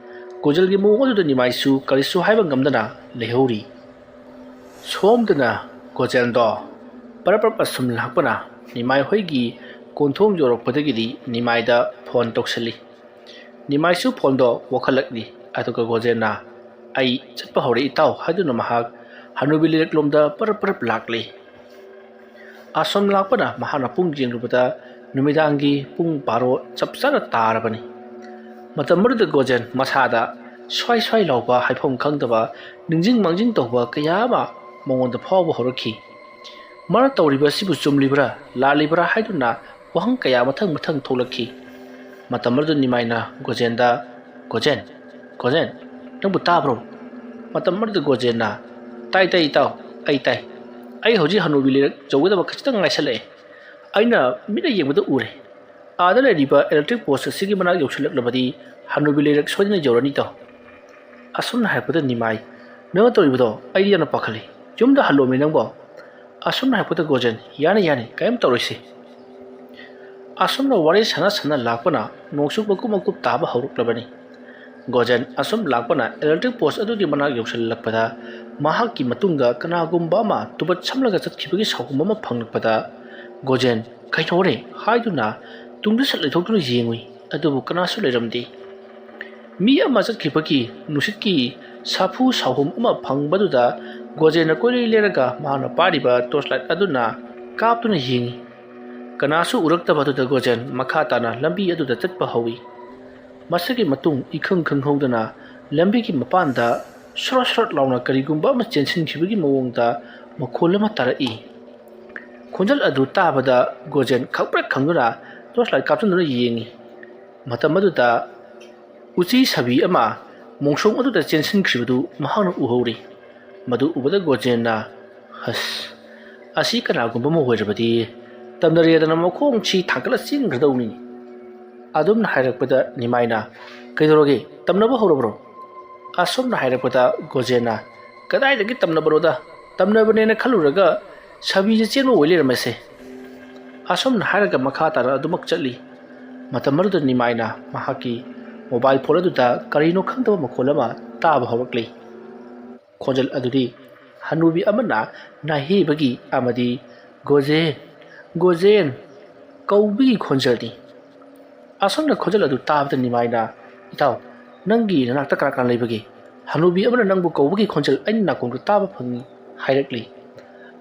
ꯒꯣꯖꯦꯟꯒꯤ ꯃꯑꯣꯡ ꯑꯗꯨꯗ ꯅꯤꯃꯥꯏꯁꯨ ꯀꯔꯤꯁꯨ ꯍꯥꯏꯕ ꯉꯝꯗꯅ ꯂꯩꯍꯧꯔꯤ꯫ ꯁꯣꯝꯗꯅ ꯒꯣꯖꯦꯟꯗꯣ ꯄꯔꯞ ꯄꯔꯞ ꯑꯁꯨꯝ ꯂꯥꯛꯄꯅ ꯅꯤꯃꯥꯏ ꯍꯣꯏꯒꯤ ꯀꯣꯟꯊꯣꯡ ꯌꯧꯔꯛꯄꯗꯒꯤꯗꯤ ꯅꯤꯃꯥꯏꯗ ꯐꯣꯟ ꯇꯧꯁꯜꯂꯤ꯫ ꯅꯤꯃꯥꯏꯁꯨ ꯐꯣꯟꯗꯣ ꯋꯥꯈꯠꯂꯛꯂꯤ꯫ ꯑꯗꯨꯒ ꯒꯣꯖꯦꯟꯅ, "ꯑꯩ ꯆꯠꯄ ꯍꯧꯔꯦ ꯏꯇꯥꯎ" ꯍꯥꯏꯗꯨꯅ ꯃꯍꯥꯛ ꯍꯅꯨꯕꯤ ꯂꯩꯔꯛꯂꯣꯝꯗ ꯄꯔꯞ ꯄꯔꯞ ꯂꯥꯛꯂꯤ꯫ ꯑꯁꯣꯝ ꯂꯥꯛꯄꯅ ꯃꯍꯥꯛꯅ ꯄꯨꯡ ꯌꯦꯡꯂꯨꯕꯗ ꯅꯨꯃꯤꯗꯥꯡꯒꯤ ꯄꯨꯡ ꯕꯥꯔꯣ ꯆꯞ ꯆꯥꯅ ꯇꯥꯔꯕꯅꯤ꯫ ꯃꯇꯝ ꯑꯗꯨꯗ ꯒꯣꯖꯦꯟ ꯃꯁꯥꯗ ꯁ꯭ꯋꯥꯏ ꯁ꯭ꯋꯥꯏ ꯂꯥꯎꯕ, ꯍꯥꯏꯐꯝ ꯈꯪꯗꯕ, ꯅꯤꯡꯁꯤꯡ ꯃꯥꯡꯖꯤꯡ ꯇꯧꯕ ꯀꯌꯥ ꯑꯃ ꯃꯉꯣꯟꯗ ꯐꯥꯎꯕ ꯍꯧꯔꯛꯈꯤ꯫ ꯃꯥꯅ ꯇꯧꯔꯤꯕ ꯑꯁꯤꯕꯨ ꯆꯨꯝꯂꯤꯕ꯭ꯔꯥ ꯂꯥꯜꯂꯤꯕ꯭ꯔꯥ ꯍꯥꯏꯗꯨꯅ ꯋꯥꯍꯪ ꯀꯌꯥ ꯃꯊꯪ ꯃꯊꯪ ꯊꯣꯛꯂꯛꯈꯤ꯫ ꯃꯇꯝ ꯑꯗꯨꯗ ꯅꯤꯃꯥꯏꯅ ꯒꯣꯖꯦꯟꯗ, "ꯒꯣꯖꯦꯟ, ꯒꯣꯖꯦꯟ, ꯅꯪꯕꯨ ꯇꯥꯕ꯭ꯔꯣ?" ꯃꯇꯝ ꯑꯗꯨꯗ ꯒꯣꯖꯦꯟꯅ, "ꯇꯥꯏ, ꯇꯥꯏ, ꯏꯇꯥꯎ, ꯑꯩ ꯇꯥꯏ꯫ ꯑꯩ ꯍꯧꯖꯤꯛ ꯍꯅꯨꯕꯤ ꯂꯩꯔꯛ ꯌꯧꯒꯗꯕ ꯈꯖꯤꯛꯇꯪ ꯉꯥꯏꯁꯜꯂꯛꯑꯦ꯫ ꯑꯩꯅ ꯃꯤꯠꯅ ꯌꯦꯡꯕꯗ ꯎꯔꯦ꯫ ꯑꯥꯗ ꯂꯩꯔꯤꯕ electric post ꯑꯁꯤꯒꯤ ꯃꯅꯥꯛ ꯌꯧꯁꯤꯜꯂꯛꯂꯕꯗꯤ ꯍꯅꯨꯕꯤ ꯂꯩꯔꯛ ꯁꯣꯏꯗꯅ ꯌꯧꯔꯅꯤ, ꯏꯇꯥꯎ꯫" ꯑꯁꯨꯝꯅ ꯍꯥꯏꯔꯛꯄꯗ ꯅꯤꯃꯥꯏ, "ꯅꯪꯅ ꯇꯧꯔꯤꯕꯗꯣ ꯑꯩꯗꯤ ꯌꯥꯝꯅ ꯄꯥꯈꯠꯂꯤ꯫ ꯌꯨꯝꯗ ꯍꯜꯂꯣꯃꯤ ꯅꯪꯕꯣ?" ꯑꯁꯨꯝꯅ ꯍꯥꯏꯔꯛꯄꯗ ꯒꯣꯖꯦꯟ, "ꯌꯥꯅꯤ, ꯌꯥꯅꯤ, ꯀꯔꯤꯝ ꯇꯧꯔꯣꯏꯁꯤ꯫" ꯑꯁꯨꯝꯅ ꯋꯥꯔꯤ ꯁꯥꯟꯅ ꯁꯥꯟꯅ ꯂꯥꯛꯄꯅ ꯅꯣꯡꯁꯨ ꯃꯀꯨꯞ ꯃꯀꯨꯞ ꯇꯥꯕ ꯍꯧꯔꯛꯂꯕꯅꯤ꯫ ꯒꯣꯖꯦꯟ ꯑꯁꯨꯝ ꯂꯥꯛꯄꯅ electric post ꯑꯗꯨꯒꯤ ꯃꯅꯥꯛ ꯌꯧꯁꯤꯜꯂꯛꯄꯗ ꯃꯍꯥꯛꯀꯤ ꯃꯇꯨꯡꯗ ꯀꯅꯥꯒꯨꯝꯕ ꯑꯃ ꯇꯨꯕꯠ ꯁꯝꯂꯒ ꯆꯠꯈꯤꯕꯒꯤ ꯁꯥꯎꯒꯨꯝ ꯑꯃ ꯐꯪꯂꯛꯄꯗ ꯒꯣꯖꯦꯟ, "ꯀꯩꯅꯣꯔꯦ?" ꯍꯥꯏꯗꯨꯅ ꯇꯨꯡꯗ ꯁꯠ ꯂꯩꯊꯣꯛꯇꯨꯅ ꯌꯦꯡꯉꯨꯏ꯫ ꯑꯗꯨꯕꯨ ꯀꯅꯥꯁꯨ ꯂꯩꯔꯝꯗꯦ꯫ ꯃꯤ ꯑꯃ ꯆꯠꯈꯤꯕꯒꯤ ꯅꯨꯡꯁꯤꯠꯀꯤ ꯁꯥꯐꯨ ꯁꯥꯍꯨꯝ ꯑꯃ ꯐꯪꯕꯗꯨꯗ ꯒꯣꯖꯦꯟꯅ ꯀꯣꯏꯂꯩ ꯂꯩꯔꯒ ꯃꯍꯥꯛꯅ ꯄꯥꯏꯔꯤꯕ torch light ꯑꯗꯨꯅ ꯀꯥꯞꯇꯨꯅ ꯌꯦꯡꯉꯤ꯫ ꯀꯅꯥꯁꯨ ꯎꯔꯛꯇꯕ ꯑꯗꯨꯗ ꯒꯣꯖꯦꯟ ꯃꯈꯥ ꯇꯥꯅ ꯂꯝꯕꯤ ꯑꯗꯨꯗ ꯆꯠꯄ ꯍꯧꯏ꯫ ꯃꯁꯤꯒꯤ ꯃꯇꯨꯡ ꯏꯈꯪ ꯈꯪꯍꯧꯗꯅ ꯂꯝꯕꯤꯒꯤ ꯃꯄꯥꯟꯗ ꯁ꯭ꯔꯣꯠ ꯁ꯭ꯔꯣꯠ ꯂꯥꯎꯅ ꯀꯔꯤꯒꯨꯝꯕ ꯑꯃ ꯆꯦꯟꯁꯤꯟꯈꯤꯕꯒꯤ ꯃꯑꯣꯡꯗ ꯃꯈꯣꯜ ꯑꯃ ꯇꯥꯔꯛꯏ꯫ ꯈꯣꯟꯖꯦꯜ ꯑꯗꯨ ꯇꯥꯕꯗ ꯒꯣꯖꯦꯟ ꯈꯪꯄ꯭ꯔꯦꯛ ꯈꯪꯗꯨꯅ torch light ꯀꯥꯞꯁꯤꯟꯗꯨꯅ ꯌꯦꯡꯉꯤ꯫ ꯃꯇꯝ ꯑꯗꯨꯗ ꯎꯆꯤ ꯁꯥꯕꯤ ꯑꯃ ꯃꯣꯡꯁꯣꯡ ꯑꯗꯨꯗ ꯆꯦꯟꯁꯤꯟꯈ꯭ꯔꯤꯕꯗꯨ ꯃꯍꯥꯛꯅ ꯎꯍꯧꯔꯤ꯫ ꯃꯗꯨ ꯎꯕꯗ ꯒꯣꯖꯦꯟꯅ, "ꯍꯁ, ꯑꯁꯤ ꯀꯅꯥꯒꯨꯝꯕ ꯑꯃ ꯑꯣꯏꯔꯕꯗꯤ ꯇꯝꯅꯔꯦꯗꯅ ꯃꯈꯣꯡꯁꯤ ꯊꯥꯡꯒꯠꯂ ꯆꯦꯟꯈ꯭ꯔꯗꯧꯅꯤ꯫" ꯑꯗꯨꯝꯅ ꯍꯥꯏꯔꯛꯄꯗ ꯅꯤꯃꯥꯏꯅ, "ꯀꯩꯗꯧꯔꯒꯦ? ꯇꯝꯅꯕ ꯍꯧꯔꯕ꯭ꯔꯣ?" ꯑꯁꯨꯝꯅ ꯍꯥꯏꯔꯛꯄꯗ ꯒꯣꯖꯦꯟꯅ, "ꯀꯗꯥꯏꯗꯒꯤ ꯇꯝꯅꯕꯅꯣꯗ? ꯇꯝꯅꯕꯅꯦꯅ ꯈꯜꯂꯨꯔꯒ ꯁꯥꯕꯤꯁꯦ ꯆꯦꯟꯕ ꯑꯣꯏ ꯂꯩꯔꯝꯃꯦꯁꯦ꯫" ꯑꯁꯨꯝꯅ ꯍꯥꯏꯔꯒ ꯃꯈꯥ ꯇꯥꯅ ꯑꯗꯨꯃꯛ ꯆꯠꯂꯤ꯫ ꯃꯇꯝ ꯑꯗꯨꯗ ꯅꯤꯃꯥꯏꯅ ꯃꯍꯥꯛꯀꯤ mobile phone ꯑꯗꯨꯗ ꯀꯔꯤꯅꯣ ꯈꯪꯗꯕ ꯃꯈꯣꯜ ꯑꯃ ꯇꯥꯕ ꯍꯧꯔꯛꯂꯤ꯫ ꯈꯣꯟꯖꯦꯜ ꯑꯗꯨꯗꯤ ꯍꯅꯨꯕꯤ ꯑꯃꯅ ꯅꯥꯍꯦꯕꯒꯤ ꯑꯃꯗꯤ "ꯒꯣꯖꯦꯟ, ꯒꯣꯖꯦꯟ" ꯀꯧꯕꯒꯤ ꯈꯣꯟꯖꯦꯜꯅꯤ꯫ ꯑꯁꯨꯝꯅ ꯈꯣꯟꯖꯦꯜ ꯑꯗꯨ ꯇꯥꯕꯗ ꯅꯤꯃꯥꯏꯅ, "ꯏꯇꯥꯎ, ꯅꯪꯒꯤ ꯅꯅꯥꯛꯇ ꯀꯅꯥ ꯀꯅꯥ ꯂꯩꯕꯒꯦ? "ꯍꯅꯨꯕꯤ ꯑꯃꯅ ꯅꯪꯕꯨ ꯀꯧꯕꯒꯤ ꯈꯣꯟꯖꯦꯜ ꯑꯩꯅ ꯅꯥꯀꯣꯡꯗ ꯇꯥꯕ ꯐꯪꯏ" ꯍꯥꯏꯔꯛꯂꯤ꯫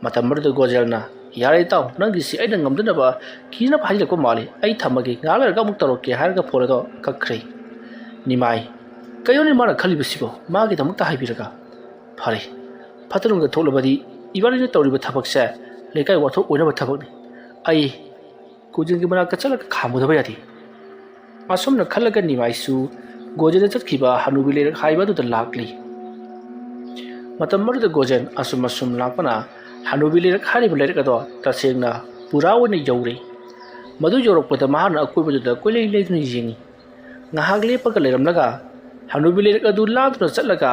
ꯃꯇꯝ ꯑꯗꯨꯗ ꯒꯣꯖꯦꯜꯅ, "ꯌꯥꯔꯦ ꯏꯇꯥꯎ, ꯅꯪꯒꯤꯁꯤ ꯑꯩꯅ ꯉꯝꯗꯅꯕ ꯀꯤꯅꯕ ꯍꯥꯏꯖꯤꯜꯂꯛꯄ ꯃꯥꯜꯂꯤ꯫ ꯑꯩ ꯊꯝꯃꯒꯦ, ꯉꯥꯏꯍꯥꯛ ꯂꯩꯔꯒ ꯑꯃꯨꯛ ꯇꯧꯔꯛꯀꯦ" ꯍꯥꯏꯔꯒ ꯐꯣꯟ ꯑꯗꯣ ꯀꯛꯈ꯭ꯔꯦ꯫ ꯅꯤꯃꯥꯏ, ꯀꯩꯅꯣꯅꯦ ꯃꯥꯅ ꯈꯜꯂꯤꯕꯁꯤꯕꯣ? ꯃꯥꯒꯤꯗꯃꯛꯇ ꯍꯥꯏꯕꯤꯔꯒ? ꯐꯔꯦ, ꯐꯠꯇ ꯅꯨꯡꯗ ꯊꯣꯛꯂꯕꯗꯤ ꯏꯕꯥꯅꯤꯅ ꯇꯧꯔꯤꯕ ꯊꯕꯛꯁꯦ ꯂꯩꯀꯥꯏ ꯋꯥꯊꯣꯛ ꯑꯣꯏꯅꯕ ꯊꯕꯛꯅꯤ꯫ ꯑꯩ ꯒꯣꯖꯦꯟꯒꯤ ꯃꯅꯥꯛꯇ ꯆꯠꯂꯒ ꯈꯥꯝꯃꯨꯗꯕ ꯌꯥꯗꯦ꯫ ꯑꯁꯨꯝꯅ ꯈꯜꯂꯒ ꯅꯤꯃꯥꯏꯁꯨ ꯒꯣꯖꯦꯟꯗ ꯆꯠꯈꯤꯕ ꯍꯅꯨꯕꯤ ꯂꯩꯔꯛ ꯍꯥꯏꯕ ꯑꯗꯨꯗ ꯂꯥꯛꯂꯤ꯫ ꯃꯇꯝ ꯑꯗꯨꯗ ꯒꯣꯖꯦꯟ ꯑꯁꯨꯝ ꯑꯁꯨꯝ ꯂꯥꯛꯄꯅ ꯍꯅꯨꯕꯤ ꯂꯩꯔꯛ ꯍꯥꯏꯔꯤꯕ ꯂꯩꯔꯛ ꯑꯗꯣ ꯇꯁꯦꯡꯅ ꯄꯨꯔꯥ ꯑꯣꯏꯅ ꯌꯧꯔꯦ꯫ ꯃꯗꯨ ꯌꯧꯔꯛꯄꯗ ꯃꯍꯥꯛꯅ ꯑꯀꯣꯏꯕꯗꯨꯗ ꯀꯣꯏꯂꯩ ꯂꯩꯗꯨꯅ ꯌꯦꯡꯉꯤ꯫ ꯉꯥꯏꯍꯥꯛ ꯂꯦꯞꯄꯒ ꯂꯩꯔꯝꯂꯒ ꯍꯅꯨꯕꯤ ꯂꯩꯔꯛ ꯑꯗꯨ ꯂꯥꯟꯗꯨꯅ ꯆꯠꯂꯒ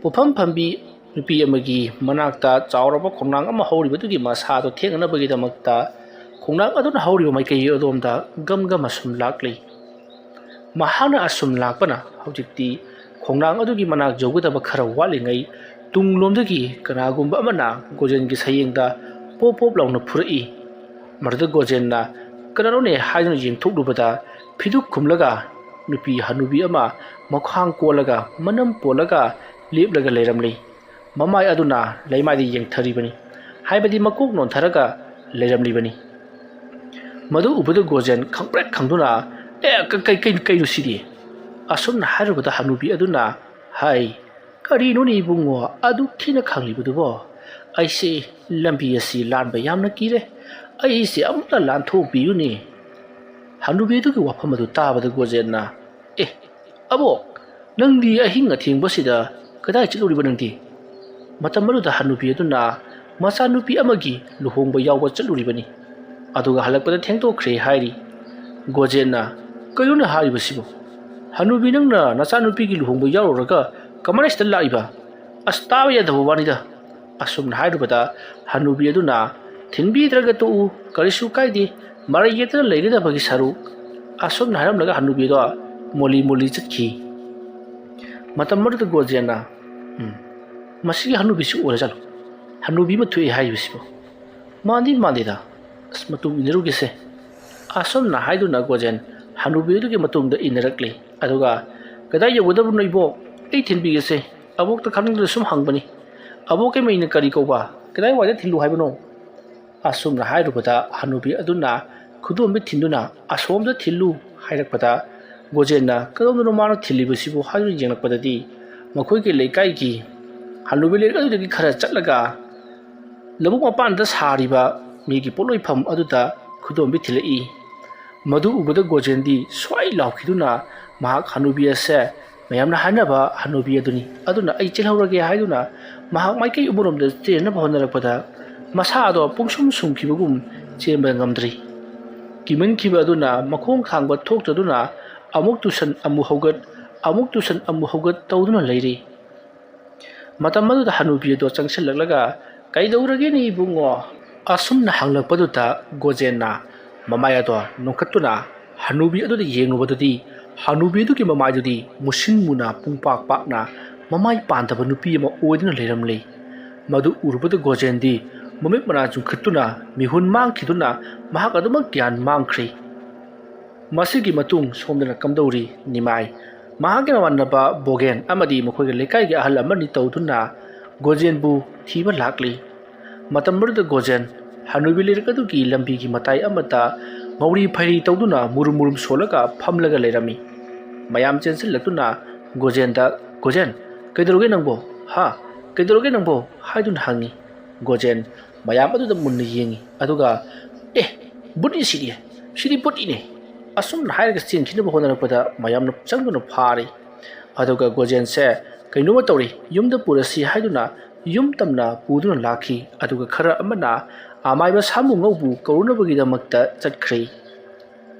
ꯄꯣꯐꯝ ꯐꯝꯕꯤ ꯅꯨꯄꯤ ꯑꯃꯒꯤ ꯃꯅꯥꯛꯇ ꯆꯥꯎꯔꯕ ꯈꯣꯡꯅꯥꯡ ꯑꯃ ꯍꯧꯔꯤꯕꯗꯨꯒꯤ ꯃꯁꯥꯗꯣ ꯊꯦꯡꯅꯅꯕꯒꯤꯗꯃꯛꯇ ꯈꯣꯡꯅꯥꯡ ꯑꯗꯨꯅ ꯍꯧꯔꯤꯕ ꯃꯥꯏꯀꯩ ꯑꯗꯣꯝꯗ ꯒꯝ ꯒꯝ ꯑꯁꯨꯝ ꯂꯥꯛꯂꯤ꯫ ꯃꯍꯥꯛꯅ ꯑꯁꯨꯝ ꯂꯥꯛꯄꯅ ꯍꯧꯖꯤꯛꯇꯤ ꯈꯣꯡꯅꯥꯡ ꯑꯗꯨꯒꯤ ꯃꯅꯥꯛ ꯌꯧꯒꯗꯕ ꯈꯔ ꯋꯥꯠꯂꯤꯉꯩ ꯇꯨꯡꯂꯣꯝꯗꯒꯤ ꯀꯅꯥꯒꯨꯝꯕ ꯑꯃꯅ ꯒꯣꯖꯦꯟꯒꯤ ꯁꯌꯦꯡꯗ ꯄꯣꯞ ꯄꯣꯞ ꯂꯥꯎꯅ ꯐꯨꯔꯛꯏ꯫ ꯃꯗꯨꯗ ꯒꯣꯖꯦꯟꯅ "ꯀꯅꯥꯅꯣꯅꯦ?" ꯍꯥꯏꯗꯨꯅ ꯌꯦꯡꯊꯣꯛꯂꯨꯕꯗ ꯐꯤꯗꯨꯛ ꯈꯨꯝꯂꯒ ꯅꯨꯄꯤ ꯍꯅꯨꯕꯤ ꯑꯃ ꯃꯈ꯭ꯋꯥꯡ ꯀꯣꯜꯂꯒ ꯃꯅꯝ ꯄꯣꯜꯂꯒ ꯂꯦꯞꯂꯒ ꯂꯩꯔꯝꯂꯤ꯫ ꯃꯃꯥꯏ ꯑꯗꯨꯅ ꯂꯩꯃꯥꯏꯗ ꯌꯦꯡꯊꯔꯤꯕꯅꯤ, ꯍꯥꯏꯕꯗꯤ ꯃꯀꯣꯛ ꯅꯣꯟꯊꯔꯒ ꯂꯩꯔꯝꯂꯤꯕꯅꯤ꯫ ꯃꯗꯨ ꯎꯕꯗ ꯒꯣꯖꯦꯟ ꯈꯪꯄ꯭ꯔꯦꯛ ꯈꯪꯗꯨꯅ, "ꯑꯦ, ꯀ-, ꯀꯩ-, ꯀꯩ-, ꯀꯩꯅꯣ ꯁꯤꯗꯤ?" ꯑꯁꯨꯝꯅ ꯍꯥꯏꯔꯨꯕꯗ ꯍꯅꯨꯕꯤ ꯑꯗꯨꯅ ꯍꯥꯏ, "ꯀꯔꯤꯅꯣꯅꯦ ꯏꯕꯨꯡꯉꯣ, ꯑꯗꯨꯛ ꯊꯤꯅ ꯈꯪꯂꯤꯕꯗꯨꯕꯣ? ꯑꯩꯁꯦ ꯂꯝꯕꯤ ꯑꯁꯤ ꯂꯥꯟꯕ ꯌꯥꯝꯅ ꯀꯤꯔꯦ꯫ ꯑꯩꯁꯦ ꯑꯃꯨꯛꯇ ꯂꯥꯟꯊꯣꯛꯄꯤꯌꯨꯅꯦ꯫" ꯍꯅꯨꯕꯤ ꯑꯗꯨꯒꯤ ꯋꯥꯐꯝ ꯑꯗꯨ ꯇꯥꯕꯗ ꯒꯣꯖꯦꯟꯅ, "ꯑꯦ, ꯑꯕꯣꯛ, ꯅꯪꯗꯤ ꯑꯍꯤꯡ ꯑꯊꯦꯡꯕꯁꯤꯗ ꯀꯗꯥꯏ ꯆꯠꯂꯨꯔꯤꯕ ꯅꯪꯗꯤ?" ꯃꯇꯝ ꯑꯗꯨꯗ ꯍꯅꯨꯕꯤ ꯑꯗꯨꯅ ꯃꯆꯥꯅꯨꯄꯤ ꯑꯃꯒꯤ ꯂꯨꯍꯣꯡꯕ ꯌꯥꯎꯕ ꯆꯠꯂꯨꯔꯤꯕꯅꯤ, ꯑꯗꯨꯒ ꯍꯜꯂꯛꯄꯗ ꯊꯦꯡꯗꯣꯛꯈ꯭ꯔꯦ ꯍꯥꯏꯔꯤ꯫ ꯒꯣꯖꯦꯟꯅ, "ꯀꯩꯅꯣꯅꯦ ꯍꯥꯏꯔꯤꯕꯁꯤꯕꯨ? ꯍꯅꯨꯕꯤ, ꯅꯪꯅ ꯅꯆꯥꯅꯨꯄꯤꯒꯤ ꯂꯨꯍꯣꯡꯕ ꯌꯥꯎꯔꯨꯔꯒ ꯀꯃꯥꯏꯅ ꯁꯤꯗ ꯂꯥꯛꯏꯕ? ꯑꯁ, ꯇꯥꯕ ꯌꯥꯗꯕ ꯋꯥꯅꯤꯗ꯫" ꯑꯁꯨꯝꯅ ꯍꯥꯏꯔꯨꯕꯗ ꯍꯅꯨꯕꯤ ꯑꯗꯨꯅ, "ꯊꯤꯟꯕꯤꯗ꯭ꯔꯒ ꯇꯣꯛꯎ, ꯀꯔꯤꯁꯨ ꯀꯥꯏꯗꯦ, ꯃꯔꯩ ꯌꯦꯠꯇꯅ ꯂꯩꯒꯗꯕꯒꯤ ꯁꯔꯨꯛ꯫" ꯑꯁꯨꯝꯅ ꯍꯥꯏꯔꯝꯂꯒ ꯍꯅꯨꯕꯤꯗꯣ ꯃꯣꯂꯤ ꯃꯣꯂꯤ ꯆꯠꯈꯤ꯫ ꯃꯇꯝ ꯑꯗꯨꯗ ꯒꯣꯖꯦꯟꯅ, "ꯎꯝ, ꯃꯁꯤꯒꯤ ꯍꯅꯨꯕꯤꯁꯤ ꯑꯣꯏꯔꯖꯥꯠꯂꯣ? ꯍꯅꯨꯕꯤ ꯑꯃ ꯊꯣꯛꯑꯦ ꯍꯥꯏꯔꯤꯕꯁꯤꯕꯨ꯫ ꯃꯥꯟꯗꯤ ꯃꯥꯟꯗꯦꯗ꯫ ꯑꯁ, ꯃꯇꯨꯡ ꯏꯟꯅꯔꯨꯒꯦꯁꯦ꯫" ꯑꯁꯨꯝꯅ ꯍꯥꯏꯗꯨꯅ ꯒꯣꯖꯦꯟ ꯍꯅꯨꯕꯤ ꯑꯗꯨꯒꯤ ꯃꯇꯨꯡꯗ ꯏꯟꯅꯔꯛꯂꯤ꯫ ꯑꯗꯨꯒ, "ꯀꯗꯥꯏ ꯌꯧꯒꯗꯕꯅꯣ ꯏꯕꯣꯛ? ꯑꯩ ꯊꯤꯟꯕꯤꯒꯦꯁꯦ, ꯑꯕꯣꯛꯇ ꯈꯪꯅꯤꯡꯗꯨꯅ ꯁꯨꯝ ꯍꯪꯕꯅꯤ꯫ ꯑꯕꯣꯛꯀꯤ ꯃꯤꯡꯅ ꯀꯔꯤ ꯀꯧꯕ? ꯀꯗꯥꯏꯋꯥꯏꯗ ꯊꯤꯜꯂꯨ ꯍꯥꯏꯕꯅꯣ?" ꯑꯁꯨꯝꯅ ꯍꯥꯏꯔꯨꯕꯗ ꯍꯅꯨꯕꯤ ꯑꯗꯨꯅ ꯈꯨꯗꯣꯝꯕꯤ ꯊꯤꯟꯗꯨꯅ "ꯑꯁꯣꯝꯗ ꯊꯤꯜꯂꯨ" ꯍꯥꯏꯔꯛꯄꯗ, ꯒꯣꯖꯦꯟꯅ "ꯀꯗꯣꯝꯗꯅꯣ ꯃꯥꯅ ꯊꯤꯜꯂꯤꯕꯁꯤꯕꯨ?" ꯍꯥꯏꯗꯨꯅ ꯌꯦꯡꯂꯛꯄꯗꯗꯤ, ꯃꯈꯣꯏꯒꯤ ꯂꯩꯀꯥꯏꯒꯤ ꯍꯅꯨꯕꯤ ꯂꯩꯔꯛ ꯑꯗꯨꯗꯒꯤ ꯈꯔ ꯆꯠꯂꯒ ꯂꯧꯕꯨꯛ ꯃꯄꯥꯟꯗ ꯁꯥꯔꯤꯕ ꯃꯤꯒꯤ ꯄꯣꯠꯂꯣꯏꯐꯝ ꯑꯗꯨꯗ ꯈꯨꯗꯣꯝꯕꯤ ꯊꯤꯜꯂꯛꯏ꯫ ꯃꯗꯨ ꯎꯕꯗ ꯒꯣꯖꯦꯟꯗꯤ ꯁ꯭ꯋꯥꯏ ꯂꯥꯎꯈꯤꯗꯨꯅ ꯃꯍꯥꯛ ꯍꯅꯨꯕꯤ ꯑꯁꯦ ꯃꯌꯥꯝꯅ ꯍꯥꯏꯅꯕ ꯍꯅꯨꯕꯤ ꯑꯗꯨꯅꯤ꯫ ꯑꯗꯨꯅ ꯑꯩ ꯆꯦꯜꯍꯧꯔꯒꯦ ꯍꯥꯏꯗꯨꯅ ꯃꯍꯥꯛ ꯃꯥꯏꯀꯩ ꯑꯃꯔꯣꯝꯗ ꯆꯦꯟꯅꯕ ꯍꯣꯠꯅꯔꯛꯄꯗ ꯃꯁꯥ ꯑꯗꯣ ꯄꯨꯡꯁꯨꯝ ꯁꯨꯝꯈꯤꯕꯒꯨꯝ ꯆꯦꯟꯕ ꯉꯝꯗ꯭ꯔꯤ꯫ ꯀꯤꯃꯟꯈꯤꯕ ꯑꯗꯨꯅ ꯃꯈꯣꯡ ꯊꯥꯡꯕ ꯊꯣꯛꯇꯗꯨꯅ ꯑꯃꯨꯛ ꯇꯨꯁꯟ ꯑꯃꯨꯛ ꯍꯧꯒꯠ, ꯑꯃꯨꯛ ꯇꯨꯁꯟ ꯑꯃꯨꯛ ꯍꯧꯒꯠ ꯇꯧꯗꯨꯅ ꯂꯩꯔꯤ꯫ ꯃꯇꯝ ꯑꯗꯨꯗ ꯍꯅꯨꯕꯤ ꯑꯗꯣ ꯆꯪꯁꯤꯜꯂꯛꯂꯒ, "ꯀꯩꯗꯧꯔꯒꯦꯅꯦ ꯏꯕꯨꯡꯉꯣ?" ꯑꯁꯨꯝꯅ ꯍꯪꯂꯛꯄꯗꯨꯗ ꯒꯣꯖꯦꯟꯅ ꯃꯃꯥꯏ ꯑꯗꯣ ꯅꯣꯛꯈꯠꯇꯨꯅ ꯍꯅꯨꯕꯤ ꯑꯗꯨꯗ ꯌꯦꯡꯂꯨꯕꯗꯨꯗꯤ, ꯍꯅꯨꯕꯤ ꯑꯗꯨꯒꯤ ꯃꯃꯥꯏꯗꯨꯗꯤ ꯃꯨꯁꯤꯟ ꯃꯨꯅ ꯄꯨꯡꯄꯥꯛ ꯄꯥꯛꯅ ꯃꯃꯥꯏ ꯄꯥꯟꯗꯕ ꯅꯨꯄꯤ ꯑꯃ ꯑꯣꯏꯗꯨꯅ ꯂꯩꯔꯝꯂꯤ꯫ ꯃꯗꯨ ꯎꯔꯨꯕꯗ ꯒꯣꯖꯦꯟꯗꯤ ꯃꯃꯤꯠ ꯃꯅꯥ ꯆꯨꯡꯈꯠꯇꯨꯅ ꯃꯤꯍꯨꯟ ꯃꯥꯡꯈꯤꯗꯨꯅ ꯃꯍꯥꯛ ꯑꯗꯨꯃꯛ ꯒ꯭ꯌꯥꯟ ꯃꯥꯡꯈ꯭ꯔꯦ꯫ ꯃꯁꯤꯒꯤ ꯃꯇꯨꯡ ꯁꯣꯝꯗꯅ ꯀꯝꯗꯧꯔꯤ? ꯅꯤꯃꯥꯏ ꯃꯍꯥꯛꯀꯤ ꯃꯃꯥꯟꯅꯕ ꯕꯣꯒꯦꯟ ꯑꯃꯗꯤ ꯃꯈꯣꯏꯒꯤ ꯂꯩꯀꯥꯏꯒꯤ ꯑꯍꯜ ꯑꯃꯅꯤ ꯇꯧꯗꯨꯅ ꯒꯣꯖꯦꯟꯕꯨ ꯊꯤꯕ ꯂꯥꯛꯂꯤ꯫ ꯃꯇꯝ ꯑꯗꯨꯗ ꯒꯣꯖꯦꯟ ꯍꯅꯨꯕꯤ ꯂꯩꯔꯛ ꯑꯗꯨꯒꯤ ꯂꯝꯕꯤꯒꯤ ꯃꯇꯥꯏ ꯑꯃꯗ ꯉꯧꯔꯤ ꯐꯩꯔꯤ ꯇꯧꯗꯨꯅ ꯃꯨꯔꯨꯝ ꯃꯨꯔꯨꯝ ꯁꯣꯜꯂꯒ ꯐꯝꯂꯒ ꯂꯩꯔꯝꯃꯤ꯫ ꯃꯌꯥꯝ ꯆꯦꯟꯁꯤꯜꯂꯛꯇꯨꯅ ꯒꯣꯖꯦꯟꯗ, "ꯒꯣꯖꯦꯟ, ꯀꯩꯗꯧꯔꯒꯦ ꯅꯪꯕꯣ? ꯍꯥ? ꯀꯩꯗꯧꯔꯒꯦ ꯅꯪꯕꯣ?" ꯍꯥꯏꯗꯨꯅ ꯍꯪꯉꯤ꯫ ꯒꯣꯖꯦꯟ ꯃꯌꯥꯝ ꯑꯗꯨꯗ ꯃꯨꯟꯅ ꯌꯦꯡꯉꯤ, ꯑꯗꯨꯒ, "ꯑꯦ, ꯕꯨꯠꯅꯤ ꯁꯤꯗꯤ, ꯁꯤꯗꯤ ꯕꯨꯠꯅꯤꯅꯦ!" ꯑꯁꯨꯝꯅ ꯍꯥꯏꯔꯒ ꯆꯦꯟꯈꯤꯅꯕ ꯍꯣꯠꯅꯔꯛꯄꯗ ꯃꯌꯥꯝꯅ ꯆꯪꯗꯨꯅ ꯐꯥꯔꯤ꯫ ꯑꯗꯨꯒ ꯒꯣꯖꯦꯟꯁꯦ ꯀꯩꯅꯣꯝꯃ ꯇꯧꯔꯤ, ꯌꯨꯝꯗ ꯄꯨꯔꯁꯤ ꯍꯥꯏꯗꯨꯅ ꯌꯨꯝ ꯇꯝꯅ ꯄꯨꯗꯨꯅ ꯂꯥꯛꯈꯤ꯫ ꯑꯗꯨꯒ ꯈꯔ ꯑꯃꯅ ꯑꯃꯥꯏꯕ ꯁꯥꯃꯨ ꯉꯧꯕꯨ ꯀꯧꯔꯨꯅꯕꯒꯤꯗꯃꯛꯇ ꯆꯠꯈ꯭ꯔꯦ꯫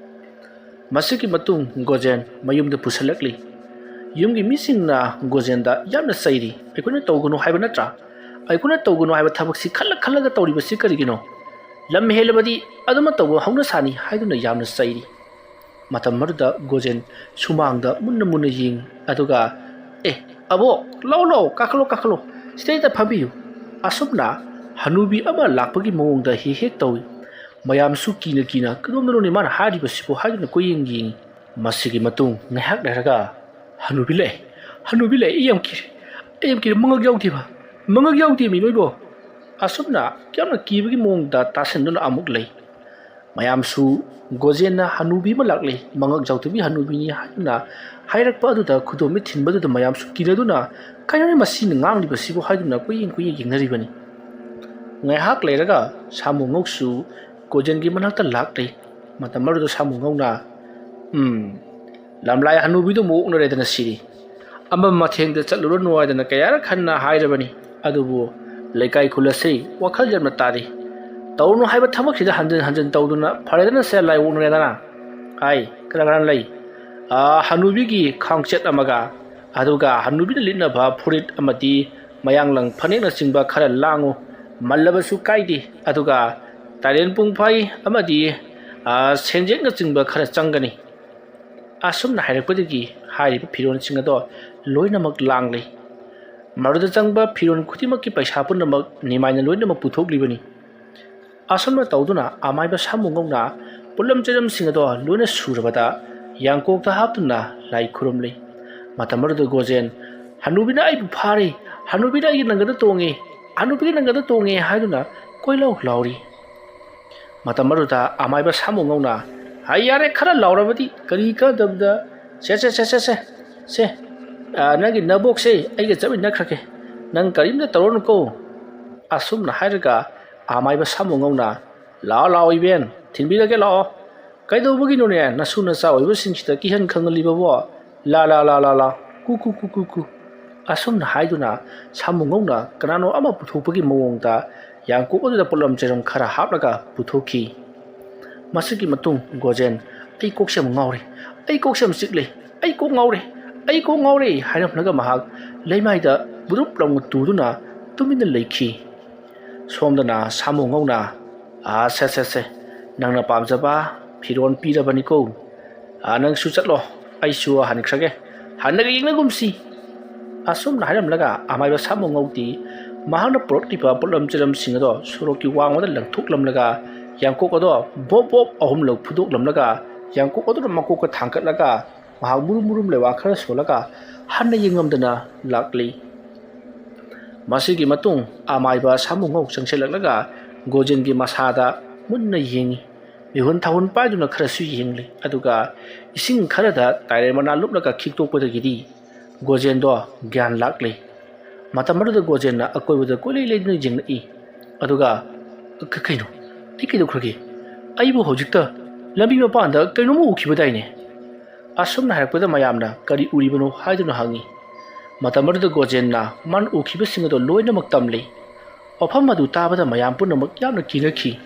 ꯃꯁꯤꯒꯤ ꯃꯇꯨꯡ ꯒꯣꯖꯦꯟ ꯃꯌꯨꯝꯗ ꯄꯨꯁꯜꯂꯛꯂꯤ꯫ ꯌꯨꯝꯒꯤ ꯃꯤꯁꯤꯡꯅ ꯒꯣꯖꯦꯟꯗ ꯌꯥꯝꯅ ꯆꯩꯔꯤ꯫ "ꯑꯩꯈꯣꯏꯅ ꯇꯧꯒꯅꯨ ꯍꯥꯏꯕ ꯅꯠꯇ꯭ꯔꯥ? ꯑꯩꯈꯣꯏꯅ ꯇꯧꯒꯅꯨ ꯍꯥꯏꯕ ꯊꯕꯛꯁꯤ ꯈꯜꯂ ꯈꯜꯂꯒ ꯇꯧꯔꯤꯕꯁꯤ ꯀꯔꯤꯒꯤꯅꯣ? ꯂꯝ ꯍꯦꯜꯂꯕꯗꯤ ꯑꯗꯨꯃ ꯇꯧꯕ ꯍꯧꯅ ꯁꯥꯅꯤ" ꯍꯥꯏꯗꯨꯅ ꯌꯥꯝꯅ ꯆꯩꯔꯤ꯫ ꯃꯇꯝ ꯑꯗꯨꯗ ꯒꯣꯖꯦꯟ ꯁꯨꯃꯥꯡꯗ ꯃꯨꯟꯅ ꯃꯨꯟꯅ ꯌꯦꯡꯉꯤ꯫ ꯑꯗꯨꯒ, "ꯑꯦ, ꯑꯕꯣꯛ, ꯂꯥꯛꯑꯣ, ꯂꯥꯛꯑꯣ, ꯀꯥꯈꯠꯂꯣ, ꯀꯥꯈꯠꯂꯣ, ꯁꯤꯗꯩꯗ ꯐꯝꯕꯤꯌꯨ꯫" ꯑꯁꯨꯝꯅ ꯍꯅꯨꯕꯤ ꯑꯃ ꯂꯥꯛꯄꯒꯤ ꯃꯑꯣꯡꯗ ꯍꯦꯛ ꯍꯦꯛ ꯇꯧꯏ꯫ ꯃꯌꯥꯝꯁꯨ ꯀꯤꯅ ꯀꯤꯅ, "ꯀꯗꯣꯝꯗꯅꯣꯅꯦ ꯃꯥꯅ ꯍꯥꯏꯔꯤꯕꯁꯤꯕꯨ?" ꯍꯥꯏꯗꯨꯅ ꯀꯣꯏꯌꯦꯡ ꯌꯦꯡꯉꯤ꯫ ꯃꯁꯤꯒꯤ ꯃꯇꯨꯡ ꯉꯥꯏꯍꯥꯛ ꯂꯩꯔꯒ ꯍꯅꯨꯕꯤ ꯂꯥꯛꯑꯦ꯫ "ꯍꯅꯨꯕꯤ ꯂꯩ, ꯑꯩ ꯌꯥꯝ ꯀꯤꯔꯦ, ꯑꯩ ꯌꯥꯝ ꯀꯤꯔꯦ, ꯃꯉꯛ ꯌꯥꯎꯗꯦꯕ, ꯃꯉꯛ ꯌꯥꯎꯗꯦ ꯃꯤ ꯅꯣꯏꯕꯣ!" ꯑꯁꯨꯝꯅ ꯌꯥꯝꯅ ꯀꯤꯕꯒꯤ ꯃꯑꯣꯡꯗ ꯇꯥꯁꯤꯟꯗꯨꯅ ꯑꯃꯨꯛ ꯂꯩ꯫ ꯃꯌꯥꯝꯁꯨ ꯒꯣꯖꯦꯟꯅ "ꯍꯅꯨꯕꯤ ꯑꯃ ꯂꯥꯛꯂꯦ, ꯃꯉꯛ ꯆꯥꯎꯊꯕꯤ ꯍꯅꯨꯕꯤꯅꯤ" ꯍꯥꯏꯗꯨꯅ ꯍꯥꯏꯔꯛꯄ ꯑꯗꯨꯗ ꯈꯨꯗꯣꯝꯕꯤ ꯊꯤꯟꯕꯗꯨꯗ ꯃꯌꯥꯝꯁꯨ ꯀꯤꯅꯗꯨꯅ "ꯀꯩꯅꯣꯅꯦ ꯃꯁꯤꯅ ꯉꯥꯡꯂꯤꯕꯁꯤꯕꯨ?" ꯍꯥꯏꯗꯨꯅ ꯀꯨꯏꯌꯦꯡ ꯀꯨꯏꯌꯦꯡ ꯌꯦꯡꯅꯔꯤꯕꯅꯤ꯫ ꯉꯥꯏꯍꯥꯛ ꯂꯩꯔꯒ ꯁꯥꯃꯨꯉꯧꯁꯨ ꯒꯣꯖꯦꯟꯒꯤ ꯃꯅꯥꯛꯇ ꯂꯥꯛꯂꯦ꯫ ꯃꯇꯝ ꯑꯗꯨꯗ ꯁꯥꯃꯨꯉꯧꯅ, "ꯎꯝ, ꯂꯝꯂꯥꯏ ꯍꯅꯨꯕꯤꯗꯨ ꯑꯃꯨꯛ ꯑꯣꯛꯅꯔꯦꯗꯅ ꯁꯤꯗꯤ꯫ ꯑꯃ ꯃꯊꯦꯡꯗ ꯆꯠꯂꯨꯔꯅꯨ ꯍꯥꯏꯗꯅ ꯀꯌꯥꯔꯛ ꯍꯟꯅ ꯍꯥꯏꯔꯕꯅꯤ꯫ ꯑꯗꯨꯕꯨ ꯂꯩꯀꯥꯏ ꯈꯨꯜ ꯑꯁꯤ ꯋꯥꯈꯜ ꯌꯥꯝꯅ ꯇꯥꯔꯤ꯫ ꯇꯧꯔꯨꯅꯨ ꯍꯥꯏꯕ ꯊꯕꯛꯁꯤꯗ ꯍꯟꯖꯤꯟ ꯍꯟꯖꯤꯟ ꯇꯧꯗꯨꯅ ꯐꯔꯦꯗꯅ ꯁꯦ ꯂꯥꯏ ꯑꯣꯛꯅꯔꯦꯗꯅ꯫ ꯍꯥꯏ, ꯀꯅꯥ ꯀꯅꯥ ꯂꯩ? ꯑꯥ, ꯍꯅꯨꯕꯤꯒꯤ ꯈꯥꯡꯆꯦꯠ ꯑꯃꯒ, ꯑꯗꯨꯒ ꯍꯅꯨꯕꯤꯅ ꯂꯤꯠꯅꯕ ꯐꯨꯔꯤꯠ ꯑꯃꯗꯤ ꯃꯌꯥꯡꯂꯪ ꯐꯅꯦꯛꯅꯆꯤꯡꯕ ꯈꯔ ꯂꯥꯡꯉꯨ꯫ ꯃꯜꯂꯕꯁꯨ ꯀꯥꯏꯗꯦ꯫ ꯑꯗꯨꯒ ꯇꯥꯏꯔꯦꯟ ꯄꯨꯡꯐꯥꯏ ꯑꯃꯗꯤ, ꯑꯥ, ꯁꯦꯟꯖꯦꯛꯅꯆꯤꯡꯕ ꯈꯔ ꯆꯪꯒꯅꯤ"꯫ ꯑꯁꯨꯝꯅ ꯍꯥꯏꯔꯛꯄꯗꯒꯤ ꯍꯥꯏꯔꯤꯕ ꯐꯤꯔꯣꯜꯁꯤꯡ ꯑꯗꯣ ꯂꯣꯏꯅꯃꯛ ꯂꯥꯡꯂꯦ꯫ ꯃꯗꯨꯗ ꯆꯪꯕ ꯐꯤꯔꯣꯜ ꯈꯨꯗꯤꯡꯃꯛꯀꯤ ꯄꯩꯁꯥ ꯄꯨꯝꯅꯃꯛ ꯅꯤꯃꯥꯏꯅ ꯂꯣꯏꯅꯃꯛ ꯄꯨꯊꯣꯛꯂꯤꯕꯅꯤ꯫ ꯑꯁꯨꯝꯅ ꯇꯧꯗꯨꯅ ꯑꯃꯥꯏꯕ ꯁꯥꯃꯨꯉꯧꯅ ꯄꯣꯠꯂꯝ ꯆꯩꯂꯝꯁꯤꯡ ꯑꯗꯣ ꯂꯣꯏꯅ ꯁꯨꯔꯕꯗ ꯌꯥꯡꯀꯣꯛꯇ ꯍꯥꯞꯇꯨꯅ ꯂꯥꯏ ꯈꯨꯔꯨꯝꯂꯤ꯫ ꯃꯇꯝ ꯑꯗꯨꯗ ꯒꯣꯖꯦꯟ, "ꯍꯅꯨꯕꯤꯅ ꯑꯩꯕꯨ ꯐꯥꯔꯦ, ꯍꯅꯨꯕꯤꯅ ꯑꯩꯒꯤ ꯅꯪꯒꯟꯗ ꯇꯣꯡꯉꯦ, ꯍꯅꯨꯕꯤꯒꯤ ꯅꯪꯒꯟꯗ ꯇꯣꯡꯉꯦ" ꯍꯥꯏꯗꯨꯅ ꯀꯣꯏꯂꯥꯎ ꯂꯥꯎꯔꯤ꯫ ꯃꯇꯝ ꯑꯗꯨꯗ ꯑꯃꯥꯏꯕ ꯁꯥꯃꯨꯉꯧꯅ, "ꯍꯩ, ꯌꯥꯔꯦ, ꯈꯔ ꯂꯥꯎꯔꯕꯗꯤ ꯀꯔꯤ ꯀꯥꯟꯗꯕꯗ? ꯁꯦ, ꯁꯦ, ꯁꯦ, ꯁꯦ, ꯁꯦ, ꯁꯦ, ꯑ, ꯅꯪꯒꯤ ꯅꯕꯣꯛꯁꯦ ꯑꯩꯒ ꯆꯠꯃꯤꯟꯅꯈ꯭ꯔꯒꯦ꯫ ꯅꯪ ꯀꯔꯤꯝꯇ ꯇꯧꯔꯅꯨꯀꯣ"꯫ ꯑꯁꯨꯝꯅ ꯍꯥꯏꯔꯒ ꯑꯃꯥꯏꯕ ꯁꯥꯃꯨꯉꯧꯅ, "ꯂꯥꯛꯑꯣ, ꯂꯥꯛꯑꯣ ꯏꯕꯦꯟ, ꯊꯤꯟꯕꯤꯔꯒꯦ ꯂꯥꯛꯑꯣ꯫ ꯀꯩꯗꯧꯕꯒꯤꯅꯣꯅꯦ ꯅꯁꯨ ꯅꯆꯥ ꯑꯣꯏꯕꯁꯤꯡꯁꯤꯗ ꯀꯤꯍꯟ ꯈꯪꯍꯜꯂꯤꯕꯕꯣ? ꯂꯥ, ꯂꯥ, ꯂꯥ, ꯂꯥ, ꯂꯥ, ꯀꯨ, ꯀꯨ, ꯀꯨ, ꯀꯨ, ꯀꯨ"꯫ ꯑꯁꯨꯝꯅ ꯍꯥꯏꯗꯨꯅ ꯁꯥꯃꯨꯉꯧꯅ ꯀꯅꯥꯅꯣ ꯑꯃ ꯄꯨꯊꯣꯛꯄꯒꯤ ꯃꯑꯣꯡꯗ ꯌꯥꯡꯀꯣꯛ ꯑꯗꯨꯗ ꯄꯣꯠꯂꯝ ꯆꯩꯔꯝ ꯈꯔ ꯍꯥꯞꯂꯒ ꯄꯨꯊꯣꯛꯈꯤ꯫ ꯃꯁꯤꯒꯤ ꯃꯇꯨꯡ ꯒꯣꯖꯦꯟ, "ꯑꯩ ꯀꯣꯛꯁꯦ ꯌꯥꯝ ꯉꯥꯎꯔꯦ, ꯑꯩ ꯀꯣꯛꯁꯦ ꯌꯥꯝ ꯆꯤꯛꯂꯦ, ꯑꯩ ꯀꯣꯛ ꯉꯥꯎꯔꯦ, ꯑꯩ ꯀꯣꯛ ꯉꯥꯎꯔꯦ" ꯍꯥꯏꯔꯝꯂꯒ ꯃꯍꯥꯛ ꯂꯩꯃꯥꯏꯗ ꯕꯨꯔꯨꯞ ꯂꯥꯎꯅ ꯇꯨꯗꯨꯅ ꯇꯨꯃꯤꯟꯅ ꯂꯩꯈꯤ꯫ ꯁꯣꯝꯗꯅ ꯁꯥꯃꯨꯉꯧꯅ, "ꯑꯥ, ꯁꯦ, ꯁꯦ, ꯁꯦ, ꯅꯪꯅ ꯄꯥꯝꯖꯕ ꯐꯤꯔꯣꯜ ꯄꯤꯔꯕꯅꯤꯀꯣ꯫ ꯑꯥ, ꯅꯪꯁꯨ ꯆꯠꯂꯣ, ꯑꯩꯁꯨ ꯍꯟꯈ꯭ꯔꯒꯦ, ꯍꯟꯅꯒ ꯌꯦꯡꯅꯒꯨꯝꯁꯤ"꯫ ꯑꯁꯨꯝꯅ ꯍꯥꯏꯔꯝꯂꯒ ꯑꯃꯥꯏꯕ ꯁꯥꯃꯨꯉꯧꯗꯤ ꯃꯍꯥꯛꯅ ꯄꯨꯔꯛꯂꯤꯕ ꯄꯣꯠꯂꯝ ꯆꯩꯔꯝꯁꯤꯡ ꯑꯗꯣ ꯁꯣꯔꯣꯛꯀꯤ ꯋꯥꯡꯃꯗ ꯂꯪꯊꯣꯛꯂꯝꯂꯒ ꯌꯥꯡꯀꯣꯛ ꯑꯗꯣ ꯕꯣꯞ ꯕꯣꯞ ꯑꯍꯨꯝꯂꯛ ꯐꯨꯗꯣꯛꯂꯝꯂꯒ ꯌꯥꯡꯀꯣꯛ ꯑꯗꯨꯅ ꯃꯀꯣꯛꯀ ꯊꯥꯡꯒꯠꯂꯒ ꯃꯍꯥꯛ ꯃꯨꯔꯨꯝ ꯃꯨꯔꯨꯝ ꯂꯩꯕꯥꯛ ꯈꯔ ꯁꯣꯜꯂꯒ ꯍꯟꯅ ꯌꯦꯡꯉꯝꯗꯅ ꯂꯥꯛꯂꯤ꯫ ꯃꯁꯤꯒꯤ ꯃꯇꯨꯡ ꯑꯃꯥꯏꯕ ꯁꯥꯃꯨꯉꯧ ꯆꯪꯁꯤꯜꯂꯛꯂꯒ ꯒꯣꯖꯦꯟꯒꯤ ꯃꯁꯥꯗ ꯃꯨꯟꯅ ꯌꯦꯡꯉꯤ꯫ ꯃꯤꯍꯨꯟ ꯊꯥꯍꯨꯟ ꯄꯥꯏꯗꯨꯅ ꯈꯔꯁꯨ ꯌꯦꯡꯂꯤ, ꯑꯗꯨꯒ ꯏꯁꯤꯡ ꯈꯔꯗ ꯇꯥꯏꯔꯦꯟ ꯃꯅꯥ ꯂꯨꯞꯂꯒ ꯈꯤꯛꯇꯣꯛꯄꯗꯒꯤꯗꯤ ꯒꯣꯖꯦꯟꯗꯣ ꯒ꯭ꯌꯥꯟ ꯂꯥꯛꯂꯦ꯫ ꯃꯇꯝ ꯑꯗꯨꯗ ꯒꯣꯖꯦꯟꯅ ꯑꯀꯣꯏꯕꯗ ꯀꯣꯏꯂꯩ ꯂꯩꯗꯨꯅ ꯌꯦꯡꯂꯛꯏ꯫ ꯑꯗꯨꯒ, "ꯀ-, ꯀꯩꯅꯣ? ꯑꯩ ꯀꯩꯗꯧꯈ꯭ꯔꯒꯦ? ꯑꯩꯕꯨ ꯍꯧꯖꯤꯛꯇ ꯂꯝꯕꯤ ꯃꯄꯥꯟꯗ ꯀꯩꯅꯣꯝꯃ ꯎꯈꯤꯕꯗꯥꯏꯅꯦ?" ꯑꯁꯨꯝꯅ ꯍꯥꯏꯔꯛꯄꯗ ꯃꯌꯥꯝꯅ ꯀꯔꯤ ꯎꯔꯤꯕꯅꯣ ꯍꯥꯏꯗꯨꯅ ꯍꯪꯉꯤ꯫ ꯃꯇꯝ ꯑꯗꯨꯗ ꯒꯣꯖꯦꯟꯅ ꯃꯥꯅ ꯎꯈꯤꯕꯁꯤꯡ ꯑꯗꯨ ꯂꯣꯏꯅꯃꯛ ꯇꯝꯂꯤ꯫ ꯋꯥꯐꯝ ꯑꯗꯨ ꯇꯥꯕꯗ ꯃꯌꯥꯝ ꯄꯨꯝꯅꯃꯛ ꯌꯥꯝꯅ ꯀꯤꯅꯈꯤ꯫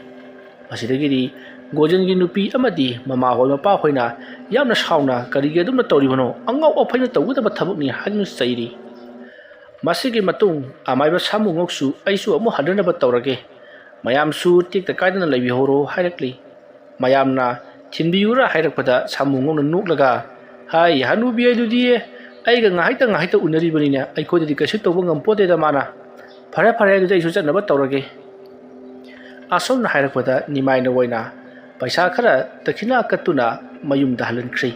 ꯃꯁꯤꯗꯒꯤꯗꯤ ꯒꯣꯖꯦꯟꯒꯤ ꯅꯨꯄꯤ ꯑꯃꯗꯤ ꯃꯃꯥꯍꯣꯏ ꯃꯄꯥꯍꯣꯏꯅ ꯌꯥꯝꯅ ꯁꯥꯎꯅ, "ꯀꯔꯤꯒꯤ ꯑꯗꯨꯝꯅ ꯇꯧꯔꯤꯕꯅꯣ? ꯑꯉꯥꯎ ꯑꯐꯩꯅ ꯇꯧꯒꯗꯕ ꯊꯕꯛꯅꯤ" ꯍꯥꯏꯗꯨꯅ ꯆꯩꯔꯤ꯫ ꯃꯁꯤꯒꯤ ꯃꯇꯨꯡ ꯑꯃꯥꯏꯕ ꯁꯥꯃꯨꯉꯧꯁꯨ "ꯑꯩꯁꯨ ꯑꯃꯨꯛ ꯍꯟꯅꯅꯕ ꯇꯧꯔꯒꯦ, ꯃꯌꯥꯝꯁꯨ ꯇꯦꯛꯇ ꯀꯥꯏꯗꯅ ꯂꯩꯕꯤꯍꯧꯔꯣ" ꯍꯥꯏꯔꯛꯂꯤ꯫ ꯃꯌꯥꯝꯅ "ꯊꯤꯟꯕꯤꯌꯨꯔꯥ?" ꯍꯥꯏꯔꯛꯄꯗ ꯁꯥꯃꯨꯉꯧꯅ ꯅꯣꯛꯂꯒ, "ꯍꯥꯏ, ꯍꯅꯨꯕꯤ ꯑꯗꯨꯗꯤ ꯑꯩꯒ ꯉꯥꯏꯍꯥꯛꯇ ꯉꯥꯏꯍꯥꯛꯇ ꯎꯅꯔꯤꯕꯅꯤꯅꯦ, ꯑꯩꯈꯣꯏꯗꯗꯤ ꯀꯩꯁꯨ ꯇꯧꯕ ꯉꯝꯄꯣꯠꯇꯦꯗ ꯃꯥꯅ꯫ ꯐꯔꯦ, ꯐꯔꯦ, ꯑꯗꯨꯗꯤ ꯑꯩꯁꯨ ꯆꯠꯅꯕ ꯇꯧꯔꯒꯦ"꯫ ꯑꯁꯨꯝꯅ ꯍꯥꯏꯔꯛꯄꯗ ꯅꯤꯃꯥꯏꯅ ꯑꯣꯏꯅ ꯄꯩꯁꯥ ꯈꯔ ꯗꯈꯤꯅꯥ ꯀꯠꯇꯨꯅ ꯃꯌꯨꯝꯗ ꯍꯜꯍꯟꯈ꯭ꯔꯤ꯫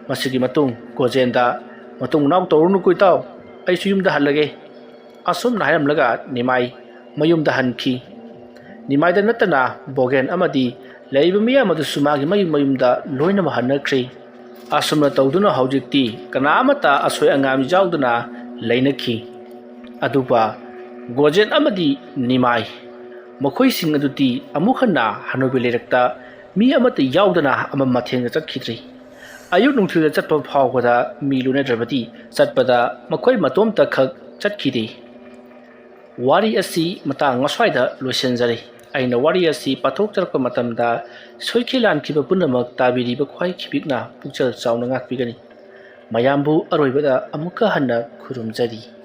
ꯃꯁꯤꯒꯤ ꯃꯇꯨꯡ ꯒꯣꯖꯦꯟꯗ, "ꯃꯇꯨꯡ ꯃꯅꯥꯎ ꯇꯧꯔꯨꯅꯨꯀꯣ ꯏꯇꯥꯎ, ꯑꯩꯁꯨ ꯌꯨꯝꯗ ꯍꯜꯂꯒꯦ"꯫ ꯑꯁꯨꯝꯅ ꯍꯥꯏꯔꯝꯂꯒ ꯅꯤꯃꯥꯏ ꯃꯌꯨꯝꯗ ꯍꯟꯈꯤ꯫ ꯅꯤꯃꯥꯏꯗ ꯅꯠꯇꯅ ꯕꯣꯒꯦꯟ ꯑꯃꯗꯤ ꯂꯩꯔꯤꯕ ꯃꯤꯌꯥꯝ ꯑꯗꯨꯁꯨ ꯃꯥꯒꯤ ꯃꯌꯨꯝ ꯃꯌꯨꯝꯗ ꯂꯣꯏꯅꯃꯛ ꯍꯟꯅꯈ꯭ꯔꯤ꯫ ꯑꯁꯨꯝꯅ ꯇꯧꯗꯨꯅ ꯍꯧꯖꯤꯛꯇꯤ ꯀꯅꯥ ꯑꯃꯠꯇ ꯑꯁꯣꯏ ꯑꯉꯥꯝ ꯌꯥꯎꯗꯅ ꯂꯩꯅꯈꯤ꯫ ꯑꯗꯨꯒ ꯒꯣꯖꯦꯟ ꯑꯃꯗꯤ ꯅꯤꯃꯥꯏ, ꯃꯈꯣꯏꯁꯤꯡ ꯑꯗꯨꯗꯤ ꯑꯃꯨꯛ ꯍꯟꯅ ꯍꯅꯨꯕꯤ ꯂꯩꯔꯛꯇ ꯃꯤ ꯑꯃꯠꯇ ꯌꯥꯎꯗꯅ ꯑꯃꯝ ꯑꯊꯦꯡꯗ ꯆꯠꯈꯤꯗ꯭ꯔꯤ꯫ ꯑꯌꯨꯛ ꯅꯨꯡꯊꯤꯜꯗ ꯆꯠꯄ ꯐꯥꯎꯕꯗ ꯃꯤ ꯂꯣꯏꯅꯗ꯭ꯔꯕꯗꯤ ꯆꯠꯄꯗ ꯃꯈꯣꯏ ꯃꯇꯣꯝꯇꯈꯛ ꯆꯠꯈꯤꯗꯦ꯫ ꯋꯥꯔꯤ ꯑꯁꯤ ꯃꯇꯥꯡ ꯑꯁ꯭ꯋꯥꯏꯗ ꯂꯣꯏꯁꯤꯟꯖꯔꯦ꯫ ꯑꯩꯅ ꯋꯥꯔꯤ ꯑꯁꯤ ꯄꯥꯊꯣꯛꯆꯔꯛꯄ ꯃꯇꯝꯗ ꯁꯣꯏꯈꯤ ꯂꯥꯟꯈꯤꯕ ꯄꯨꯝꯅꯃꯛ ꯇꯥꯕꯤꯔꯤꯕ ꯈ꯭ꯋꯥꯏ ꯈꯤꯕꯤꯛꯅ ꯄꯨꯛꯆꯦꯜ ꯆꯥꯎꯅ ꯉꯥꯛꯄꯤꯒꯅꯤ꯫ ꯃꯌꯥꯝꯕꯨ ꯑꯔꯣꯏꯕꯗ ꯑꯃꯨꯛꯀ ꯍꯟꯅ ꯈꯨꯔꯨꯝꯖꯔꯤ꯫